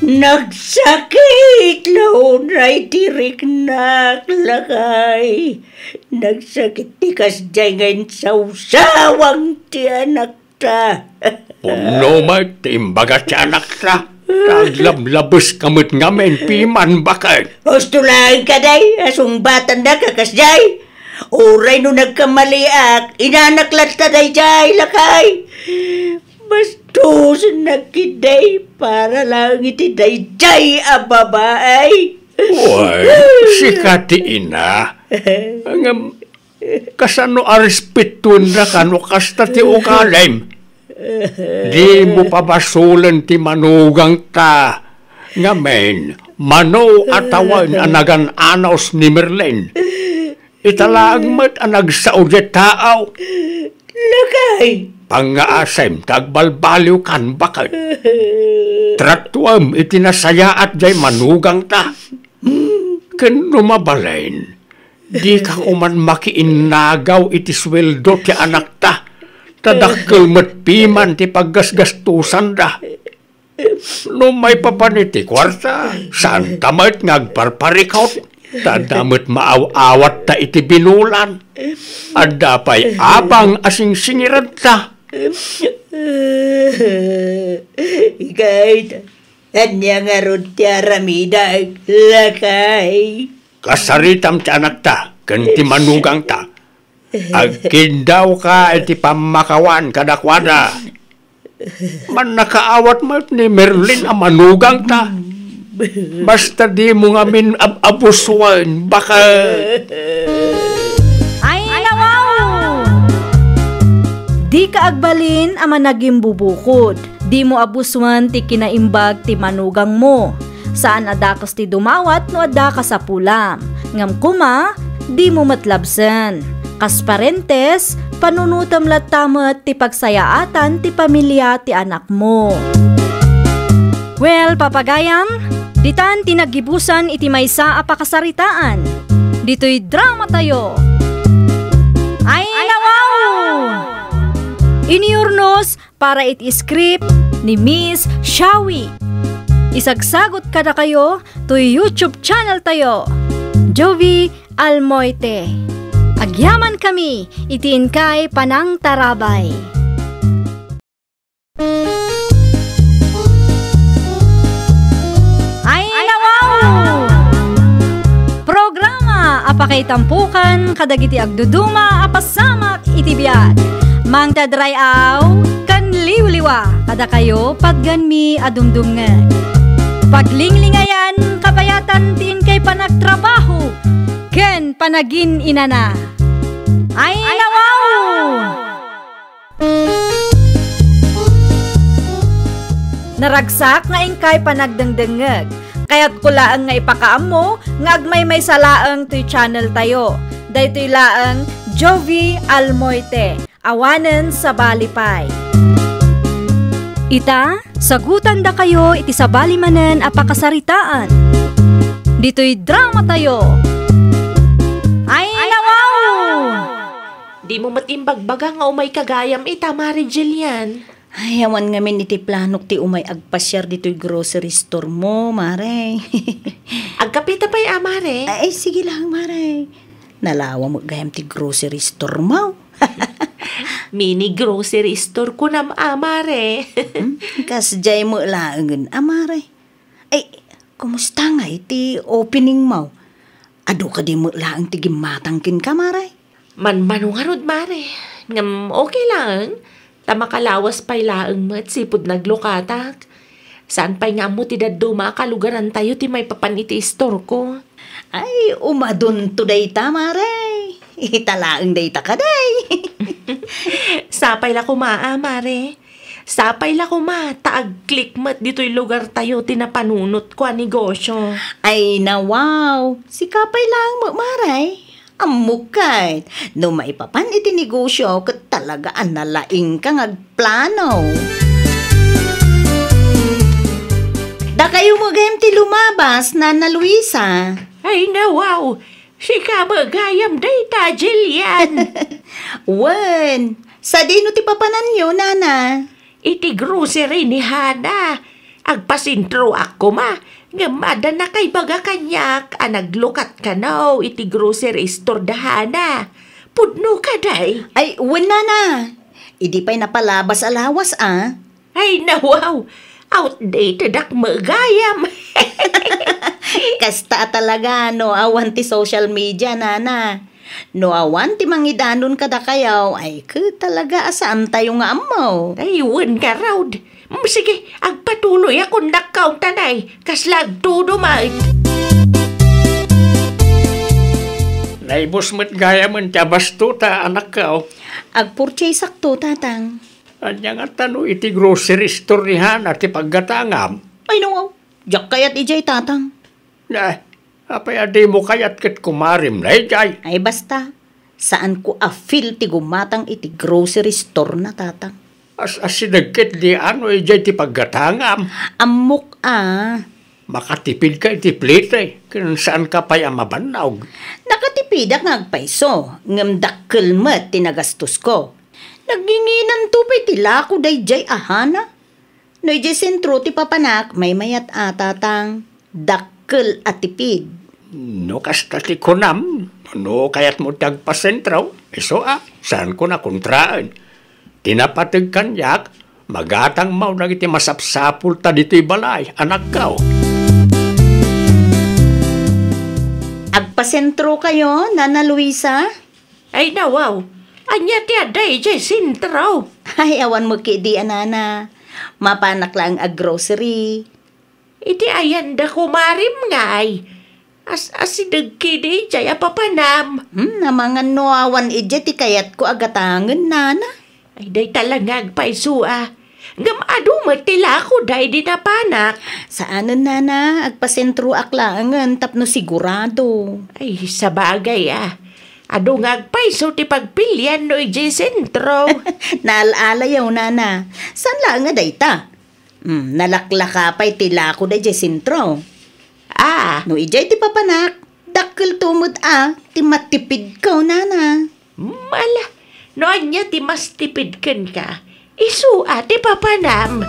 Nagsakit la unay ti riknak, lakay. Nagsakit ti kasdiay nga insawsawang ti anakta. Pudno met ti imbaga ti anakta. Ta aglablabes ka met ngamin, piman, baket. Husto laeng kadi a sungbatannak a kasdiay. Uray no nagkamaliak, inanak latta daydiay, lakay. Bastosennak ketdi para laeng iti daydiay a babai. Uy, sika ti ina. Ngem, kasano a respetuen daka no kasta ti ugalim? Dimo pabasolen ti manugangta. Ngamin, mano a tawen a nagan-anos ni Merlin. Ita laeng met a nagsao diay taaw. Lakay! Pangngaasim ta agbalbaliwkan, baket. Tratuem iti nasayaat diay manugangta. Ken no mabalin, dika koman makiinnagaw iti sueldo ti anakta. Ta dakkel met piman ti paggasgastosanda. No maipapan iti kuarta, saanta met nga agparparikut, ta adda met maaw-awatta iti binulan. Adda pay abang a singsingiradta. Ikay, ania ngarud ti aramidek, lakay? Kasaritam ti anakta ken ti manugangta. Agkindawka iti pammakawan kadakuada. Mannakaawat met ni Merlin a manugangta. Basta dimo ngamin ab-abusoen, baket. Ay, nawaw! Dika agbalin a managimbubukod. Dimo abusoen ti kinaimbag ti manugangmo. Saan a dakes ti dumawat no adda kasapulam. Ngem koma, dimo met labsen. Kas parentes, panunotem latta met ti pagsayaatan ti pamilia ti anakmo. Well, papagayam, ditan ti naggibusan iti maysa a pakasaritaan. Ditoy dramatayo. Ay, nawaw! Inurnos para iti script ni Miss Shawi. Isagsagut kadakayo toy YouTube channel tayo, Jovi Almoite. Agyamankami iti inkay panangtarabay. Ay, nawaw! Programa a pakaitampukan kadagiti agduduma a pasamak iti biag. Mangted ray-aw ken liwliwa kadakayo patgenmi a dumdumngeg. Paglinglingayan, kabayatan ti inkay panagtrabaho ken panagin-inana. Ay, nawaw! Naragsak nga inkay panagdengdengngeg. Kayatko laeng nga ipakaammo nga agmaymaysa laeng toy channel tayo. Daytoy laeng Jovi Almoite, awanen sabali pay. Ita, sagutandakayo iti sabali manen a pakasaritaan. Ditoy dramatayo. Ay, nawaw! Dimo met imbagbaga nga umayka gayam ita, Mare Jillian. Ay, awan ngamin iti planok ti umay agpasiar ditoy grocery store mo, Mare. Agkapita pay a, Mare? Ay, sige lang, Mare. Nalawa met gayam ti grocery store mo. Mini grocery store kunam a, Mare. Hmm? Kasdiay met laengen a, Mare. Ay, kumusta ngay ti opening mo? Adu kadi met laeng ti gimmatang kenka, Mare? Manmano ngarud, Mare. Ngem okay laeng. Ta makalawas pay laeng met sipud naglukatak. Saan pay nga ammo ti dadduma a kalugarantayo ti maipapan iti istorko. Ay, umadunto dayta, Mare. Ita laeng dayta kadi. Sapay la koma a, Mare. Sapay la koma ta agklik met ditoy lugartayo ti napanunotko a negosyo. Ay, nawaw. Sika pay laeng met, Mare. Ammok ket, no maipapan iti negosyo ket talaga a nalaingka nga agplano. Dakayo met gayam ti lumabas, Nana Luisa. Ay, nawaw. Sika met gayam dayta, Jillian. Wen, sadino ti papananyo, Nana? Iti grocery ni Hana. Agpasentroak koma, ngem adda nakaibaga kaniak a naglukat kano iti grocery store da Hana. Pudno kadi? Ay, wen, nana. Idi pay napalabas a lawas, a. Ay, nawaw! Outdated ak met gayam! Kasta a talaga no awan ti social media, nana. No awan ti mangidanon kadakayo, ay, ket talaga a saantayo nga ammo. Ay, wen ngarud. Mm, sige, agpatuloyak, nakkaw, tanay. Kasla agtudo met. Naibus met gayamen ti abasto ta, anakkaw. Agpurchaseakto, tatang. Ania ngata no iti grocery store ni Hana ti paggatangam? Ay, no, diak kayat idiay, tatang. Na, apay a dimo kayat ket kumarem na idiay? Ay, basta. Saanko a feel ti gumatang iti grocery store na, tatang. As-asideg ket di ano idiay ti paggatangam? Ammok a. Makatipidka iti plite, ken saanka pay a mabannog. Nakatipidak nga agpayso, ngem dakkel met ti nagastosko. Nagnginginanto pay ti lako daydiay a Hana. No idiay sentro ti papanak, maymayat a, tatang. Dakkel a tipid. No kasta ti kunam, no kayatmo ti agpasentro, isu a, saanko a kontraen. Ti napateg kaniak, magatangmo dagiti masapsapulta ditoy balay, anakko. Agpasentrokayo, Nana Luisa? Ay, nawaw. Ania ti adda idiay sentro? Ay, awan met ketdi a, nana. Mapanak laeng aggrocery. Iti ayanda kumarem ngay. As-asideg ketdi idiay a papanam. Hmm, amangan no awan idiay ti kayatko a gatangen, nana. Ay, dayta la nga agpayso a. Ngem adu met ti lako daydi napanak. Saanen, nana, agpasentroak laengen tapno sigurado. Ay, sabagay a. Adu nga agpayso ti pagpilian no idiay sentro. Naal-alayo, nana. Saan laeng a dayta? Hmm, nalaklaka pay ti lako daydiay sentro. Ah. No idiay ti papanak, dakkelto met a ti matipidko, nana. Mala, no ania ti mas tipid kenka, isu a ti papanam.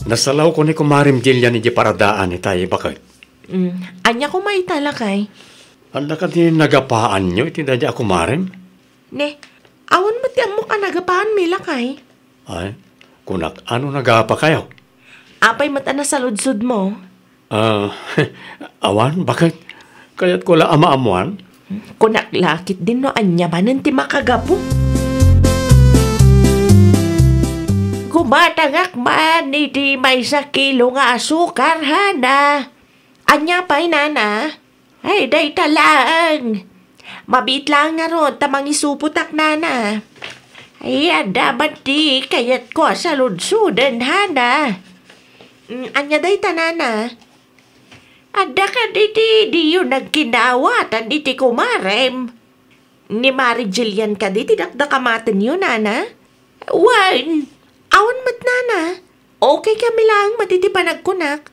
Nasalawko ni Kumarem Jillian iti paradaan itay, baket. Mm, ania koma ita, lakay? Adda kadi nagapaanyo iti daydiay a kumarem? Ne, awan met ti ammok a nagapaanmi, lakay. Ay, kunak, ano nagapakayo? Apay met a nasaludsodmo? Ah, awan, baket? Kayatko la a maammuan. Kunak la ketdin no ania manen ti makagapu. Gumatangak man iti maysa kilo nga asukar, nana. Ania pay, nana? Ay, dayta laeng. Mabiit laeng ngarud ta mangisupotak, nana. Ay, adda met ti kayatko a saludsoden, nana. Mm, ania dayta, nana? Adda kadi ti diyo nagkinaawatan iti kumarem? Ni Mari Jillian kadi ti dakdakamatenyo, nana? Wen, awan met, nana. Okay kami laeng met iti panagkunak.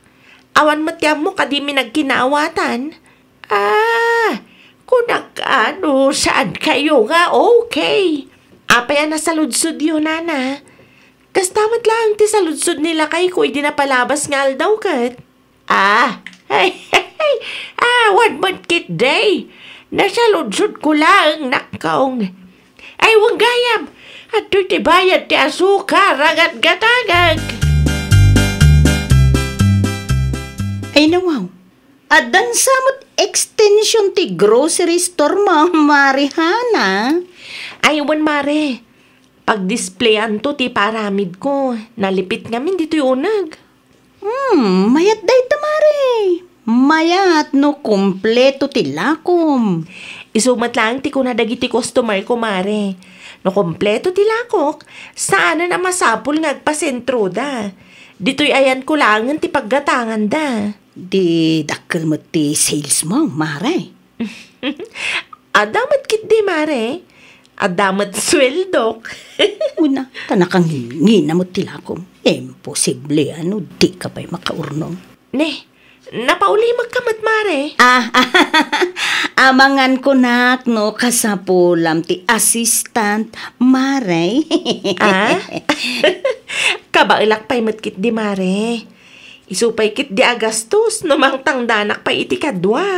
Awan met ti ammok a dimi nagkinaawatan. Ah, kunak a no saankayo nga okay. Apay a nasaludsodyo, nana? Kasta met laeng ti saludsod ni lakayko idi napalabas nga aldaw ket. Ah, awan met ketdi. Nasaludsodko laeng, nakkong. Ay, wen gayam, adtoy ti bayad ti asukar a gatgatangek. Ay, nawaw. Addan sa met extension ti grocery store mo, Mari Hana? Ay, wen, Mare. Pagdisplayanto ti paaramidko. Nalipit ngamin ditoy uneg. Hmm, mayat dayta, Mare. Mayat no kompleto ti lakom. Isu met laeng ti kuna dagiti customer ko, Mare. No kompleto ti lakok, saanen a masapul nga agpasentroda. Ditoy ayanko laengen ti paggatanganda. Di dakkel met ti sales mo, Mare. Adda met ketdi, Mare. Adda met sueldok. Una, ta nakangingina met ti lakom. Imposible, ano, dika pay makaurnong. Ne, napaulimekka met, Mare. Ah, amangan kunak, no, kasapulam ti assistant, Mare. Ah? Abaelak pay met ketdi, Mare. Isu pay ketdi a gastos no mangtangdanak pay iti kadua.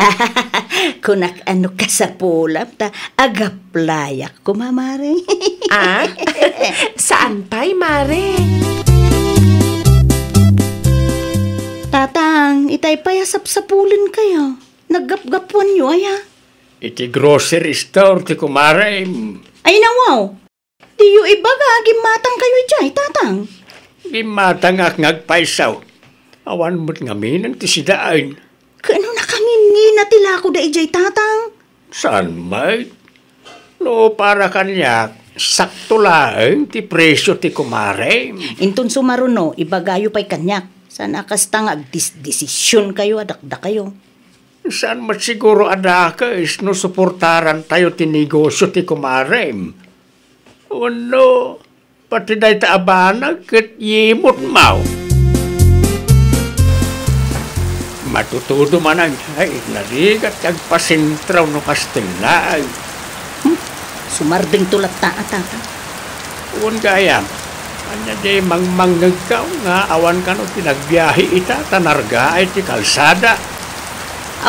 Kunak a no kasapulam ta agaplayak koma, Mare. Ah? Saan pay, Mare? Tatang, itay pay a sapsapulenkayo. Naggapgapuanyo aya? Iti grocery store ti kumarem. Ay, nawaw. Diyo ibaga a gimmatangkayo idiay, Tatang? Gimmatangak nga agpayso. Awan met ngamin ti sidaen. Ket no nakangingina ti lakoda idiay, Tatang? Saan met? No para kaniak, sakto laeng ti presio ti kumarem. Inton sumaruno, ibagayo pay kaniak. Saan a kasta nga agdisdesisionkayo a dakdakayo? Saan met siguro a dakes no suportarantayo ti negosio ti kumarem. Wenno, pati dayta a banag ket yimutmo. Matutudo manen, ay, narigat ti agpasentraw no kastoy laeng. Hmm, sumardengto latta a, Tatang. Wen gayam, ania diay mangmangngegkaw nga awan kano ti nagbiahe ita ta nargaay ti kalsada?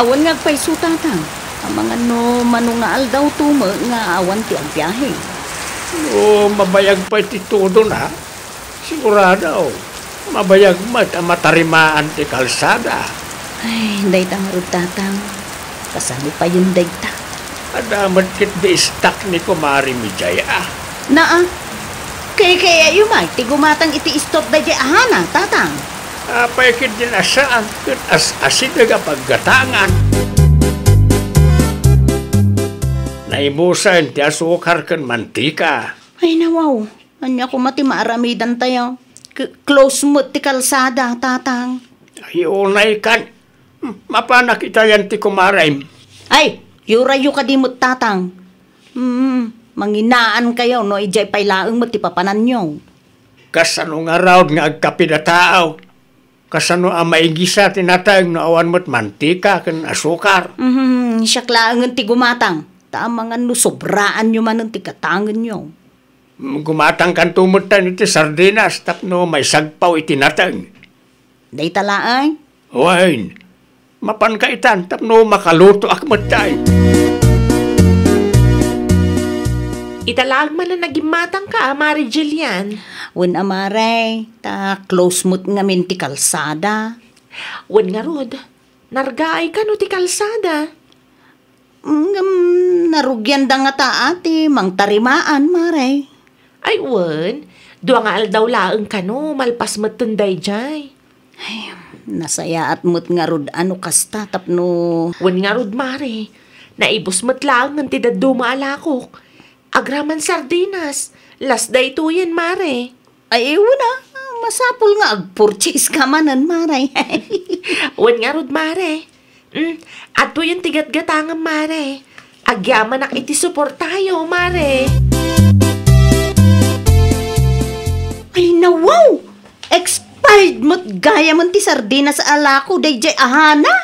Awan nga agpayso, Tatang. Amangan no mano nga aldawto met nga awan ti agbiahe. No mabayag pay ti tudona, sigurado, mabayag met a matarimaan ti kalsada. Ay, dayta ngarud, Tatang. Kasano payen dayta? Adda met ketdi stock ni kumarem idiay, a. Naa, kaykayayo met ti gumatang iti stock daydiay a hana, Tatang. Apay ketdin a saan ket as-asideg a paggatangan. Naimusen ti asukar ken mantika. Ay, nawaw. Ania koma ti maaramidantayo? K-, close met ti kalsada, Tatang. Ay, unay kan. Hmm, mapanak itayan ti kumarem. Ay, yurayyo kadi met, Tatang. Hmm, manginaankayo no idiay pay laeng met ti papananyo. Kasano ngarud nga agkape datayo? Kasano a maigisa ti nateng no awan met mantika ken asukar? Mhm, siak laengen ti gumatang. Ta amangan no sobraanyo manen ti gatangenyo. Gumatangkanto metten iti sardinas tapno maisagpaw iti nateng. Dayta laeng? Wen, mapanka itan tapno makalutoak metten. Ita laeng manen a gimmatangka, Mare Jillian. Wen a, Mare, ta close met ngamin ti kalsada. Wen ngarud, nargaay kano ti kalsada? Ngem narugianda ngata a ti mangtarimaan, Mare. Ay, wen, dua nga aldaw laeng kano, malpas metten daydiay. Ay, nasayaat met ngarud a no kasta tapno. Wen ngarud, Mare, naibus met laengen ti dadduma a lakok. Agraman sardinas, las daytoyen, Mare. Ay, wen a, masapul nga agpurchase ka manen, Mare. Wen ngarud, Mare. Mm, adtoyen ti gatgatangem, Mare. Agyamanak iti suportayo, Mare. Ay, nawaw! Expired met gayamen ti sardinas a lako daydiay a hana?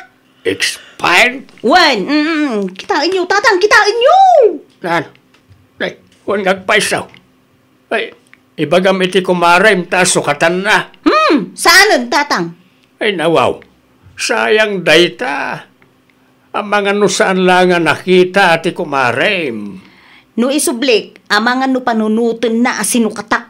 Expired? Wen, mm, kitaenyo, Tatang, kitaenyo! Nan? Ay, wen nga agpayso. Ay, ibagam iti kumarem ta sukatanna. Hmm, saanen, Tatang? Ay, nawaw. Sayang dayta. Amangan no saan la nga nakita ti kumarem. No isublik, amangan no panunotenna a sinukatak.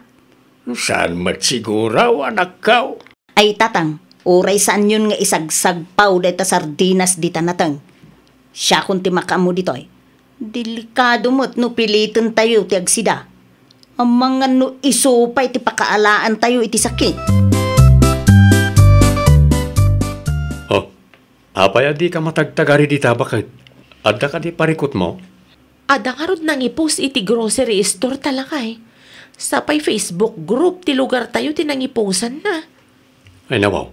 Saan met siguro, anakko? Ay, Tatang, uray saanyon nga isagsagpaw dayta sardinas dita nateng. Siakon ti makaammo ditoy. Delikado met no pilitentayo ti agsida. Amangan no isu pay ti pakaalaantayo iti sakit. Oh, apay a dika matagtagari dita baket? Adda kadi parikutmo? Adda ngarud nangipost iti grocery store ta lakay. Sapay Facebook group ti lugartayo ti nangiposanna. Ay, nawaw.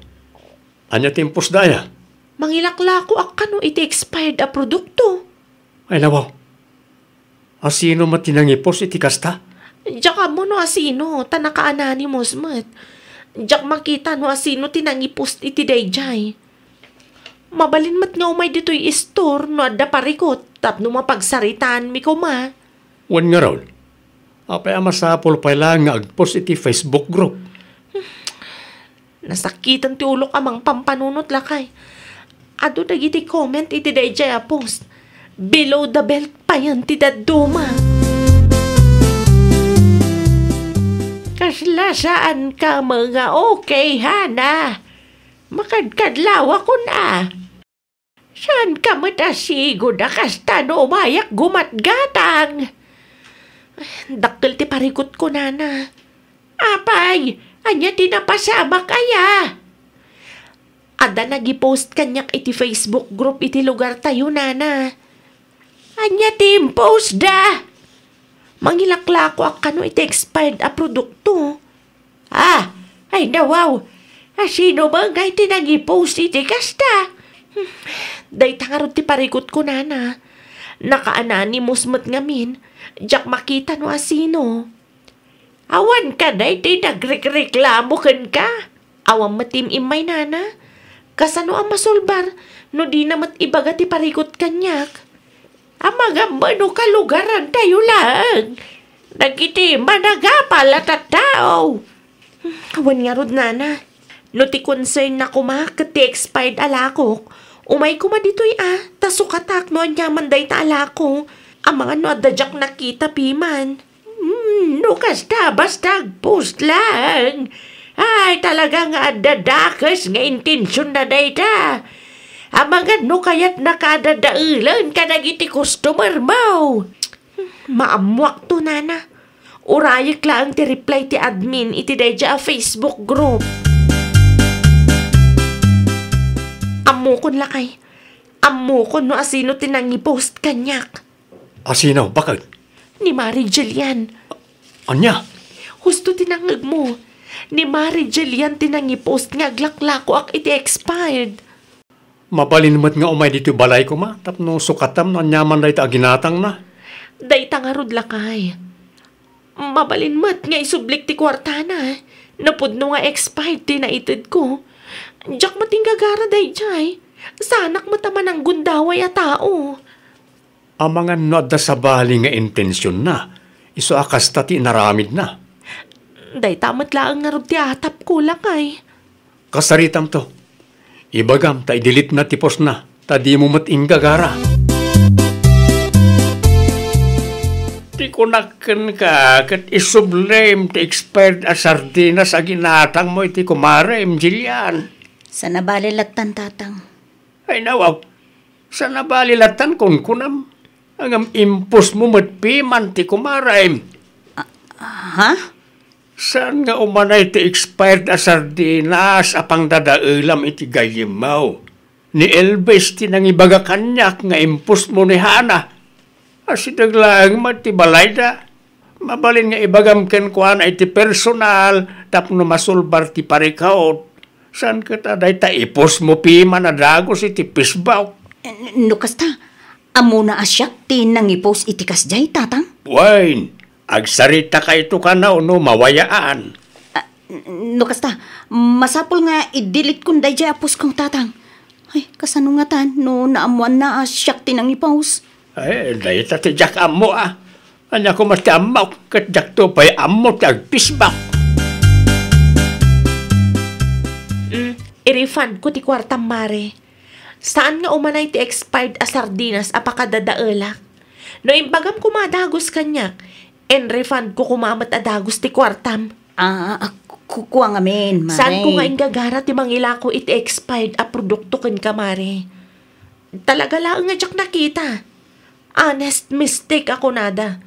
Ania ti impostda aya? Mangilaklakoak kano iti expired a produkto. Ay, nawaw. Asino met ti nangipost iti kasta? Diak ammo no asino, ta naka-anonymous met. Diak makita no asino ti nangipost iti daydiay. Mabalin met nga umay ditoy store no adda parikut tapno mapagsaritaanmi koma. Wen ngarud, apay a masapul pay laeng nga agpost iti Facebook group? Nasakiten ti ulok a mangpampanunot, lakay. Adu dagiti comment iti daydiay a post. Below the belt payen ti dadduma. Kasla saan ka nga okay, Hana? Makadkadlawakon a. Saan ka met a sigud a kasta no umayak gumatgatang? Dakkel ti parikutko, nana. Apay, ania ti napasamak aya? Adda nagipost kaniak iti Facebook group iti lugartayo, nana. Ania ti impostda? Mangilaklakoak kano iti expired a produkto. Ah, ay nawaw. Asino met ngay ti nangipost iti kasta? Dayta ngarud ti parikutko, nana. Naka-anonymous met ngamin. Diak makita no asino. Awan kadi ti nagrekreklamo kenka? Awan met ti im-immay, nana. Kasano a masulbar no dina met ibaga ti parikut kaniak? Amangan no kalugarantayo laeng dagiti managapal a tattao. Awan ngarud, nana. No ti concern na koma ket ti expired a lakok, umay koma ditoy a, ta sukatak no aniaman dayta a lako. Amangan no adda diak nakita piman. Hmm, no kasta, basta agpost laeng. Ay, talaga nga adda dakes nga intensionna dayta. Amangan no kayatnaka a dadaelen kadagiti customer mo. Maammoakto, nana. Urayek laeng ti reply ti admin iti daydiay a Facebook group. Ammokon, lakay. Ammokon no asino ti nangipost kaniak. Asino? Bakit? Ni Mari Jillian. Ania? Husto ti nangngegmo. Ni Mari Jillian ti nangipost nga aglaklakoak iti expired. Mabalin met nga umay ditoy balay koma tapno sukatam no aniaman dayta a ginatangna. Dayta ngarud, lakay. Mabalin met nga isublik ti kuartana. Napudno nga expired ti naitedko. Diak met inggagara daydiay. Saanak met a mananggundaway a tao. Amangan no adda sabali nga intensionna, isu a kasta ti inaramidna. Dayta met laeng ngarud ti atapko, lakay. Kasaritamto. Ibagam ta i-delete-na ti post-na, ta dimo met inggagara. Ti kunak kenka, ket isublim ti expired a sardinas a ginatangmo iti kumarem, Jillian. Saan a bale lattan, Tatang. Ay, nawaw. Saan a bale lattan kunkunam. Ngem impostmo met piman ti kumarem. Ah, ha? Saan nga umanay ti expired a sardinas a pangdadaelam iti gayyemmo? Ni Elvis ti nangibaga kaniak nga impostmo ni Hana. Asideg laeng met ti balayda. Mabalin nga ibagam kenkuana iti personal tapno masulbar ti parikut. Saan ket a dayta ipostmo piman a dagus iti Facebook? No kasta, ammona a siak ti nangipost iti kasdiay, Tatang? Wen, agsaritaka ito kano no mawayaan. Ah, no kasta, masapul nga i-delete-kon daydiay a post-ko, Tatang. Ay, kasano ngatan no naammoanna a siak ti nangipost? Ay, dayta ti diak ammo, a. Ania koma ti ammok, ket diakto pay ammo ti agpisbak. Mm, i-refund-ko ti kuartam, Mare. Saan nga umanay ti expired a sardinas a pakadadaelak. No imbagam koma a dagus kaniak, in-refund-ko koma met a dagus ti kuartam. Ah, ah, ku-, kua ngamin, Mare. Saan ko nga inggagara ti mangilako iti expired a produkto kenka, Mare? Talaga laeng nga diak nakita. Honest mistake a kunada.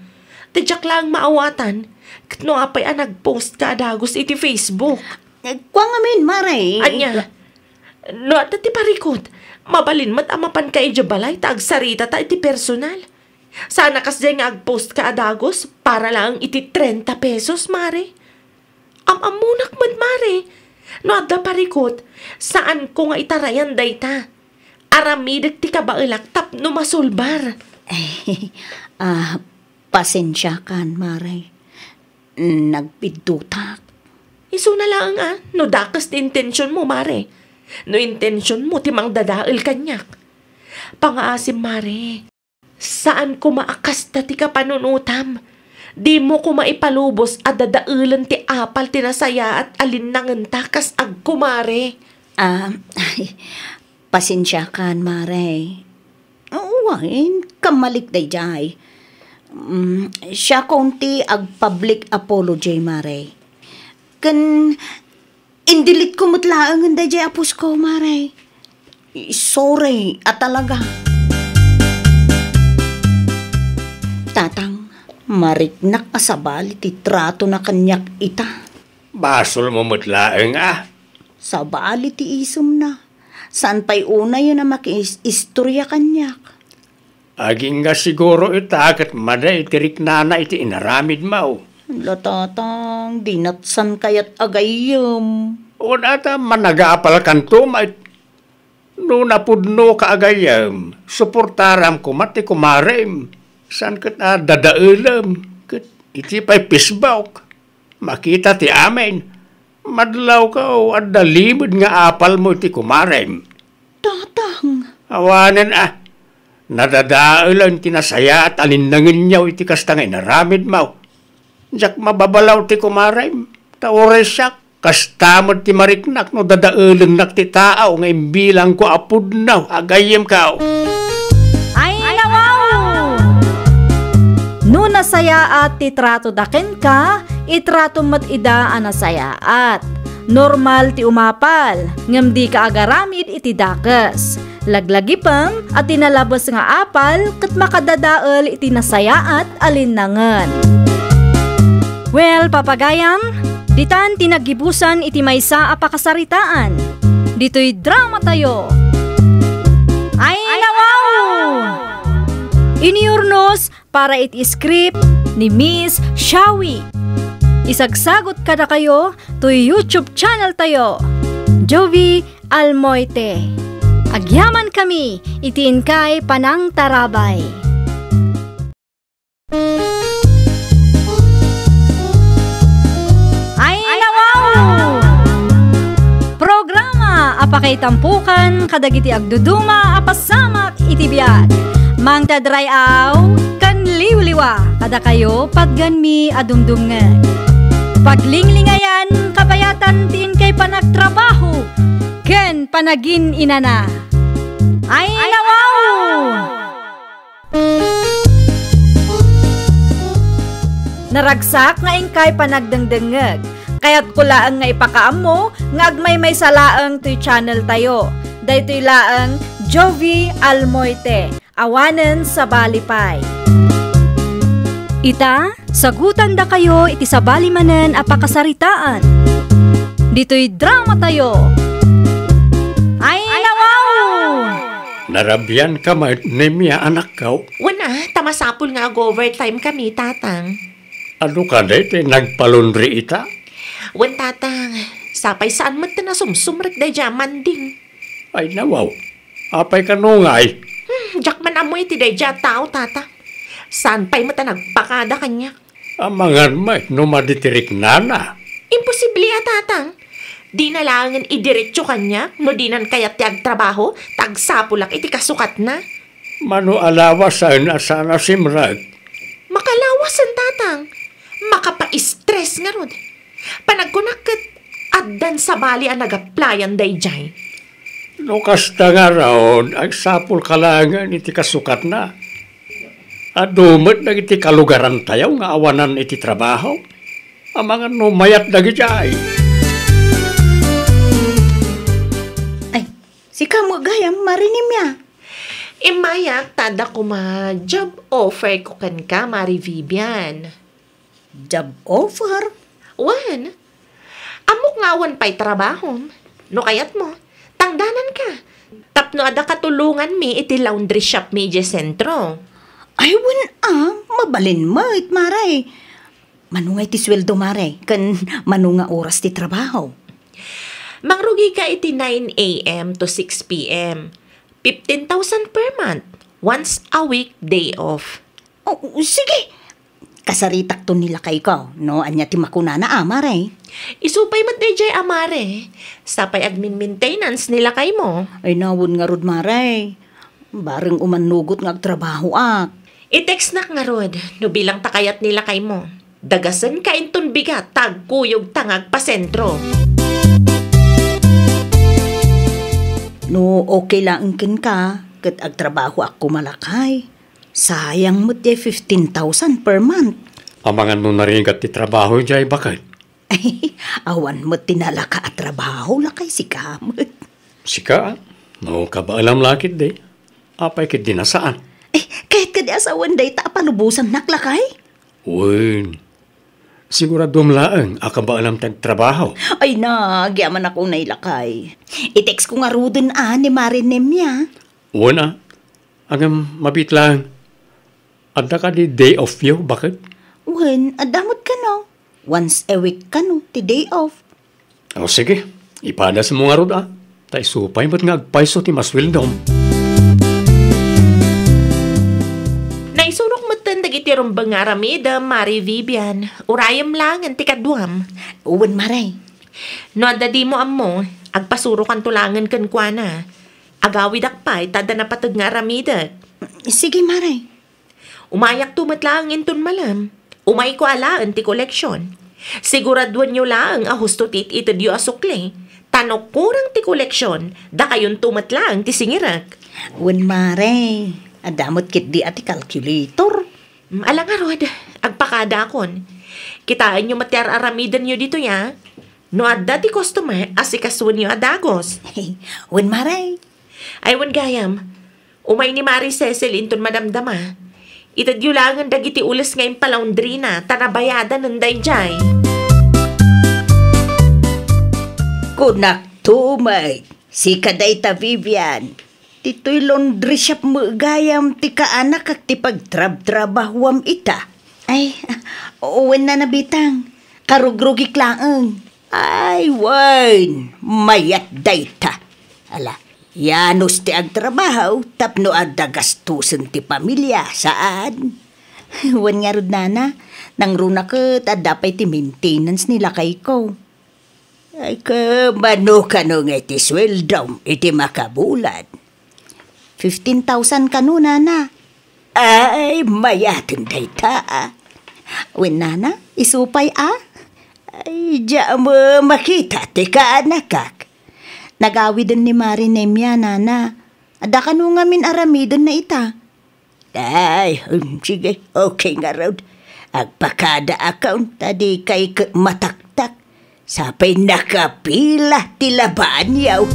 Ta diak laeng maawatan ket no apay a nagpost ka a dagus iti Facebook. Eh, kua ngamin, Mare. Ania? No adda ti parikut, mabalin met a mapanka idiay balay ta agsaritata iti personal. Saan a kasdiay nga agpost ka a dagus para laeng iti trenta pesos, Mare. Am-ammonak met, Mare. No adda parikut, saanko nga itarayan dayta. Aramidek ti kabaelak tapno masulbar. Ah, pasensiakan, Mare. Nagpiddutak. Isuna laeng a, no dakes ti intensionmo, Mare. No intensionmo ti mangdadael kaniak. Pangaasim, Mare. Saan koma a kasta ti kapanunotam. Dimo koma ipalubos a dadaelen ti apal ti nasayaat a linnangenta kas agkumare. Ah, ay, pasensiakan, Mare. Wen, kammalik daydiay. Mm, siakon ti ag-public apology, Mare. Ken in-delete ko met laengen daydiay a post ko, Mare. Sorry a talaga. Tatang, mariknak a sabali ti tratona kaniak ita. Basolmo met laeng a. Sabali ti isemna. Saan pay unayen a makiis-istorya kaniak. Agingga siguro ita ket madi ti riknana iti inaramidmo. La, Tatang, dinatsan kayat a gayyem. Wen, ata managapalkanto met. No napudnoka a gayyem, suportaram koma ti kumarem. Saan ket a dadaelem ket iti pay Facebook, makita ti amin. Madlawka, o adda limed nga apalmo iti kumarem. Tatang. Awanen a. Nadadaelen ti nasayaat a linnangenyo iti kasta nga inaramidmo. Diak mababalaw ti kumarem, ta uray siak. Kasta met ti mariknak no dadaelennak ti tao nga imbilangko a pudno a gayyemko. Ay, nawaw! No nasayaat ti tratoda kenka, itratom met ida a nasayaat. Normal ti umapal, ngem dika agaramid iti dakes. Laglagipem a ti nalabes nga apal ket makadadael iti nasayaat a linnangen. Well, papagayam, ditan ti naggibusan iti maysa a pakasaritaan. Ditoy dramatayo. Ay, nawaw! Inurnos para iti script ni Miss Shawi. Isagsagut kadakayo toy YouTube channel tayo, Jovi Almoite. Agyamankami iti inkay panangtarabay. Ay, nawaw! Programa a pakaitampukan kadagiti agduduma a pasamak iti biag. Mangted ray-aw ken liwliwa kadakayo patgenmi a dumdumngeg. Paglinglingayan kabayatan ti inkay panagtrabaho ken panagin-inana. Ay, nawaw! Naragsak nga inkay panagdengdengngeg. Kayatko laeng nga ipakaammo nga agmaymaysa laeng toy channel tayo. Daytoy laeng Jovi Almoite, awanen sabali pay. Ita, sagutandakayo iti sabali manen a pakasaritaan. Ditoy dramatayo. Ay, nawaw! Narabianka met, Nemia, anakko? Wen a, ta masapul nga ag-overtime kami, Tatang. Adu kadi ti nagpalaundry ita? Wen, Tatang. Sapay saan met ti nasumsumrek daydiay a manding. Ay, nawaw. Apay kano ngay? Hmm, diak man ammo iti daydiay a tao, Tatang. Saan pay met a nagpakada kaniak? Amangan met no madi ti riknana. Imposible a, Tatang. Dina laengen idiretso kaniak no dinan kayat ti agtrabaho, ta agsapulak iti kasukatna. Mano a lawasen a saan a simrek? Makalawasen, Tatang. Makapa-stress ngarud. Panagkunak ket addan sabali a nag-applyan daydiay. No kasta ngarud, agsapulka laengen iti kasukatna. Adu met dagiti kalugarantayo nga awanan iti trabaho. Amangan no mayat dagidiay. Ay, sika met gayam, Mare Nemia. Immayak ta adda koma job offer ko kenka, Mare Vivian. Job offer? Wen, ammok nga awan pay trabahom. No kayatmo, tangdananka. Tapno adda katulonganmi iti laundry shop mi idiay sentro. Ay, wen a, mabalin met, Mare. Mano ngay ti sueldo, Mare? Ken mano nga oras ti trabaho? Mangrugika iti nine a m to six p m. Fifteen thousand per month. Once a week, day off. Oh, sige. Kasaritakto ni lakayko, no? Ania ti makunana, a, Mare? Isu pay met daydiay, a, Mare. Sapay agmin-maintenance ni lakaymo. Ay, nawen ngarud, Mare. Bareng umannugot nga agtrabahoak. I-textnak ngarud no bilang ta kayat ni lakaymo. Dagasenka inton bigat ta agkuyogta nga agpasentro. No okay laeng kenka, ket agtrabahoak koma, lakay. Sayang met diay fifteen thousand per month. Amangan no narigat ti trabaho diay baket. Awan met ti nalaka a trabaho, lakay, sika met. Sika? No, kabaelam la ketdi. Apay ketdi a saan? Eh, kayat kadi a sawen dayta a palubosannak, lakay? Wen. Siguraduam laeng a kabaelam ti agtrabaho. Ay na, agyamanak unay, lakay. I-textko ngaruden a ni Mare Nemia. Wen a. Ngem mabiit laeng. Adda kadi day off yo, baket? Wen, adda met kano. Once a week kano ti day off. O, sige. Ipadasmo ngarud a. Ta isu pay met nga agpayso ti masueldom. Naisurok metten dagiti rumbeng nga aramidem, Mare Vivian. Urayem laengen ti kaduam. Wen, Mare. No adda dimo ammo, agpasurokanto laengen kenkuana. Agawidak pay ta adda napateg nga aramidek. Sige, Mare. Umayakto met laeng inton malem. Umayko alaen ti koleksion. Siguraduenyo laeng a husto ti it-itedyo a sukli. Ta no kurang ti koleksion, dakayonto met laeng ti singirek. Wen, Mare, adda met ketdi a ti calculator. Mm, ala ngarud, agpakadaakon. Kitaenyo met ti ar-aramidenyo ditoy a. No adda ti customer, asikasoenyo a dagus. Wen, Mare. Ay, wen gayam. Umay ni Mare Cecil inton madamdama. Itedyo laengen dagiti ules nga impalaundrina, ta nabayadanen daydiay. Kunakto met, sika dayta, Vivian. Ditoy laundry shop met gayam ti kaanakak ti pagtrabtrabahuam ita. Ay, wen, Nana Bitang. Karugrugik laeng. Ay, wen, mayat dayta. Ala, yanos ti agtrabaho tapno adda gastusen ti pamilya, saan? Wen ngarud, Nana, nangruna ket adda pay ti maintenance ni lakayko. Ay, ket mano kano nga iti sueldom iti makabulan? Fifteen thousand kano, Nana. Ay, mayaten dayta, a. Wen, Nana, isu pay, a. Ay, diak met makita ti kaanakak. Nagawiden ni Mare Nemia, Nana. Adda kano ngamin aramidenna ita. Ay, hmm, sige, okay ngarud. Agpakadaakon, ta dikay ket mataktak. Sapay nakapila ti labaanyo.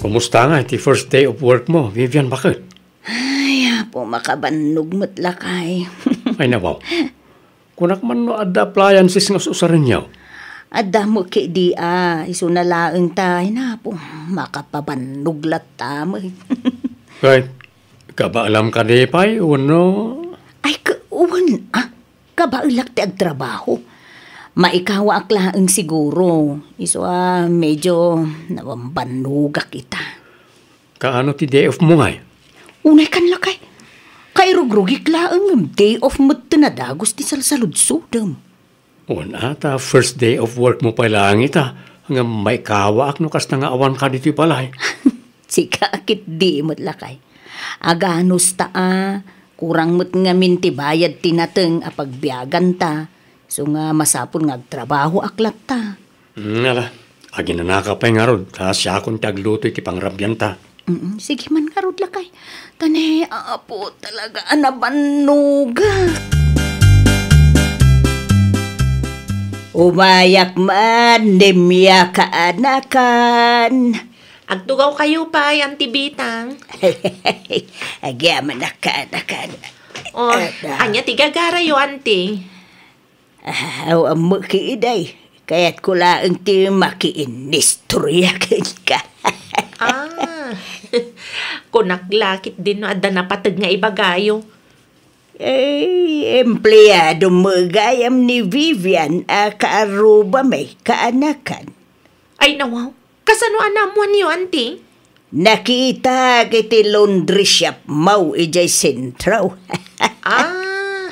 Kumusta nga ti first day of work mo, Vivian, baket? Ay, Apo, makabannog met lakay. Ay, nawaw. Kunak man no adda appliances nga usarenyo? Adda met ketdi a, isuna laeng ta, ay, Apo, makapabannog latta met. Kay, kabaelam kadi pay, wenno? Ay, ka-, wen, a. Kabaelak ti agtrabaho. Maikawaak laeng siguro. Isu a medyo nabambannogak ita. Kaano ti day off mo ngay? Unay kan lakay. Kairugrugik laeng ngem day off met ti nadagus ti salsaludsodem. Wen a, ta first day of work mo pay laeng ita, ngem maikawaak no kasta nga awan ka ditoy balay. Sika ketdi met lakay. Aganos ta a, kurang met ngamin ti bayad ti nateng a pagbiaganta. Isu nga masapul nga agtrabahoak latta. Mm, ala, aginanaka pay ngarud, ta siakon ti agluto iti pangrabianta. Mm, sige man ngarud lakay. Ta ni Apo talaga a nabannogak. Umayak man, Nemia kaanakan. Agtugaw kayo pay, Auntie Bitang. Agyamanak kaanakan. Oh, ada. Ania ti gagarayo, Auntie? Ah, aw, ammo ki, Iday. Kayatko laeng ti makiinnistorya kenka. Ah, kunak la ketdin no adda napateg nga ibagayo. Eh, empleado met gayam ni Vivian a kaarrubami, kaanakan. Ay, nawaw. Kasano a naammoanyo, Auntie? Nakitak iti laundry shop mo idiay sentro. Ah.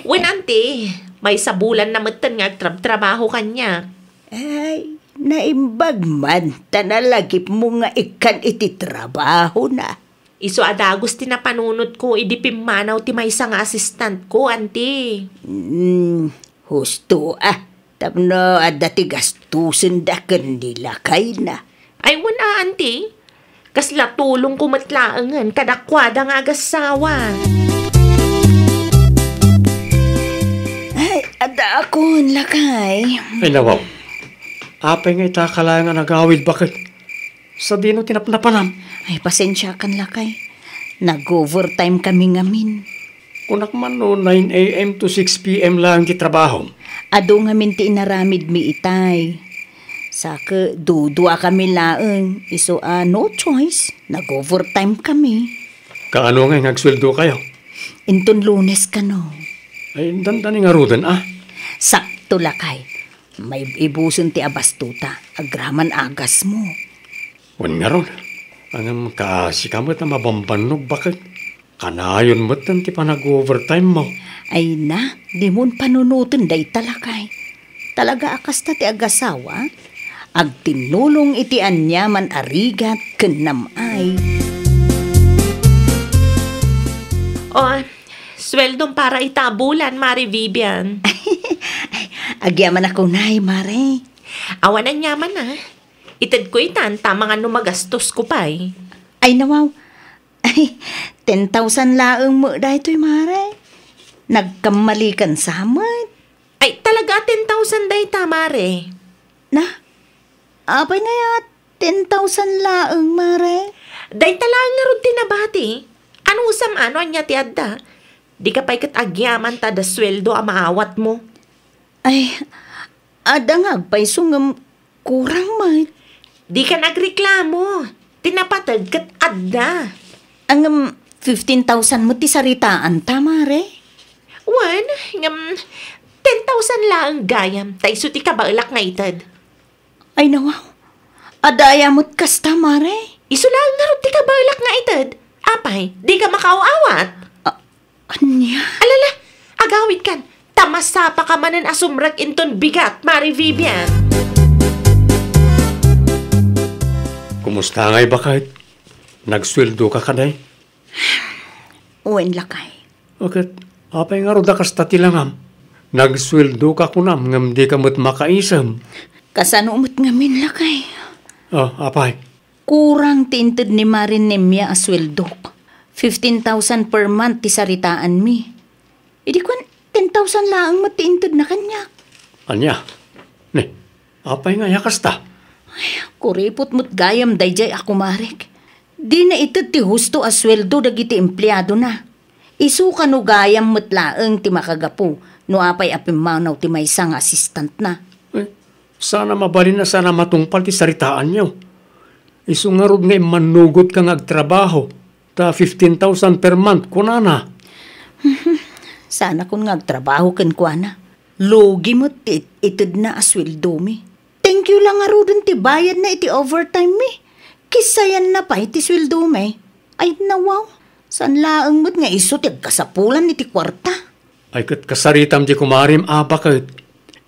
Wen, Auntie, maysa bulan na metten nga agtrabtrabaho kaniak. Ay, naimbag man ta nalagipmo nga ikkan iti trabahona. Isu a dagus ti napanunotko idi pimmanaw ti maysa nga assistantko, anti. Hmm, husto a. Tapno adda ti gastosenda ken ni lakayna. Ay, wen a, anti. Kasla tulongko met laengen kadakuada nga agassawa. Ay, adda akon, lakay. Ay, nawaw. Apay nga ita ka laeng a nagawid, baket? Sadino ti napnapanam? Ay, pasensiakan, lakay. Nag-overtime kami ngamin. Kunak man no nine a m to six p m laeng ti trabahom. Adu ngamin ti inaramidmi itay. Saka dudua kami laeng, isu a no choice, nag-overtime kami. Kaano nga agsueldo kayo? Inton Lunes kano. Ay, dandani ngaruden, ah. Sakto, lakay. Maibusen ti abastuta, agraman agasmo. Wen ngarud, ngem kasika met a mabambannog, baket? Kanayon metten ti panag-overtime mo. Ay na, dimon panunoten dayta, lakay. Talaga a kasta ti agasawa? Agtinnulong iti aniaman a rigat ken nam-ay. O, sueldom para ita a bulan, Mare Vivian. Agyamanak unay, Mare. Awan aniaman a. Itedko itan ta mangan no magastosko pay. Ay, nawaw. Ay, ten thousand laeng met daytoy, Mare. Nagkammalikan sa met. Ay, talaga a ten thousand dayta, Mare? Na? Apay nga ya, ten thousand laeng, Mare? Dayta laeng ngarud ti nabati. Anusam a no ania ti adda? Dika pay ket agyaman ta adda sueldo a maawatmo. Ay, adda nga agpayso ngem kurang met. Dika nagreklamo. Ti napateg ket adda. Ngem fifteen thousand met ti saritaanta, Mare? Wen, ngem ten thousand laeng gayam, ta isu ti kabaelak nga ited. Ay, nawaw. Adda aya met kasta, Mare? Isu laeng ngarud ti kabaelak nga ited. Apay, dika makaaw-awat? A-, ania? Alala, agawidkan. Ta masapaka manen a sumrek inton bigat, Mare Vivian. Kumusta ngay, baket? Nagsueldoka kadi? Wen, lakay. Ket, apay ngarud a kasta ti langam? Nagsueldoka kunam ngem dika met makaisem. Kasano met ngamin, lakay? O, apay? Kurang ti inted ni Mare Nemia a sueldok. Fifteen thousand per month ti saritaanmi. Idi kuen, ten thousand laeng met ti intedna kaniak. Ania? Ne, apay nga aya kasta? Ay, kuripot met gayam daydiay a kumarek. Dina ited ti husto a sueldo dagiti empleadona. Isu kano gayam met laeng ti makagapu no apay a pimmanaw ti maysa nga asistantna. Eh, sana mabalin a sana matungpal ti saritaanyo. Isu ngarud nga immannugotka nga agtrabaho, ta fifteen thousand per month, kunana. Sanakon nga agtrabaho kenkuana. Lugi met ti it-, itedna a sueldomi. Thank you la ngaruden ti bayadna iti overtime mi. Kissayanna pay ti sueldomi. Ay, nawaw. Saan laeng met nga isu ti agkasapulan iti kuarta. Ay, ket kasaritam ti kumarim a baket.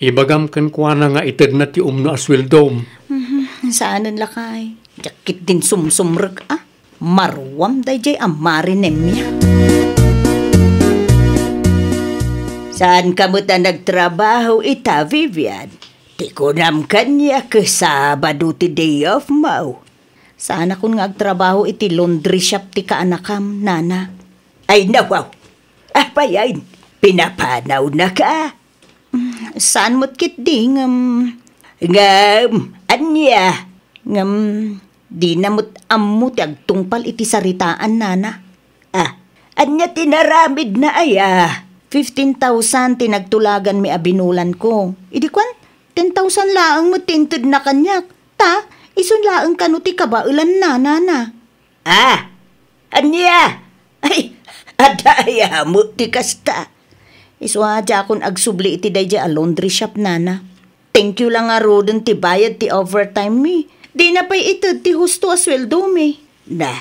Ibagam kenkuana nga itedna ti umno a sueldom. Mhm, saanen lakay. Diak ketdin sumsumrek a. Maruam daydiay a Mare Nemia. Saanka met a nagtrabaho ita, Vivian? Ti kunam kaniak, Sabado ti day off mo. Saanakon nga agtrabaho iti laundry shop ti kaanakam, nana. Ay, nawaw. Apay, ay, pinapanawnaka? Mm, saan met ketdi, ngem. Ngem, ania? Ngem, dina met ammo ti agtungpal iti saritaan, nana. Ah, ania ti naramidna aya? Fifteen thousand ti nagtulaganmi a binulanko. Idi kuan, ten thousand laeng met ti intedna kaniak. Ta, isun laeng kano ti kabaelanna, nana. Ah, ania? Ay, adda aya met ti kasta. Isu a diakon agsubli iti daydiay a laundry shop, nana. Thank you la ngaruden ti bayad ti overtime mi. Dina pay ited ti husto a sueldo mi. Na,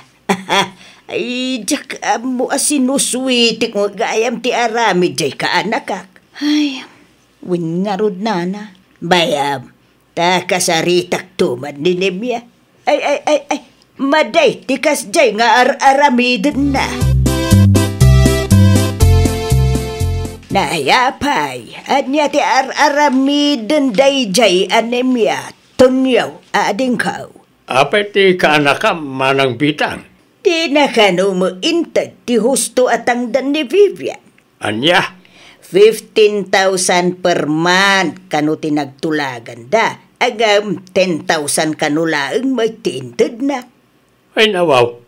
ay, diak ammo a sinusuitik mo gayam ti aramid diay kaanakak. Ay, wen ngarud, nana. Bayam, ta kasaritak to man ni Nemia. Ay, ay, ay, ay. Madi ti kasdiay nga ar-aramidenna. Nay apay, ania ti ar-aramiden daydiay anemia, Tonio, adingko? Apay ti kaanakam, Manang Bitang? Dina kano met inted ti husto a tangdan ni Vivian? Ania? Fifteen thousand per month kano ti nagtulaganda. Ngem ten thousand kano laeng met ti intedna. Ay, nawaw.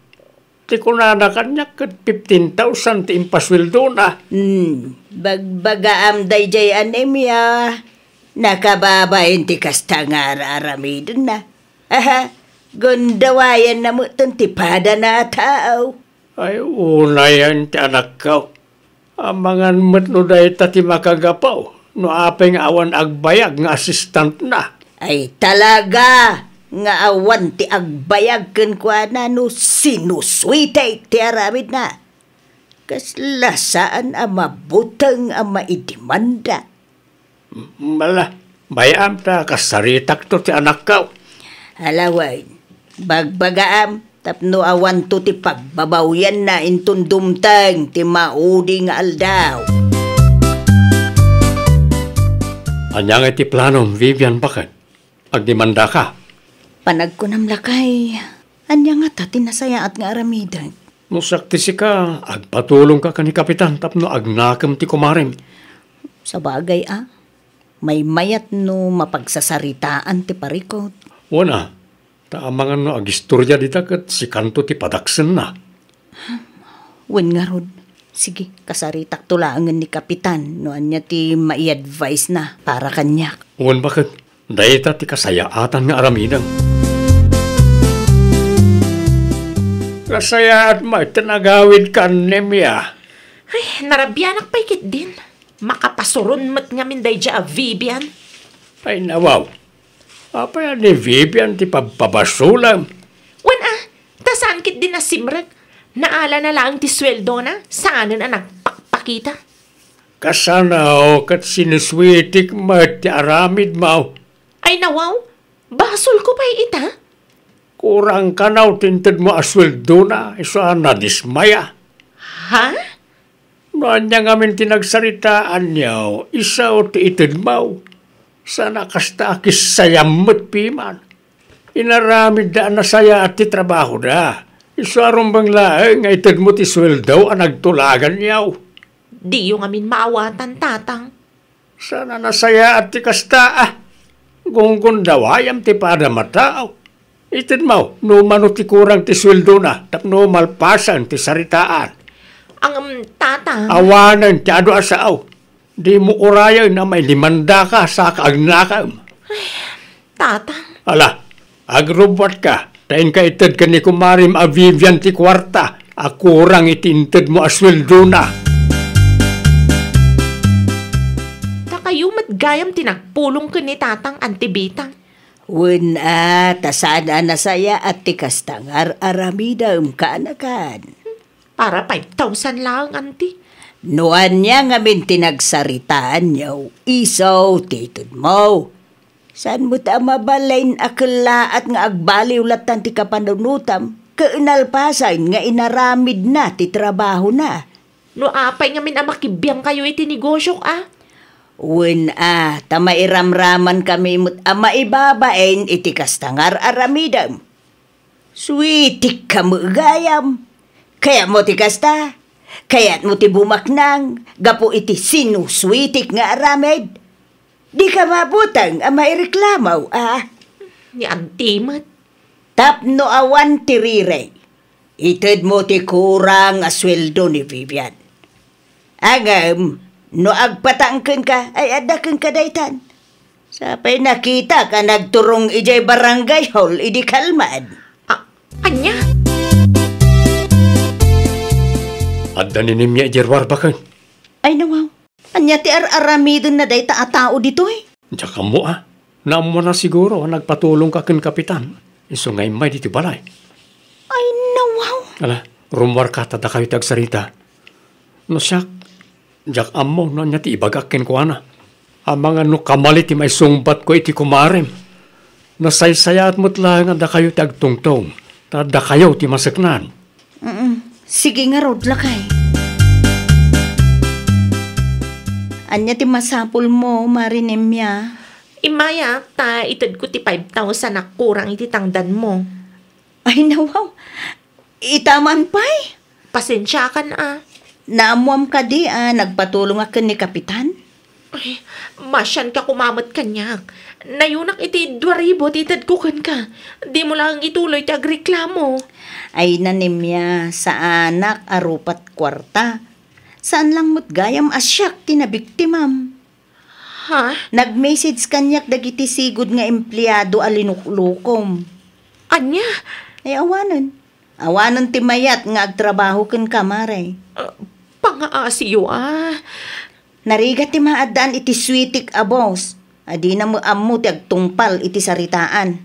Ti kunana kaniak ket fifteen thousand ti impasueldona. Hmm, bagbagaam daydiay anemia. Nakababain ti kasta nga ar-aramidenna. Aha, gundawayanna met ti padana a tao. Ay, unayen ti anakko. Amangan met no dayta ti makagapu, no apay nga awan agbayag nga assistantna. Ay, talaga nga awan ti agbayag kenkuana no sinusuitek ti aramidna. Kasla saan a mabuteng a maidimanda. Mala, bay-am ta kasaritakto ti anakko. Alawen, bagbagaam tapno awanto ti pagbabawianna inton dumteng ti maudi nga aldaw. Ania nga iti planom, Vivian, baket? Agdemandaka. Panagkunam, lakay, ania ngata ti nasayaat nga aramidek? No siak ti sika, agpatulongka ken ni Kapitan tapno agnakem ti kumarem. Sabagay a, maymayat no mapagsasaritaan ti parikut. Wen a, ta amangan no agistoria dita ket sikanto ti padaksenna. Wen ngarud, sige, kasaritakto laengen ni Kapitan no ania ti mai-advise-na para kaniak. Wen baket, dayta ti kasayaatan nga aramidem. Kasayaat met ti nagawidka, Nemia. Ay, narabianak pay ketdin. Makapasuron met ngamin daydiay a Vivian. Ay, nawaw. Apay a ni Vivian ti pabpabasolem? Wen a, ta saan ketdi nasimrek. Naalana laeng ti sueldona, saanen a nagpakpakita. Kasano ket sinusuitik met ti aramidmo? Ay, nawaw, basolko pay ita? Kurang kano ti intedmo a sueldona, isu a nadismaya. Ha? No ania ngamin ti nagsaritaanyo, isu ti itedmo. Saan a kasta a kissayam met piman. Inaramidda a nasayaat ti trabahoda. Isu a rumbeng laeng nga itedmo ti sueldo a nagtulaganyo. Diyo ngamin maawatan, Tatang. Saan a nasayaat ti kasta a. Gunggundawayam ti padam a tao. Itedmo no mano ti kurang ti sueldona tapno malpasen ti saritaan. Ngem, Tatang. Awanen ti adu a sao. Dimo urayen a maidimandaka sa kaagnakem. Tatang. Ala, agrubbuatka, ta inka ited ken ni kumarem a Vivian ti kuarta a kurang iti intedmo a sueldona. Dakayo met gayam ti nagpulong ken ni Tatang, Anti Bitang. Wen a, ta saan a nasayaat ti kasta nga ar-aramidem, kaanakan. Para five thousand laeng, Anti. No ania ngamin ti nagsaritaanyo, isu ti itedmo. Saan met a mabalin a kellaat nga agbaliw lattan ti kapanunotam, ket nalpasen nga inaramidna ti trabahona. No apay ngamin a makibiangkayo iti negosiok a? Wen a, ta mairamramankami met a maibabain iti kasta nga ar-aramidem. Suitikka met gayam. Kayatmo ti kasta? Kayatmo ti bumaknang gapu iti sinusuitik nga aramid? Dika mabuteng a maireklamo, a? Ni Anti met. Tapno awan ti rireng, itedmo ti kurang a sueldo ni Vivian. Ngem, no agpatang kenka, ay adda kenka daytan. Sapay nakitak a nagturong idiay barangay hall idi kalman. A, ania? Adda ni Nemia idiay ruar, baket. Ay, nawaw. Ania ti ar-aramidenna dayta a tao ditoy? Diak ammo a. Naammoanna siguro a nagpatulongka ken Kapitan, isu nga immay ditoy balay. Ay, nawaw. Ala, rummuarka ta dakayo ti agsarita. No siak, diak ammo no ania ti ibagak kenkuana. Amangan no kamali ti maisungbatko iti kumarem. Nasaysayaat met laeng a dakayo ti agtungtong, Dakayo ti maseknan. Mm, sige ngarud, lakay. Ania ti masapulmo, Mare Nemia? Immayak, ta itedko ti five thousand a kurang iti tangdanmo. Ay, nawaw. Ita man pay? Pasensiakan a. Naammoam kadi a nagpatulongak ken ni Kapitan? Ay, masianka koma met kaniak. Nayunak iti dua ribu ti itedko kenka. Dimo laeng ituloy ti agreklamo. Ay, Nemia, saanak a rupat kuarta. Saan lang met gayam a siak ti nabiktimam. Ha? Nag-message kaniak dagiti sigud nga empleado a linuklokom. Ania? Ay, awanen. Awanen ti mayat nga agtrabaho kenka, Mare. Ah, pangaasiyo a. Narigat ti maaddaan iti suitik a boss. A dina met ammo ti agtungpal iti saritaan.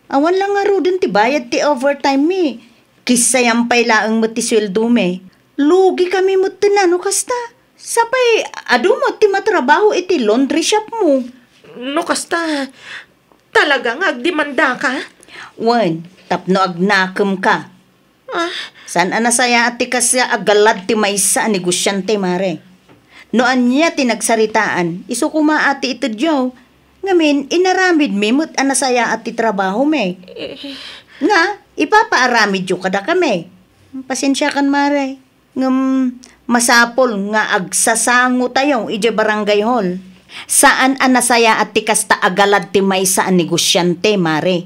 Awan la ngaruden ti bayad ti overtime mi. Kissayam pay laeng met ti sueldo mi. Lugi kami met no kasta. Sapay, adu met ti matrabaho iti laundry shop mo. No kasta, talaga nga agdemandaka? Wen, tapno agnakem ka. Ah. Saan a nasayaat ti kasta a galad ti maysa a negosiante, Mare. No ania ti nagsaritaan, isu koma a ti itedyo. Ngamin, inaramidmi met a nasayaat ti trabahomi. Eh. Nga, ipapaaramidyo kadakami. Pasensiakan, Mare. Ngem masapul nga agsasangotayo idiay barangay hall. Saan a nasayaat ti kasta a galad ti maysa a negosiante, Mare.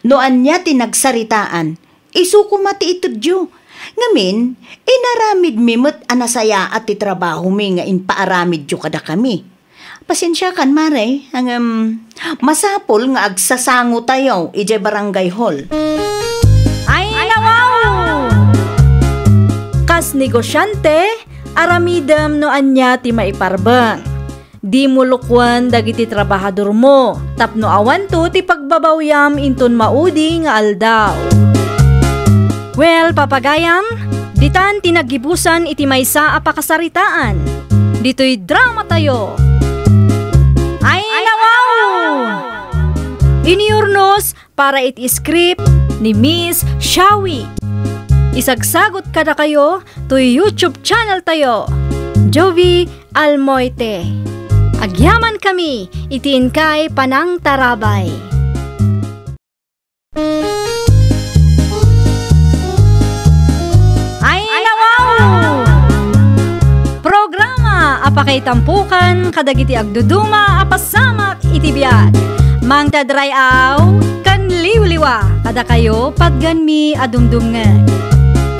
No ania ti nagsaritaan, isu koma ti itedyo. Ngamin, inaramidmi met a nasayaat ti trabahomi nga impaaramidyo kadakami. Pasensiakan, Mare, ngem masapul nga agsasangotayo idiay barangay hall. Ay, nawaw! Kas negosiante, aramidem no ania ti maiparbeng. Dimo lukuen dagiti trabahadormo tapno awanto ti pagbabawiam inton maudi nga aldaw. Well, papagayam, ditan ti naggibusan iti maysa a pakasaritaan. Ditoy dramatayo. Ay, nawaw! Inurnos para iti script ni Miss Shawi. Isagsagot kadakayo toy YouTube channel tayo, Jovie Almoite. Agyamankami iti inkay panangtarabay. Ay, nawaw! Programa a pakaitampokan kadagiti agduduma a pasamak iti biag. Mangted ray-aw ken liwliwa kadakayo patgenmi a dumdumngeg.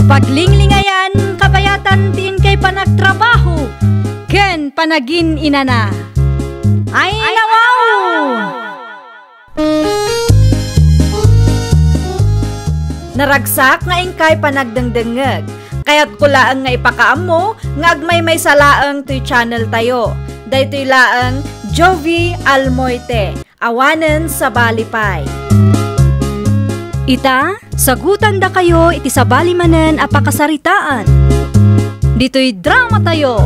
Paglinglingayan kabayatan ti inkay panagtrabaho ken panagin-inana. Ay, nawaw! Naragsak nga inkay panagdengdengngeg. Kayatko laeng nga ipakaammo nga agmaymaysa laeng toy channel tayo. Daytoy laeng Jovie Almoite, awanen sabali pay. Ita, sagutandakayo iti sabali manen a pakasaritaan. Ditoy dramatayo.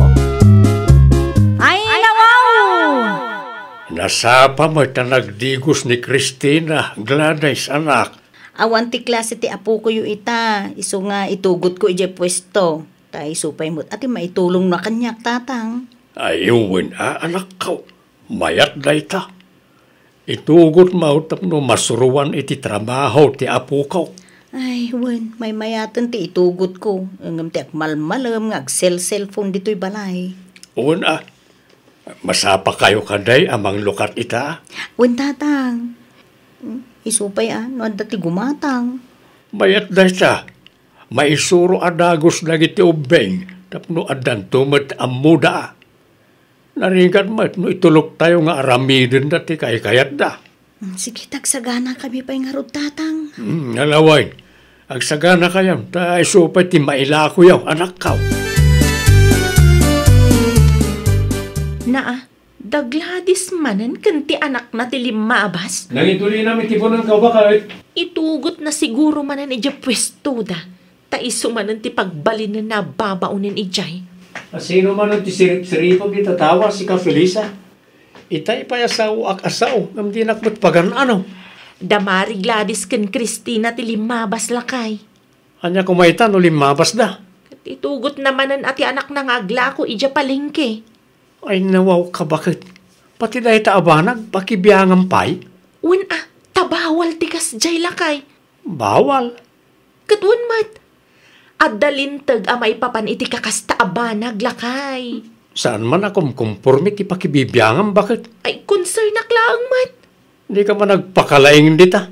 Ay, nawaw! Nasapa met a nagdigos ni Christina, Gladys, anak. Awan ti klase ti apokoyo ita, isu nga itugotko idiay puesto. Ta isu pay met a ti maitulongna kaniak, tatang. Ay, wen a, anakko. Mayat dayta. Itugotmo tapno masuroan iti trabaho ti apoko. Ay, wen, maymayaten ti itugotko. Ngem ti agmalmalem nga agsel-cellphone ditoy balay. Wen a, masapakayo kadi a manglukat ita? Wen, tatang. Isu pay a, no adda ti gumatang. Mayat dayta. Maisuro a dagus dagiti ubbing tapno addanto met ammoda. Narigat met no ituloktayo nga aramidenda ti kaykayatda. Mm, sige, ta agsaganakami pay ngarud, tatang. Mm, alawen. Agsaganakayo, ta isu pay ti mailakoyo, anakko. Naa, da Gladys manen ken ti anakna ti limmabas? Nangitulinam iti bunangko, baket. Itugotna siguro manen idiay puestoda. Ta isu manen ti pagbalinenna a babaonen idiay. A sino manen ti siripsiripem ita tawa, sika, Felisa? Itay pay a saoak a sao, ngem dinak met pagan-ano. Da Mari Gladys ken Cristina ti limmabas, lakay. Ania koma ita no limmabasda? Ket itugotna manen a ti anakna nga aglako idiay palengke. Ay, nawaw ka baket. Pati dayta a banag, pakibiangam pay? Wen a, ta bawal ti kasdiay, lakay. Bawal? Ket wen met, adda linteg a maipapan iti kakasta a banag, lakay. Saan man a kumkumpormi ti pakibibiangam, baket? Ay, konsernak laeng met. Dika man agpakalaing dita.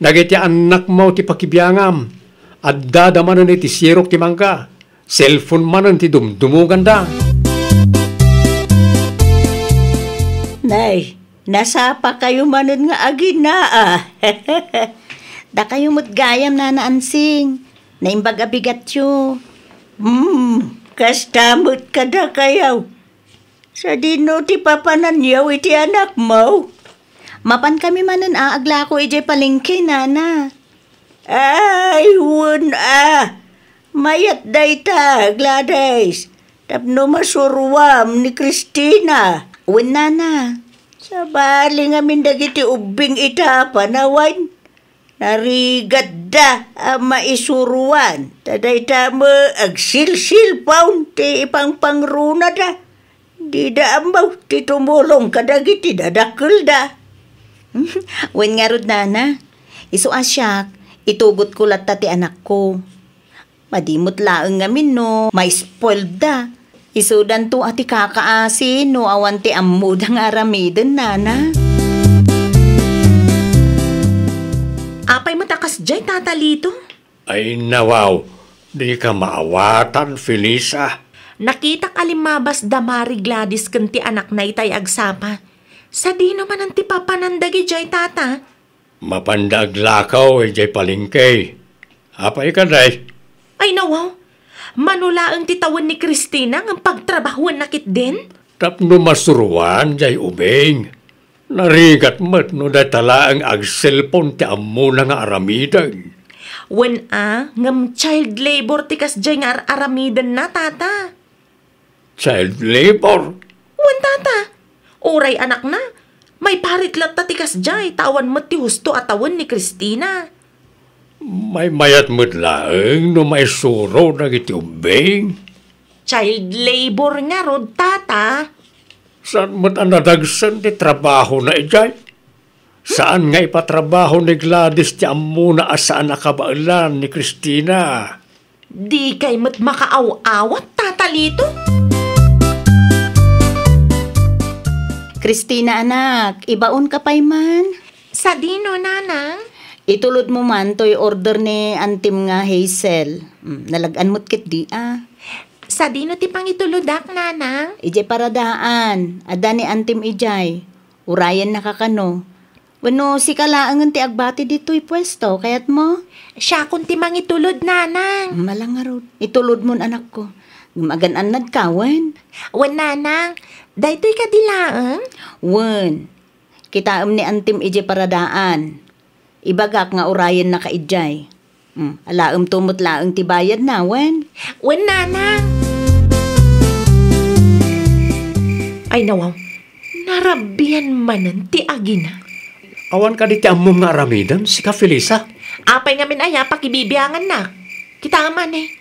Dagiti annakmo ti pakibiangam. Addada manen iti sirok ti mangga. Cellphone manen ti dumdumoganda. Nay, nasapakayo manen nga aginaa. Dakayo met gayam, Nana Ansing. Naimbag a bigatyo. Hmm, kasta met kadakayo. Sadino ti papananyo iti anakmo? Mapankami manen a aglako idiay palengke, Nana. Ay, wen a. Mayat dayta, Gladys. Tapno masuroam ni Cristina. Wen, Nana. Sabali ngamin dagiti ubbing ita a panawen. Narigatda a maisuroan. Ta dayta met agsilsilpaon ti ipangpangrunada. Dida ammo ti tumulong kadagiti dadakkelda. Wen ngarud, Nana. Isu a siak, itugotko latta ti anakko. Madi met laeng ngamin no ma-spoilda. Isudanto a ti kakaasi no awan ti ammoda nga aramiden, Nana. Apay met a kasdiay, Tata Lito? Ay, nawaw, dika maawatan, Felisa. Nakitak a limmabas da Mari Gladys ken ti anakna itay agsapa. Sadino manen ti papanan dagidiay, Tata? Mapanda aglakaw idiay palengke. Apay kadi? Ay, nawaw. Mano laeng ti tawen ni Cristina ngem pagtrabahuenna ketdin? Tapno masuroan diay ubing. Narigat met no dayta laeng agselpon ti ammona nga aramiden. Wen a, ngem child labor ti kasdiay nga ar-aramidenna, Tata. Child labor? Wen, Tata. Uray anakna, maiparit latta ti kasdiay ta awan met ti husto a tawen ni Cristina. Maymayat met laeng no maisuro dagiti ubbing. Child labor ngarud, Tata. Saan met a nadagsen ti trabahona idiay? Saan nga ipatrabaho ni Gladys ti ammona a saan a kabaelan ni Cristina? Dikay met makaaw-awat, Tata Lito? Cristina, anak, ibaonka pay man? Sadino, Nanang? Itulodmo man toy order ni antim nga Hazel. Mm, nalag-an met ketdi a. Sadino ti pangitulodak, Nanang? Idiay paradaan. Adda ni antim idiay. Urayennaka kano. Wenno sika laengen ti agbati ditoy puesto, kayatmo? Siakon ti mangitulod, Nanang. Mala ngarud. Itulodmon, anakko. Ngem agan-annadka, wen? Wen, Nanang. Daytoy kadi laeng? Wen. Kitaem ni antim idiay paradaan. Ibagak nga urayennaka idiay. Hmm, alaemto met laeng ti bayadna, wen? Wen, Nanang. Ay, nawaw. Narabian manen ti agina. Awan kadi ti ammom nga aramiden, sika, Felisa? Apay ngamin aya pakibibiangannak? Kitaem man, eh.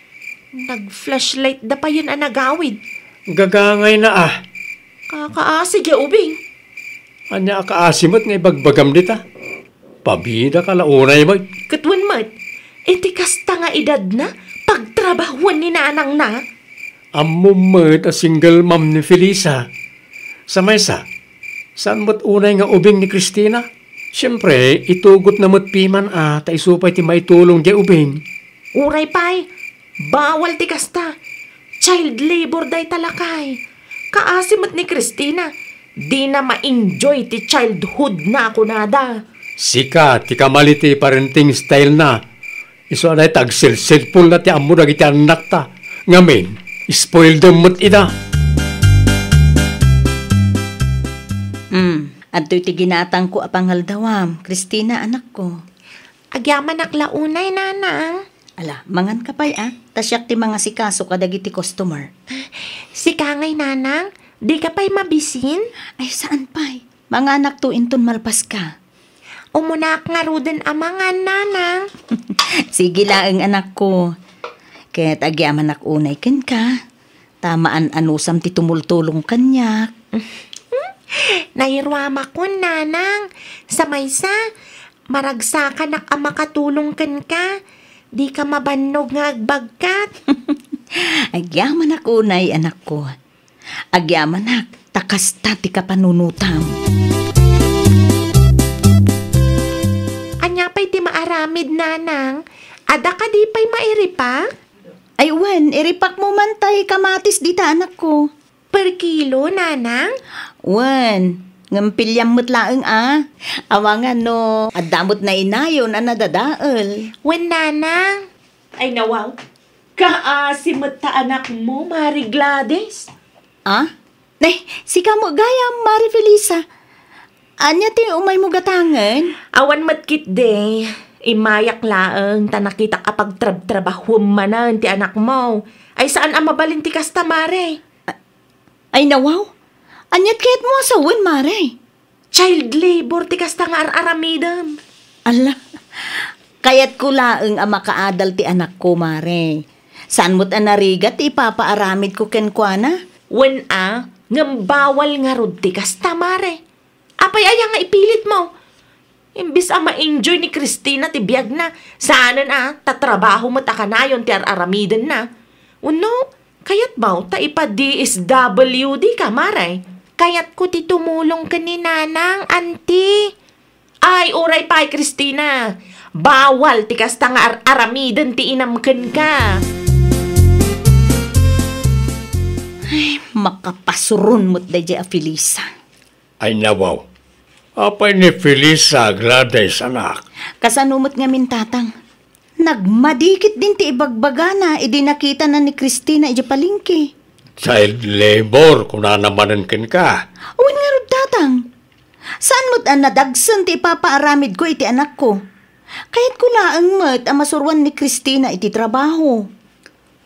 Nag-flashlight da payen a nagawid. Gagangayna a. Kakaasi diay ubing. Ania a kaasi met nga ibagbagam dita? Pabidaka la unay met. Ket wen met, iti kasta nga edadna, pagtrabahuan ni nanangna. Ammom met a single mom ni Felisa. Sa maysa, saan met unay nga ubing ni Cristina? Siempre, itugotna met piman a ta isu pay ti maitulong diay ubing. Uray pay, bawal ti kasta. Child labor dayta, lakay. Kaasi met ni Cristina, dina ma-enjoy ti childhood na, kunada. Sika ti kamali ti parenting style na. Isu a dayta agselselpon na ti ammo dagiti annakta. Ngamin, spoil dem met ida. Hmm, adtoy ti ginatangko a pangaldawam, Cristina, anakko. Agyamanak la unay, Nanang. Ala, manganka pay, a. Ta siak ti mangasikaso kadagiti customer. Sika ngay, Nanang? Dika pay mabisin? Ay, saan pay. Manganakto inton malpaska. Umunak ngaruden a mangan, nanang. Sige laeng, anakko. Ket agyamanak unay kenka, ta maan-anusam ti tumultulong kaniak. Nairuamakon, nanang. Sa maysa, maragsakanak a makatulong kenka. Dika mabannog nga agbagkat. Agyamanak unay, anakko. Agyamanak, ta kasta ti kapanunotam. Ania pay ti maaramid, nanang? Adda kadi pay mairipak? Ay wen, iripakmo man tay kamatis dita, anakko. Per kilo, nanang? Wen, ngem piliam met laeng a. Amangan no adda met nainayon a nadadael. Wen, nanang. Ay, nawaw. Kaasi met ta anakmo, Mari Gladys. Ah? Nay, sika met gayam, Mari Felisa. Ania ti umaymo gatangen? Awan met ketdi. Immayak laeng ta nakitak a pagtrabtrabahuem manen ti anakmo. Ay, saan a mabalin ti kasta, Mari. Ay, nawaw. Ania ti kayatmo a sawen, Mari? Child labor ti kasta nga ar-aramidem. Ala, kayatko laeng a makaadal ti anakko, Mari. Saan met a narigat ti ipapaaramidko kenkuana? Wen a, ngem bawal ngarud ti kasta, Mari. Apay aya nga ipilitmo? Imbes a ma-enjoy ni Christina ti biagna, saanen a tatrabaho met a kanayon ti ar-aramidenna. Wenno, kayatmo ta ipa-D S W D ka, Mari? Kayatko ti tumulong ken ni Nanang, Auntie. Ay, uray pay, Christina. Bawal ti kasta nga ar-aramiden ti inam kenka. Ay, makapasuron met daydiay a Felisa. Ay, nawaw. Apay ni Felisa, Gladys, anak? Kasano met ngamin, Tatang? Nagmadi ketdin ti ibagbagana idi nakitana ni Christina idiay palengke. Child labor, kunana manen kenka. Wen ngarud, Tatang. Saan met a nadagsen ti ipapaaramidko iti anakko. Kayatko laeng met a masuroan ni Christina iti trabaho.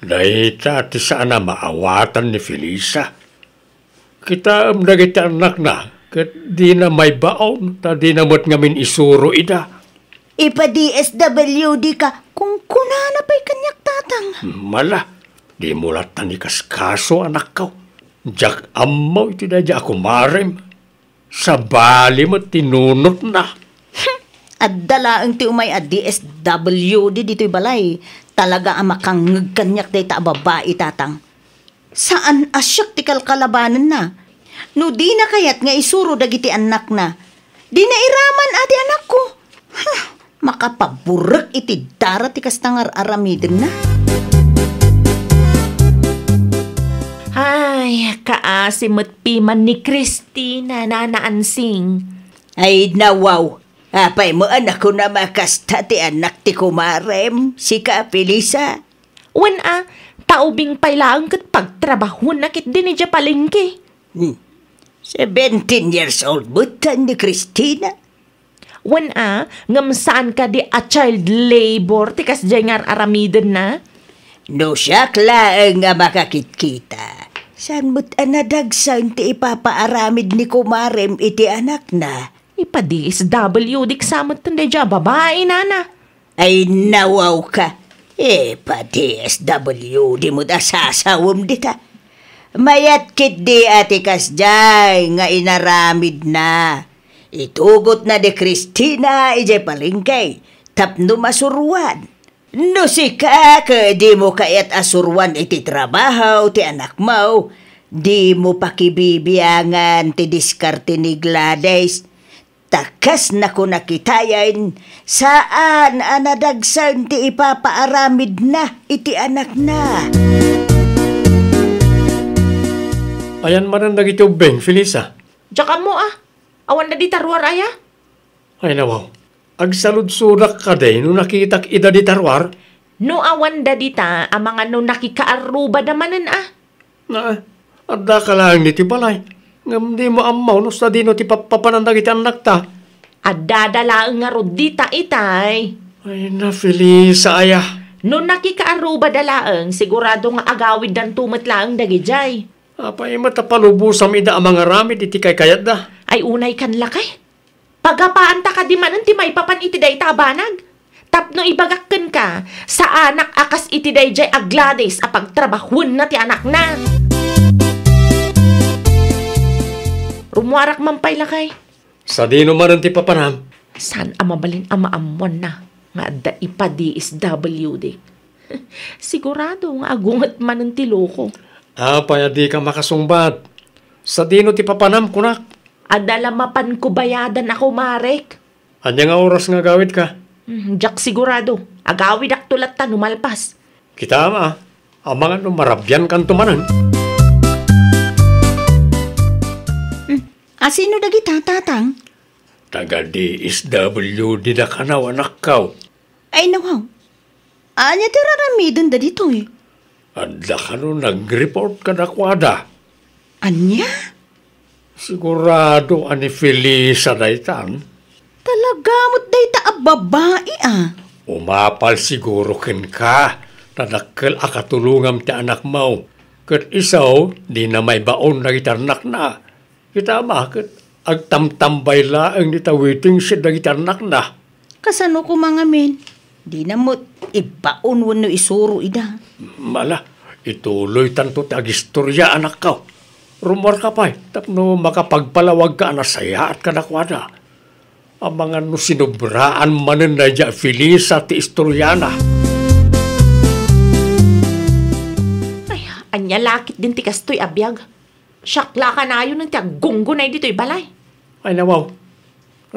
Dayta ti saan a maawatan ni Felisa. Kitaem dagiti annakna, ket dina maibaon, ta dina met ngamin isuro ida. Ipa-D S W D ka, kunkunana pay kaniak, Tatang. Mala, dimo latta ni kaskaso, anakko. Diak ammo iti daydiay a kumarem. Sabali met ti nunotna. Adda laeng ti umay a D S W D ditoy balay. Talaga a makangngeg kaniak dayta a babai, Tatang. Saan a siak ti kalkalabanenna. No dina kayat nga isuro dagiti annakna, dina iraman a ti anakko. Huh, makapaburek iti dara ti kasta nga ar-aramidenna. Ay, kaasi met piman ni Christina, Nana Ansing. Ay, nawaw. Apay mo, anakko, a makasta ti annak ti kumarem, sika, Felisa? Wen a, ta ubing pay laeng ket pagtrabahuenna ketdi idiay palengke. Hmm. Seventeen years old met ni Christina. Wen a, ngem saan kadi a child labor ti kasdiay nga ar-aramidenna? No siak laeng a makakitkita, saan met a nadagsen ti ipapaaramid ni kumarem iti anakna? Ipa-D S W D ka sa met daydiay a babai, nana. Ay, nawawka. Ipa-D S W D met a sasawem dita. Mayat ketdi a ti kasdiay nga inaramidna. Itugotna ni Christina idiay palengke tapno masuroan. No sika ket dimo kayat a suroan iti trabaho ti anakmo, dimo pakibibiangan ti diskarte ni Gladys. Ta kas nakuna kitayen, saan a nadagsen ti ipapaaramidna iti anakna. Ayan manen dagiti ubbing, Felisa? Diak ammo a. Awanda dita ruar aya? Ay, nawaw. Agsaludsodak kadi no nakitak ida dita ruar? No awanda dita, amangan no nakikaarrubada manen a. Na, addaka laeng ditoy balay. Ngem dimo ammo no sadino ti pappapanan dagiti annakta. Addada laeng ngarud dita itay. Ay, na, Felisa aya. No nakikaarrubada laeng, sigurado nga agawiddanto met laeng dagidiay. Apay met a palubosam ida a mangaramid iti kaykayatda? Ay, unay kan lakay. Pagapaanta kadi manen ti maipapan iti dayta a banag? Tapno ibagak kenka, saanak a kas iti daydiay a Gladys a pagtrabahuenna ti anakna. Rummuarak man pay, lakay. Sadino manen ti papanam? Saan a mabalin a maammoanna nga adda ipa-D S W D? Sigurado nga agunget manen ti loko. Apay a dika makasungbat? Sadino ti papanam, kunak? Adda la mapanko bayadan a kumarek. Ania nga oras nga agawidka? Hmm, diak sigurado. Agawidakto latta no malpas. Kitaem a, amangan no marabiankanto manen. Hmm, asino dagita, Tatang? Taga D S W D da kano, anakko. Ay, nawaw. Ania ti ar-aramidenda ditoy? Adda kano nag-report kadakuada? Ania? Sigurado a ni Felisa daytan. Talaga met dayta a babai, a. Umapal siguro kenka, ta dakkel a katulongam ti anakmo. Ket isu, dina maibaon dagiti annakna. Kitaem a ket agtamtambay laeng dita waiting shed dagiti annakna. Kasano koma ngamin? Dina met ibbaon wenno isuro ida. Ala, ituloytanto ti agistoria, anakko. Rummuarka pay tapno makapagpalawagka a nasayaat kadakuada. Amangan no sinubraan manen daydiay a Felisa ti istoriana. Ay, ania la ketdin ti kastoy a biag? Siak la kanayon ti aggunggunay ditoy balay. Ay, nawaw.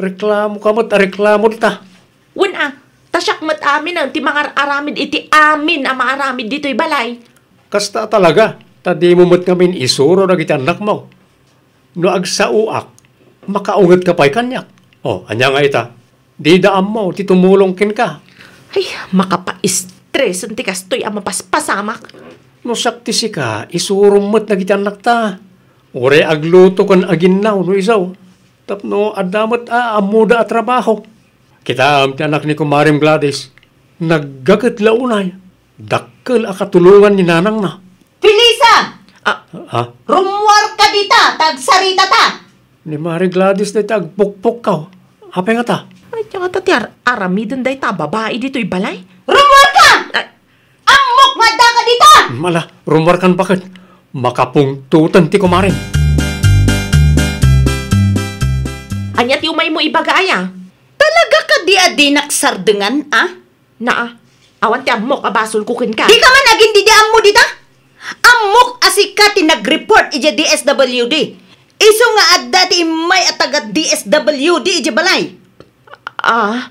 Reklamoka met a reklamo dita. Wen a, ta siak met amin ti mangar-aramid iti amin a maaramid ditoy balay. Kasta a talaga, ta dimo met ngamin isuro dagiti annakmo. No agsaoak, makaungetka pay kaniak. O, ania nga ita? Dida ammo ti tumulong kenka. Ay, makapaistresan ti kastoy a mapaspasamak. No siak ti sika, isurom met dagiti annakta. Uray agluto ken aginnaw no isu. Tapno adda met a ammoda a trabaho. Kitaem ti anak ni kumarem Gladys. Naggaget la unay. Dakkel a katulongan ni nanangna. Felisa! Ah. Ha? Rummuarka dita, ta agsaritata! Ni Mare Gladys dayta agpukpukkaw. Apay ngata? Ay, ngata ti ar-, aramiden dayta a babai ditoy balay? Rummuarka! Ay. Ammok nga addaka dita! Ala, rummuarkan baket. Makapungtoten ti kumarem. Ania ti umaymo ibaga, aya? Talaga kadi a dinak sardengan, a? Naa, awan ti ammok a basolko kenka. Dika man agin didi ammo dita? Ammok a sika ti nag-report idiay D S W D. Isu nga adda ti immay a taga D S W D idiay balay. Ah?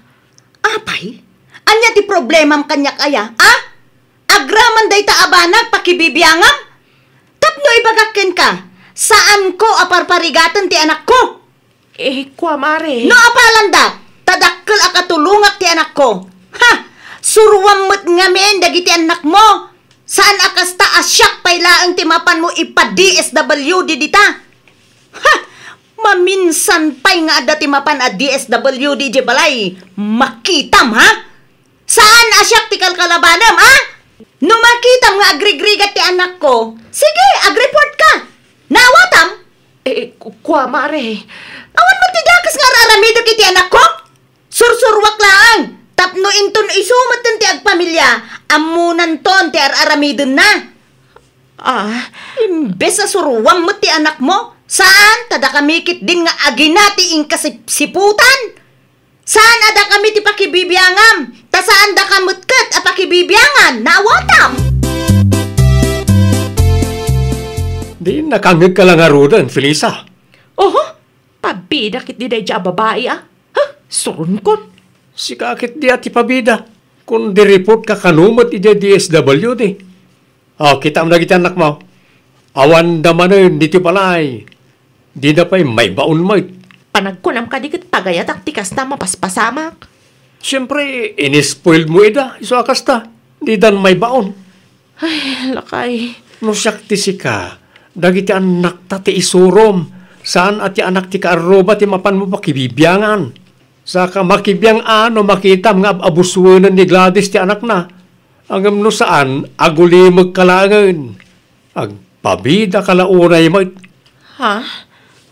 Apay? Ania ti problemam kaniak aya? Ah? Agraman dayta a banag pakibibiangam? Tapno ibagak kenka, saanko a parparigaten ti anakko. Eh, kua, Mare. No apalanda, ta dakkel a katulongak ti anakko. Ha! Suruam met ngamin dagiti annakmo. Saan a kasta a siak pay laeng ti mapanmo ipa-D S W D dita. Ha! Maminsan pay nga adda ti mapan a D S W D idiay balay, makitam, ha? Saan a siak ti kalkalabanem, a? No makitam nga agrigrigat ti anakko, sige, agreport ka. Naawatam? Eh, ku-, kua, Mare. Awan man ti dakes nga ar-aramidek iti anakko? Sursuruak laeng, tapno inton isu metten ti agpamilia, ammonanton ti ar-aramidenna. Ah. Imbes a suruam met ti anakmo, saan, ta dakami ketdin nga agina ti inkasipsiputan. Saan a dakami ti pakibibiangam, ta saan daka met ket a pakibibiangan, naawatam. Di nakangngegka la ngaruden, Felisa. Oho, pabida ketdi daydiay a babai, a. Ha, suronkon. Sika ketdi a ti pabida. Kun di-report ka kano met idiay D S W D. O, kitaem dagiti annakmo. Awanda manen ditoy balay. Dida pay maibaon met. Panagkunam kadi ket pagayatak ti kasta a mapaspasamak. Siempre, inispoilmo ida, isu a kasta. Didan maibaon. Ay, lakay. No siak ti sika, dagiti annakta ti isurom. Saan a ti anak ti kaarruba ti mapanmo pakibibiangan. Saka makibiang a no makitam nga ab-abusuenen ni Gladys ti anakna. Ngem no saan, agulimekka laengen. Agpabidaka la unay met. Ha?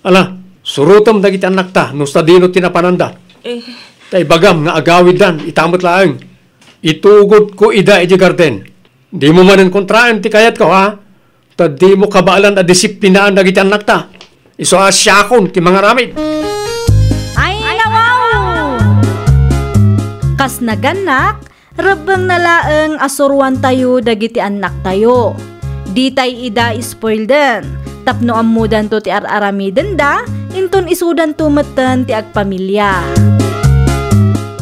Ala, Surotem dagiti annakta no sadino ti napananda. Eh. Ta ibagam nga agawiddan ita met laeng. Itugodko ida idiay garden. Dimo manen kontraen ti kayatko, ha? Ta dimo kabaelan a disiplinaan dagiti annakta. Isu a siakon ti mangaramid. Ay, nawaw! Kas nagannak, rebbengna laeng a suroantayo dagiti annaktayo. Ditay ida spoilden, tapno ammodanto ti ar-aramidenda, inton isudanto metten ti agpamilia.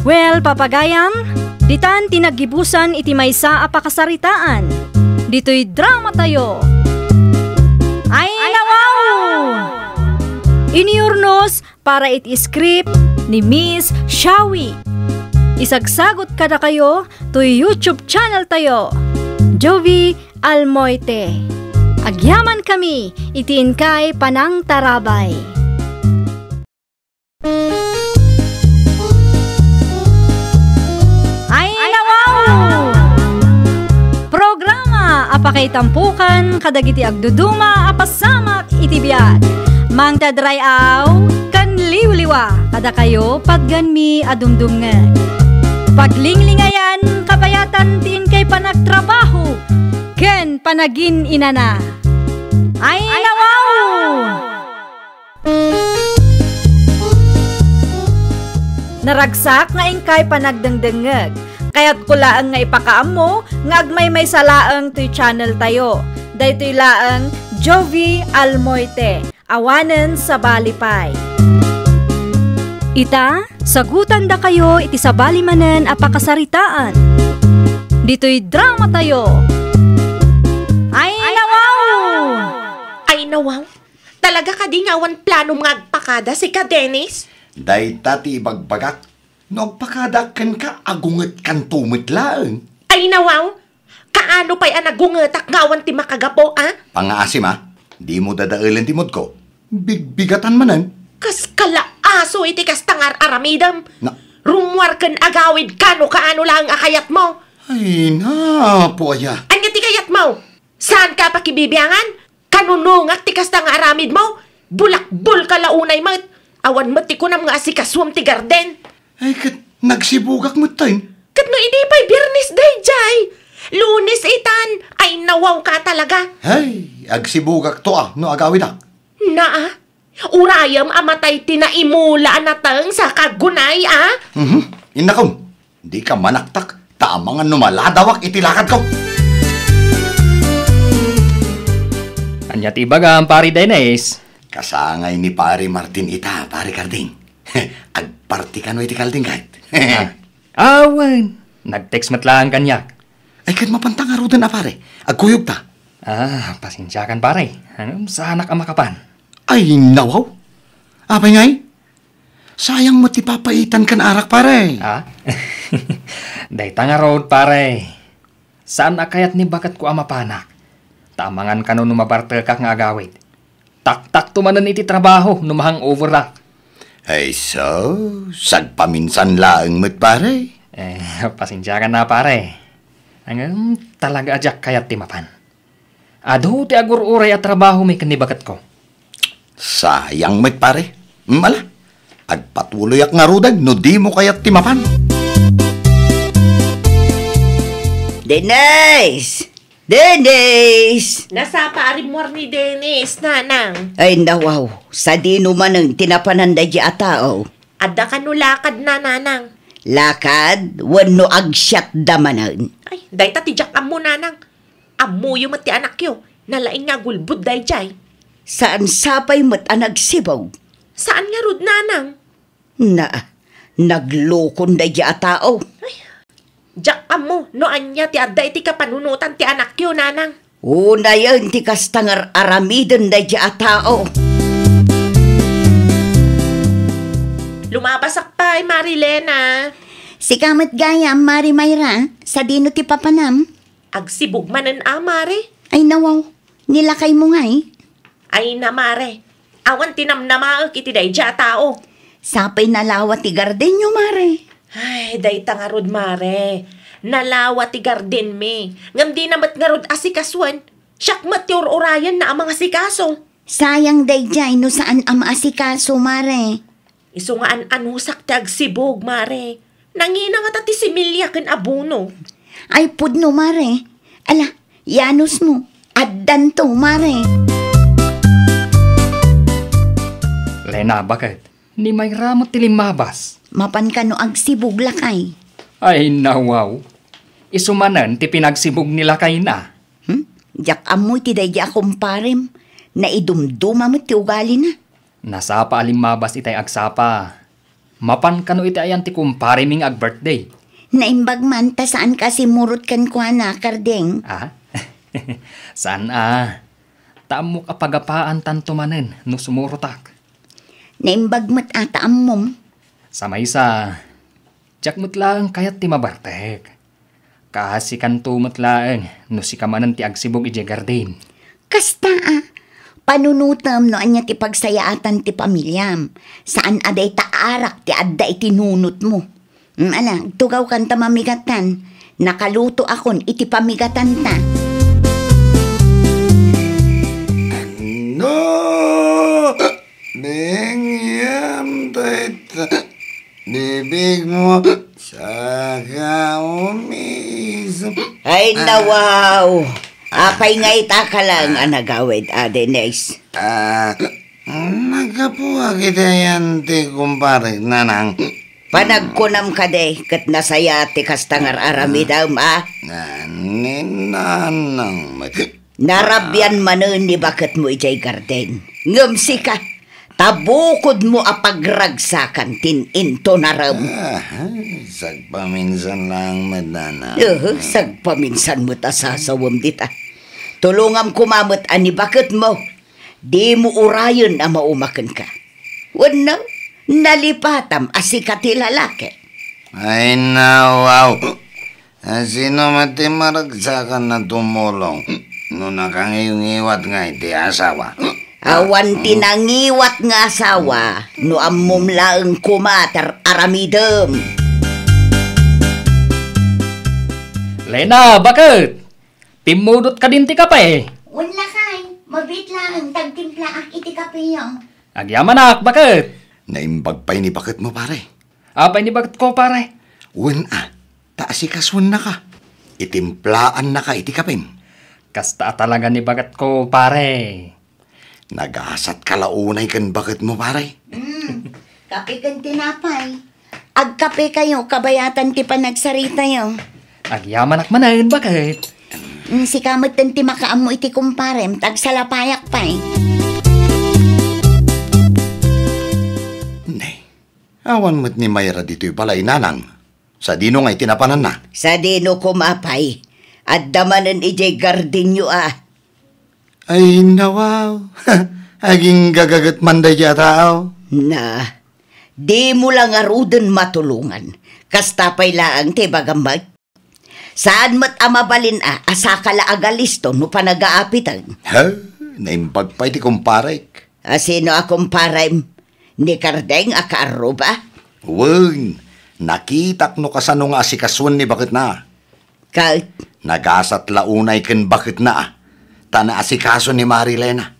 Well, papagayam, ditan ti naggibusan iti maysa a pakasaritaan. Ditoy dramatayo. Ay, nawaw! Iniurnos para iti script ni Miss Shawi. Isagsagot kadakayo toy YouTube channel tayo, Jovie Almoite. Agyamankami iti inkay panangtarabay. Ay, nawaw! Programa a pakaitampukan kadagiti agduduma a pasamak iti biag. Mangted ray-aw ken liwliwa kadakayo patgenmi a dumdumngeg. Paglinglingayan kabayatan ti inkay panagtrabaho ken panagin-inana. Ay, nawaw! Naragsak nga inkay panagdengdengngeg. Kayatko laeng nga ipakaammo nga agmaymaysa laeng toy channel tayo. Daytoy laeng Jovie Almoite, awanen sabali pay. Ita, sagutandakayo iti sabali manen a pakasaritaan. Ditoy dramatayo. Ay, nawaw! Ay, nawaw! Talaga kadi nga awan planom nga agpakada sika, Dennis? Dayta ti ibagbagak. No agpakadaak kenka, agungetkanto met laeng. Ay, nawaw! Kaano pay a nagungetak nga awan ti makagapu, a? Pangaasim, a. Dimo dadaelen ti moodko. Bigbigatan manen. Kas kalaaso iti kasta nga ar-aramidem. Na- Rummuar ken agawidka no kaano laeng a kayatmo. Ay, napo aya. Ania ti kayatmo? Saanka a pakibibiangan? Kanunungak ti kasta nga aramidmo? Bulakbol ka la unay met. Awan met ti kunam nga asikasuem ti garden. Ay, ket nagsibugak metten. Ket no idi pay Biernes daydiay? Lunes itan. Ay, nawaw ka talaga. Ay, agsibugakto a no agawidak. Naa, urayem a matay ti naimula a nateng sa kagunay a? Mhm. Innakom. Dika manaktak, ta amangan no maladawak iti lakadko. Ania ti ibagam, Pari Dennis? Kasangay ni Pari Martin ita, Pari Karding. Agparti kano iti kalding, kayat? Ah, awan. Nag-text met laeng kaniak. Ay, ket mapanta ngaruden a, pare. Agkuyogta. Ah, pasensiakan, pare. Ano, saanak a makapan. Ay, nawaw. Apay ngay? Sayang met ti papaitan ken arak, pare. Ah? Dayta ngarud, pare. Saan a kayat ni baketko a mapanak. Ta amangan kano no mabartekak nga agawid. Taktakto manen iti trabaho no ma-hangoverak. Ay, sus, agpaminsan laeng met, pare. Eh, pasensiakan a, pare. Ngem, talaga a diak kayat ti mapan. Adu ti agur-uray a trabahomi ken ni baketko. Sayang met, pare. Mm, ala. Agpatuloyak ngaruden no dimo kayat ti mapan. Dennis! Dennis! Nasapa a rimmuar ni Dennis, nanang. Ay, nawaw. Sadino manen ti napanan daydi a tao? Adda kano lakadna, nanang. Lakad? Wenno agsiatda manen? Ay, dayta ti diak ammo, nanang. Ammoyo met ti anakyo. Nalaing nga agulbod daydiay. Saan sapay met a nagsibug? Saan ngarud, nanang. Na, naglukon daydi a tao. Ay, diak ammo no ania ti adda iti kapanunotan ti anakyo, nanang. Unayen ti kasta nga ar-aramiden daydi a tao. Lumabasak pay, Mari Lena. Sika met gayam, Mari Mayra, sadino ti papanam? Agsibug manen a, Mare. Ay, nawaw. Ni lakaymo ngay? Ay na, Mare. Awan ti namnamaek iti daydi a tao. Sapay nalawa ti gardenyo, Mare. Ay, dayta ngarud, Mare. Nalawa ti gardenmi. Ngem dina met ngarud asikasuen. Siak met ti ur-urayenna a mangasikaso. Sayang daydiay no saan a maasikaso, Mare. Isu nga an-anusak ti agsibug, Mare. Nangina ngata ti similya ken abono. Ay pudno, Mare. Ala, yanusmo. Addanto, Mare. Lena, baket? Ni Mayra met ti limmabas. Mapan kano agsibug, lakay? Ay, nawaw. Isu manen ti pinagsibug ni lakayna. Hmm? Diak ammo iti daydi a kumparem. Naidumduma met ti ugalina. Nasapa a limmabas itay agsapa. Mapan kano iti ayan ti kumparemi nga ag-birthday? Naimbag man ta saan ka simurot kenkuana, Kardeng. Ah? Saan a? Ta ammok a pagapaan tanto manen no sumurotak. Naimbag met a ta ammom. Sa maysa, diak met laeng kayat ti mabartek. Kaasikanto met laeng no sika manen ti agsibug idiay garden. Kasta a, panunotem no ania ti pagsayaatan ti pamiliam. Saan a dayta arak ti adda iti nunotmo. Mm, ala, agtugawkan ta mamigatan. Nakalutoakon iti pamigatanta. No! Bengyam dayta bibigmo, saka umisip. Ay, nawaw. Apay nga ita ka lang a nagawid, Adi Nes? Ah, naggapuak iti ayan ti kumparek, nanang. Panagkunam kadi, ket nasaya ti kasta nga ar-aramidem, a? Ah, ni nanang met. Narabian manen ni baketmo idiay garden. Ngem sika, ta bukodmo a pagragsakan ti in-intonarem. Ah, sagpaminsan laeng met, nanang. Eh, sagpaminsan met a sasawem dita. Tulongam koma met a ni baketmo. Dimo urayen a mauma kenka. Wenno, nalipatam a sika ti lalaki. Ay, nawaw. A, sino met ti maragsakan a tumulong no nakangiwngiwat nga iti asawa? Awan ti nangiwat nga asawa no ammom laeng koma ti ar-aramidem. Lena, baket? Pimmudot kadin ti kape? Wen, lakay, mabiit laeng ta agtimplaak iti kapeyo. Agyamanak, baket? Naimbag pay ni baketmo, pare. Apay ni baketko, pare? Wen a, ta asikasuennaka. Itimplaannaka iti kapem. Kasta a talaga ni baketko, pare. Nagasatka la unay ken baketmo, pare. Mm, kape ken tinapay. Agkapekayo, kabayatan ti panagsaritayo. Agyamanak manen, baket. Mm, sika metten ti makaammo iti kumparem, ta agsalapayak pay. Ne, awan met ni Mayra ditoy balay, nanang. Sadino ngay ti napananna? Sadino koma pay? Adda manen idiay gardenyo a. Ay, nawaw. Aginggagaget man daydi a tao. Na, dimo la ngaruden matulongan. Kasta pay laeng ti ibagam met. Saan met a mabalin a, a saka la agalisto no panagaapiten. Ha? Naimbag pay ti kumparek. A, sino a kumparem? Ni Kardeng a kaarruba? Wen, nakitak no kasano nga asikasuen ni baketna. Ket? Nagasat la unay ken baketna, ta naasikaso ni Marilena.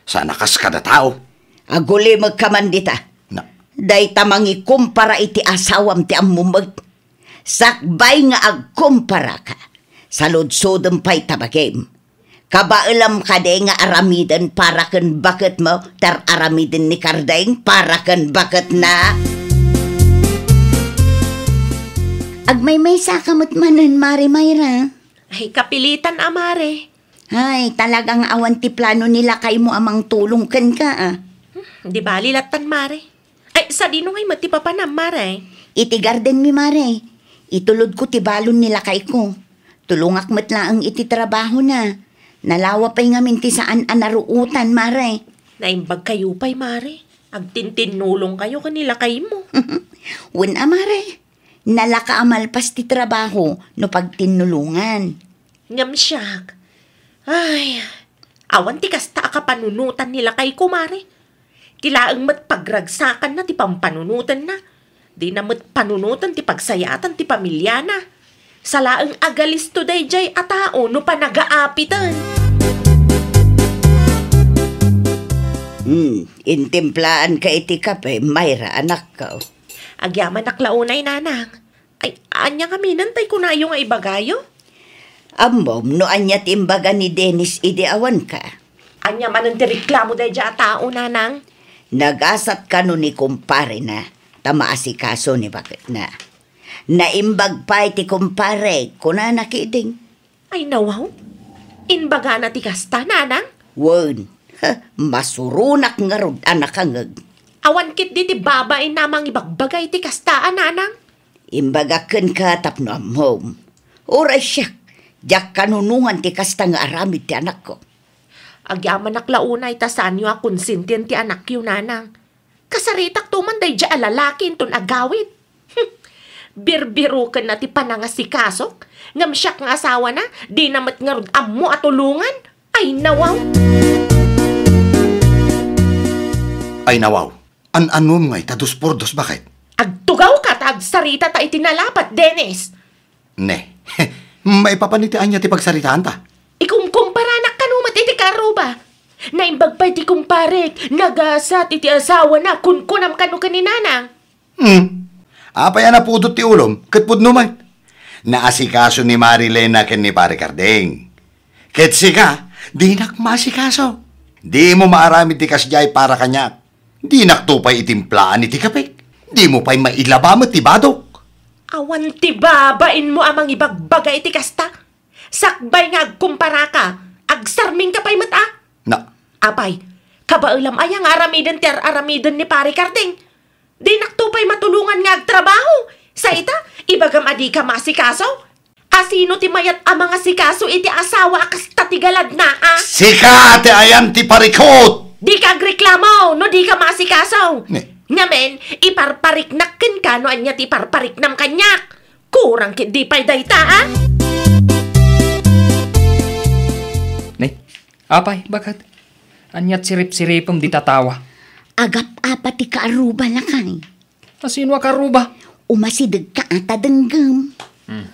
Saan a kas kada tao. Agulimekka man dita. Na- Dayta mangikumpara iti asawam ti ammom met. Sakbay nga agkumparaka, saludsodem pay ta bagim. Kabaelam kadi nga aramiden para ken baketmo, ta aramiden ni Kardeng para ken baketna? Agmaymaysaka met manen, Mare Mayra. Ay, kapilitan a, Mare. Ay, talaga nga awan ti plano ni lakaymo a mangtulong kenka, a. Hmm, di bali lattan, Mare. Ay, sadino ngay met ti papanam, Mare? Iti gardenmi, Mare. Itulodko ti balon ni lakayko. Tulongak met laeng iti trabahona. Nalawa pay ngamin ti saan a naruotan, Mare. Naimbagkayo pay, Mare. Agtintinnulongkayo ken ni lakaymo. Wen a, Mare. Nalaka a malpas ti trabaho no pagtinnulongan. Ngem siak, ay, awan ti kasta a kapanunotan ni lakayko, Mare. Ti laeng met pagragsakanna ti pampanunotenna. Dina met panunoten ti pagsayaatan ti pamiliana. Sa laeng agalisto daydiay a tao no panagaapiten. Hmm, intimplaanka iti kape, Myra, anakko. Agyamanak la unay, Nanang. Ay, ania ngamin tay kunayo nga ibagayo? Ammom no ania ti imbaga ni Dennis idi awanka? Ania manen ti reklamo daydiay a tao, Nanang? Nagasat kano ni kumparena, ta maasikaso ni baketna. Naimbag pay ti kumpare, kunana ketdin. Ay, nawaw. Imbagana ti kasta, Nanang? Wen, ha, masuronak ngarud a nakangeg. Awan ketdi ti babain a mangibagbaga iti kasta a, Nanang. Imbagak kenka tapno ammom. Uray siak, diak kanunongan ti kasta nga aramid ti anakko. Agyamanak la unay ta saanyo a konsentien ti anakyo, Nanang. Kasaritakto man daydiay a lalaki inton agawid. Hm, birbirokenna ti panangasikasok, ngem siak nga asawana, dina met ngarud ammo a tulongan. Ay, nawaw! Ay, nawaw! An-anom ngay ta dos por dos, baket? Agtugawka ta agsaritata iti nalapat, Dennis! Ne. Maipapan iti ania ti pagsaritaanta? Ikumkumparanak kano met iti kaarruba. Naimbag pay ti kumparek, nagasat iti asawana, kunkunam kano ken ni Nanang. Hmm. Apay a napudot ti ulom, ket pudno met. Naasikaso ni Marilena ken ni Pare Carding. Ket sika, dinak maasikaso. Dimo maaramid ti kasdiay para kaniak. Dinakto pay itimplaan iti kapek. Dimo pay mailaba met ti badok. Awan ti babainmo a mangibagbaga iti kasta. Sakbay nga agkumparaka, agsarmingka pay met a. Na. Apay, kabaelam aya nga aramiden ti ar-aramiden ni Pare Carding? Dinakto pay matulongan nga agtrabaho. Sa ita, ibagam a dika maasikaso? Asino ti mayat a mangasikaso iti asawa a kasta ti galadna, a? Sika ti ayan ti parikut! Dika agreklamo no dika maasikaso. Ne. Ngamin, iparpariknak kenka no ania ti iparpariknam kaniak. Kurang ketdi pay dayta, a? Ne, apay, baket? Aniat siripsiripem dita tawa? Agap-apa ti kaarruba, lakay. Asino a kaarruba? Umasidegka a ta denggem. Hmm.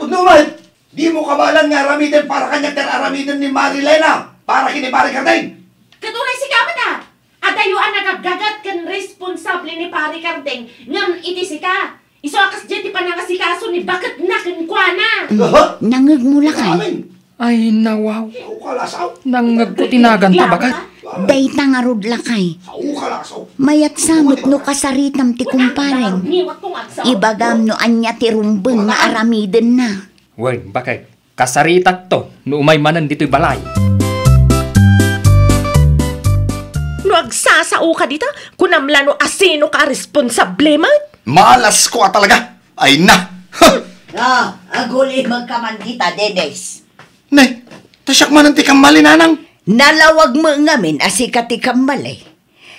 Pudno met! Dimo kabaelan nga aramiden para kaniak ti ar-aramiden ni Marilena para ken ni Pare Carding? Ket uray sika met a, adayo a nagaggagat ken responsable ni Pare Carding ngem iti sika. Isu a kasdiay ti panangasikaso ni baketna kenkuana. Aha. Nangngegmo, lakay? Amin. Ay, nawaw. Nangngegko ti naganta, baket. Dayta ngarud, lakay. Mayat sa met no kasaritam ti kumparem. Ibagam no ania ti rumbeng nga aramidenna. Wen, baket. Kasaritakto no umay manen ditoy balay. No agsasaoka dita, kunam la no asinoka a responsable met? Malasko a talaga! Ay na! Huh! Ah, agulimegka man dita, Dennis. Ne, ta siak manen ti kammali, Nanang. Nalawag met ngamin a sika ti kammali.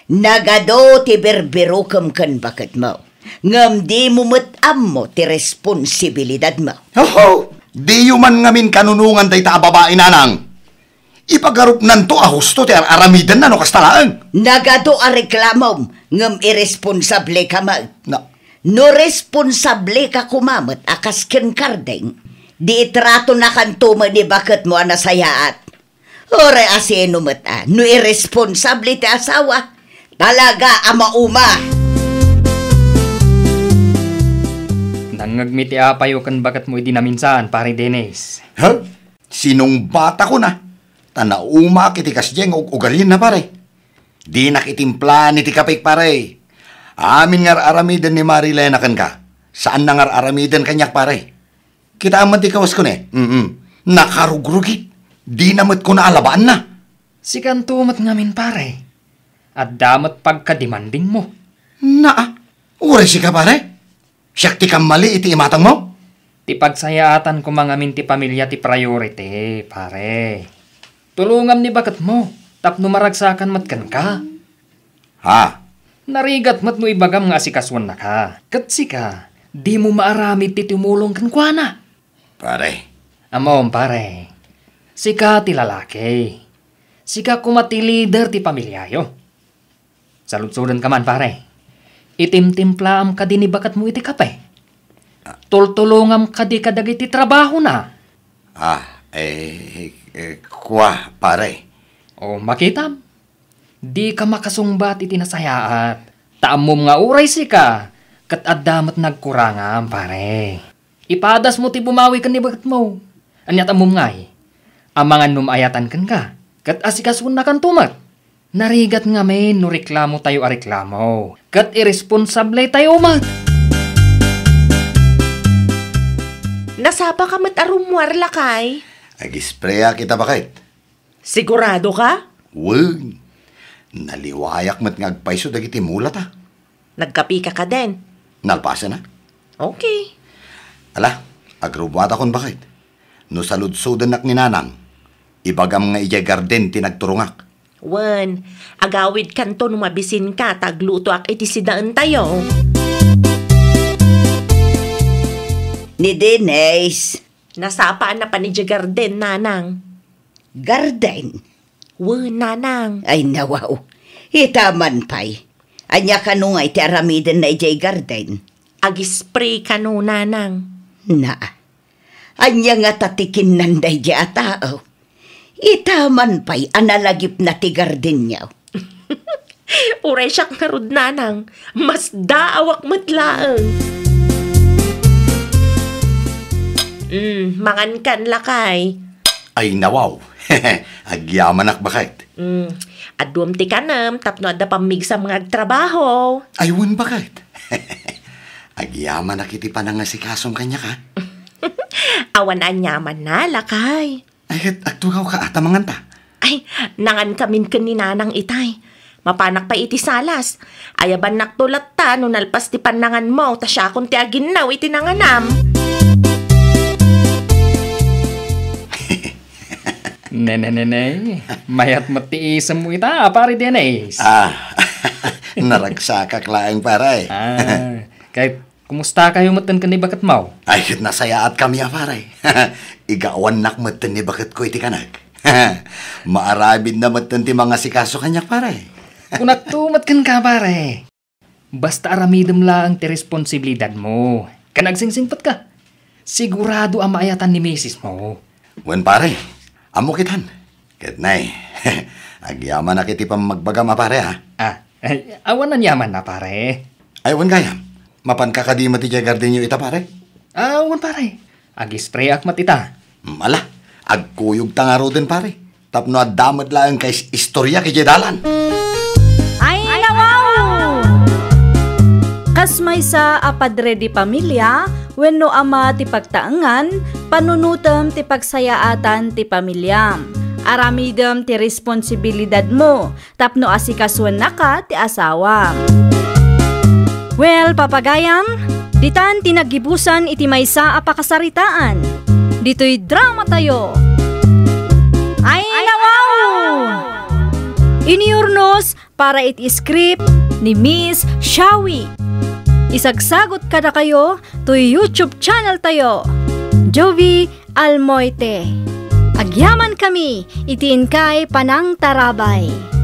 Nagadu ti birbirokem ken baketmo, ngem dimo met ammo ti responsibilidadmo. Oho! Diyo man ngamin kanunongan dayta a babai, Nanang. Ipagarupnanto a husto ti ar-aramidenna no kasta laeng. Nagadu a reklamom, ngem iresponsableka met. Na- No responsableka koma met a kas ken Carding, di itratonakanto met ni baketmo a nasayaat. Uray asino met a, no iresponsable ti asawa, talaga a mauma. Nangngegmi ti apayo ken baketmo idi naminsan, Pare Dennis. Huh? Sinungbatakon a, ta naumaak iti kasdiay nga ug-ugalienna, pare. Dinak itimplaan iti kapek, pare. Amin nga ar-aramiden ni Marilena kenka, saanna nga ar-aramiden kaniak, pare. Kitaem met ti kawasko ne. Mm-mm. Nakarugrugit. Dina met kuna a labaanna. Sikanto met ngamin, pare. Adda met pagkadimandingmo. Naa, uray sika, pare? Siak ti kammali iti imatangmo? Ti pagsayaatan koma ngamin ti pamilia ti priority, pare. Tulongam ni baketmo tapno maragsakan met kenka. Ha? Narigat met no ibagam nga asikasuennaka. Ket sika, dimo maaramid ti tumulong kenkuana. Pare. Ammom, pare. Sika ti lalaki. Sika koma ti lider ti pamiliayo. Saludsodenka man, pare. Itimtimplaam kadi ni baketmo iti kape. Tultulongam kadi kadagiti trabahona. Ah, eh, eh, kua, pare. O, makitam. Dika makasungbat iti nasayaat, ta ammom nga uray sika, ket adda met nagkurangam, pare. Ipadasmo ti bumawi ken ni baketmo. Ania ti ammom ngay? Amangan no maayatan kenka, ket asikasuennakanto met. Narigat ngamin no reklamotayo a reklamo, ket iresponsabletayo met. Nasapaka met a rummuar, lakay? Agispreak ita, baket. Sigurado ka? Wen. Naliwayak met nga agpayso dagiti mulata. Nagkapika kadin? Nalpasen a. Okay. Ala, agrummuatakon, baket. No saludsodennak ni Nanang, ibagam nga idiay garden ti nagturongak. Wen, agawidkanto no mabisinka ta aglutoak iti sidaentayo. Ni Denise. Nasapaan a pan idiay garden, Nanang. Garden? Wen, Nanang. Ay, nawaw. Ita man pay. Ania kano nga iti aramidenna idiay garden? Agispray kano, Nanang. Na. Ania ngata ti kinnanda idiay a tao? Ita man pay a nalagipna ti gardenyo. Uray siak ngarud, Nanang, masdaawak met laeng. Mm, mangankan, lakay. Ay, nawaw. Agyamanak, baket. Mm, aduam ti kanem tapno adda pammigsam nga agtrabaho. Ay, wen, baket. Agyamanak iti panangasikasom kaniak, a. Awan aniamanna, lakay. Ay, ket agtugawka a ta manganta. Ay, nangankamin ken ni Nanang itay. Mapanak pay iti salas. Ayabannakto latta no nalpas ti pannanganmo, ta siakon ti aginnaw iti nanganam. Nene, nene, mayat met ti isemmo ita, a pare Denise. Ah, naragsakak laeng, pare. Ah, kay Kumustakayo metten ken ni baketmo? Ay, ket nasayaatkami a pare. Igawannak metten ni baketko iti kanek. Maaramidna metten ti mangasikaso kaniak, pare. Kunakto met kenka, pare. Basta aramidem laeng ti responsibilidadmo. Ken agsingsimpet ka. Sigurado a maayatan ni misismo. Wen, pare. Ammo kitan. Ket nay, agyamanak iti pammagbagam a pare, a. Ah, ay, awan aniamanna, pare. Ay, wen gayam. Mapanka kadi met idiay gardenyo ita, pare? Ah, wen, pare. Agispreyak met ita. Mm, ala, agkuyogta ngaruden, pare. Tapno adda met laeng kais-, istoriak idiay dalan. Ay, nawaw! Kas maysa a padre di pamilia wenno ama ti pagtaengan, panunotem ti pagsayaatan ti pamiliam. Aramidem ti responsibilidadmo tapno asikasuennaka ti asawam. Well, papagayam, ditan ti naggibusan iti maysa a pakasaritaan. Ditoy dramatayo. Ay, nawaw! Inurnos para iti script ni Miss Shawi. Isagsagot kadakayo toy YouTube channel tayo, Jovi Almoite. Agyamankami iti inkay panangtarabay.